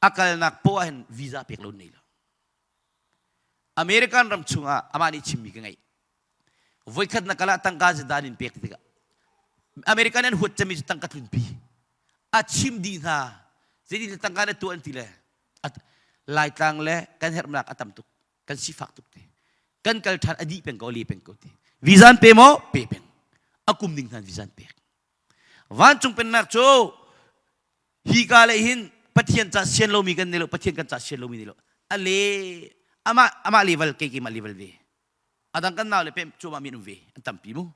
a kalnak poah hin visa pek lo nei lo American ram chungah amah nih chimmi ka ngeih voikhat na kal ah tangka zedah in pek tikah American an huat cami cu tangka tlunpi a chim dih hna zeitin tangka na tuah an ti le Laitlang le kan herhnak a tam tuk kan sifak tuk ti kan kal ṭhan a dih peng ko a le peng ko ti visa an pe maw pe peng a kum ning hna visa an pek vancung pennak cu hi ka le hin Pathian ca sian lomi kan nei lo Pathian kan ca sian lomi nei lo a le amah amah level kei keimah level ve adang kan nau le pem cuahmah mi an um ve an tampi mu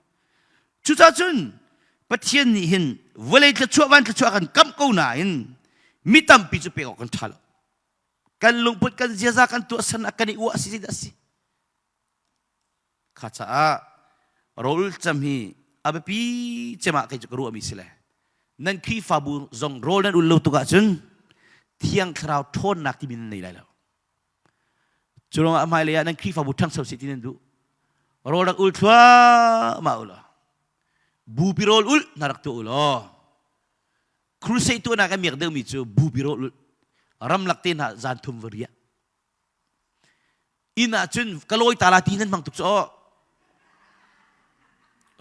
cucaah cun Pathian nih hin vawlei thluachuah van thluachuah kan kamh ko nain mi tampi cu pek awk kan ṭha lo kan lungput kan ziaza kan tuahsernak kan i uah si dah si kha caah rawl cam hi a biapi cem ah kei cu ka ruahmi si le nan Khrihfabu zong rawl nan ul lo tuk ahcun Thiang Thlarau ṭhawnnak timi nan nei lai lo Cu ruangah hmailei ah nan Khrihfabu ṭhangcho seh ti nan duh. Rawl rak ul thluahmah u law bupi rawl ulh hna rak tuah u law crusade tuahnak a miak deuhmi cu bupi rawl ulh ramlak te hna zan thum va riah. Inn ah cun ka lawi ta la ti nan hmang tuk cu aw.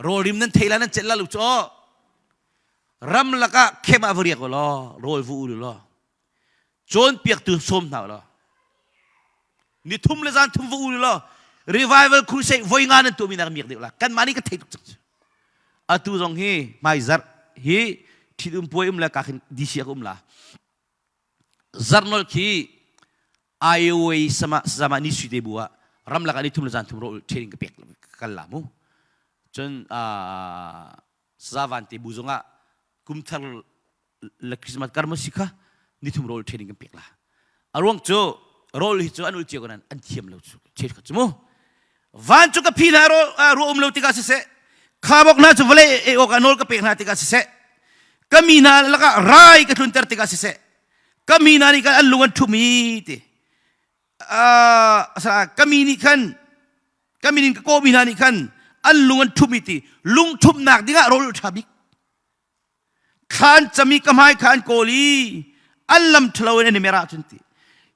Rawl rim nan thei la nan celh la lu cu aw. Ram lakah khem ah va riak u law rawl vu u law cawnpiaktu sawm hna u law ni thum le zan thum va u law revival crusade voi nga nan tuahmi nak miak deuh la kanmah nih ka thei tuk cang cu atu zong hi hmaizarh hi ṭhitum puai um le ka khin DC ah ka um la zarnol khi Iowa sama sama ni sui te bu ah ramlak ah ni thum le zan thum ro training ka pek kal la mu cun sazavan te bu zongah kumthar le Christmas kar ma si kha ni thum rawl training kan pek la a ruang cu rawl hi cu an ul cio ko nan an thiam lo cu che kha cu mu van cu ka phi hna ro um lo tikah siseh khabok hna cu vawlei ei awk ah nawl ka pek hna tikah siseh ka mi hna lakah rai ka tlunter tikah siseh ka mi hna nih khan an lung an ṭhum i ti ka mi nih khan ka min in ka kawhmi hna nih khan an lung an ṭhum i ti lung ṭhumnak dingah rawl ṭha bik thla an cam i ka hmai kha an kawl i an lam ṭhalo in an i mer ahcun ti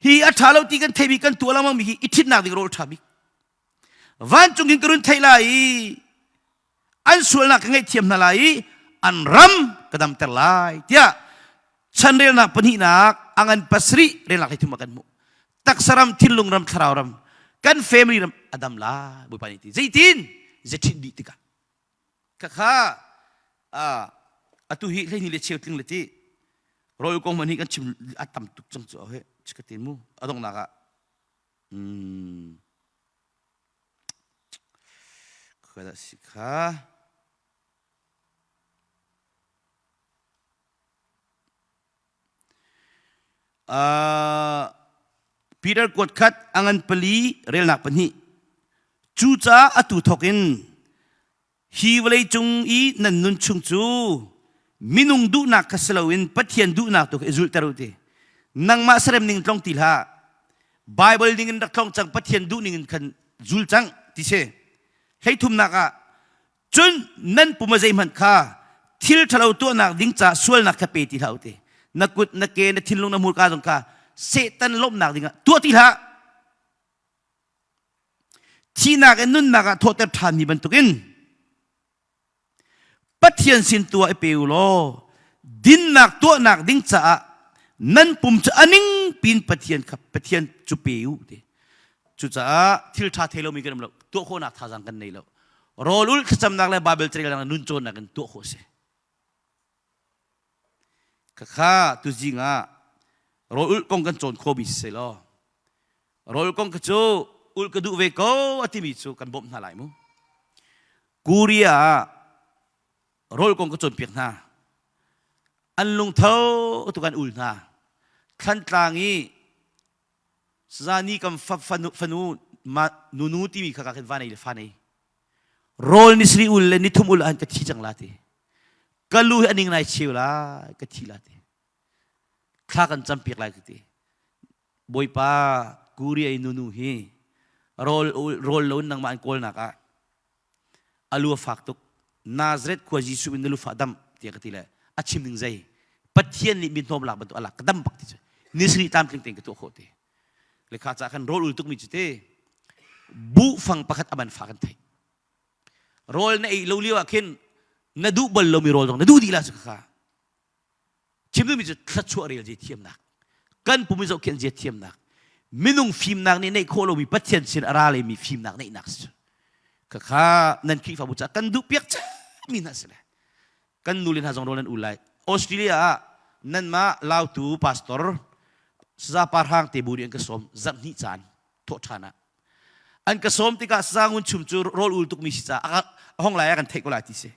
hi a ṭha lo ti kan theimi kan tuah lengmang mi hi i ṭhitnak ding rawl ṭha bik vancung in ka run theih lai i an sualnak ka ngaihthiam hna lai i an ram ka damter lai tiah chanrelnak pahnihnak angan pasarih relnak hlei thum ah kan hmuh taksa ram thinlung ram thlarau ram kan family ram a dam lai bawipa nih ti zeitin zeṭhinh dih tikah Khakha atu hi 12 le cheu tling le ti rawl kong hmanh hi kan chim a tam tuk cang cu he ka te mu a donghnak ah kha dah si kha Peter kuat khat a ngan pali relnak pahnih cucaah atu thawk in hi vawleicung i nan nun chung cu minung duhnak kha si loin Pathian duhnak tu kha i zulhter u ti nangmah serem ning tlong ti hlah Bible ning in rak tlong cang Pathian duh ning in khan zul cang ti si hleithumnak ah Cun nan pum a zeihmanh kha thil ṭhalo tuahnak ding caah sualnak kha pe ti hlah u ti. Na kut, na ke, na thinlung, na hmurka zong kha Satan lawmhnak dingah tuah ti hlah. Thihnak in nunnak ah thawhter ṭhanmi bantukin Pathian sin tu ah i pe u law dinnak tuahnak ding caah nan pum cu a ning pin Pathian kha Pathian cu pe u ti. Cucaah thil ṭha thei lomi kan um lo. Tuah khawhnak thazaang kan nei lo. Rawl ulh thlacamnak le Baibal carelnak nun cawnnak in tuah khawh a si. Khakha tuzing ah rawl ulh kong kan cawn khawhmi si law rawl kong kha cu ulh ka duh ve ko a timi cu kan bawmh hna lai mu. Korea ah rawl kong ka cawnpiak hna. An lungtho tu kan ul hna. Thlantlang i Sazani kan fanu, fanu ma, nunu timi kha ka khin va nei le fa nei. Rawl ni sri ul le ni thum ul an ka thi cang la ti. Ka lu hi aning nai cheu la ka thi la ti. Thla kan cam piak lai ka ti. Bawipa Korea i nunu hi rawl rawl lo in nangmah an kawlnak ah a lu a fak tuk Nazareth khua Jesuh in na lufa dam tiah ka ti le a chim ning zei Pathian nih mi hnawm lak bantuk a lak ka dam bak ti cu ni sari tlamtling tein ka tuah khawh ti le kha ca khan rawl ul tuk mi cu te buh fang pakhat a man fa kan theih rawl na ei lo lio ah khin na duh bal lomi rawl zong na duh dih la cu kha Chim duhmi cu thluachuah rel zia thiamnak, kan pum i zohkhenh zia thiamnak, minung fimnak nih neih khawh lomi Pathian sin a ra lemi fimnak neihnak si. Khakha nan Khrihfabu caah kan duh piak mi hna si le kan nu le hna zong rawl nan u lai. Australia ah nanmah Lautu pastor Saza Parhang te bu nih an ka sawm zarh hnih caan thawh ṭhan ah an ka sawm tikah sangun chum cu rawl ul tukmi si caah a hong lai ah kan theih ko lai ti si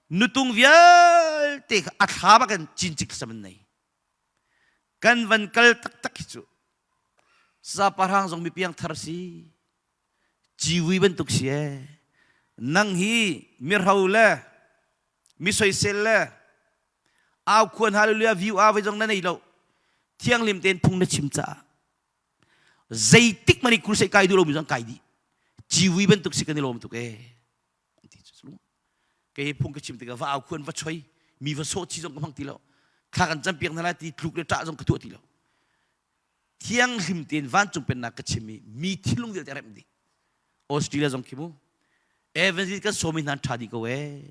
nutung vialte kha a thla bak in cincik sam an nei kan van kal taktak hi cu saparang zong mi piang thar si ciwi bantuk si e nang hi mirho le mi soisel le au khuan hallelujah view a vai zong na nei lo thianghlim tein phung na chim caah zeitik man i crusade kai duh lomi zong kai dih ciwi bantuk si kan i lawm tuk ee ti cu kei hi phung ka chim tikah va au khuan va choi mi va sawh chi zong ka hmang ti lo thla kan cam piak hna lai ti tluk le ṭah zong ka tuah ti lo. Thianghlim tein vancung pennak ka chim i mi thinlung vialte a remh dih. Australia zong khi mu. Evangelist kan sawmi hna an ṭha dih ko ee.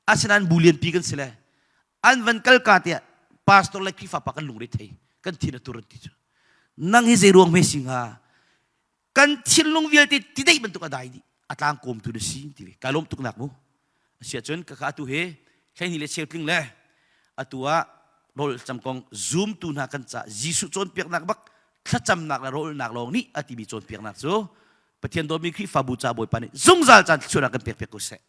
Asinain bu lianpi kan si le an van kal ka tiah pastor le Khrihfa pa kan lungre thei kan thin a tur an ti cu. Nang hi zei ruang hme si hnga? Kan thinlung vialte ti deih bantuk a dai dih. A tlang kawmtu na si ti ve. Kai lawm tuk nak mu. Asiahcun ka atu he 12 le cheu tling le atu ah rawl cam kong zoomtu hna kan ca Jesuh cawnpiaknak bak thlacamnak le rawlnak lawng nih a timi cawnpiaknak cu Pathian dawtmi Khrihfabu ca Bawipa nih zungzal caan thluachuahnak kan pek piak ko seh.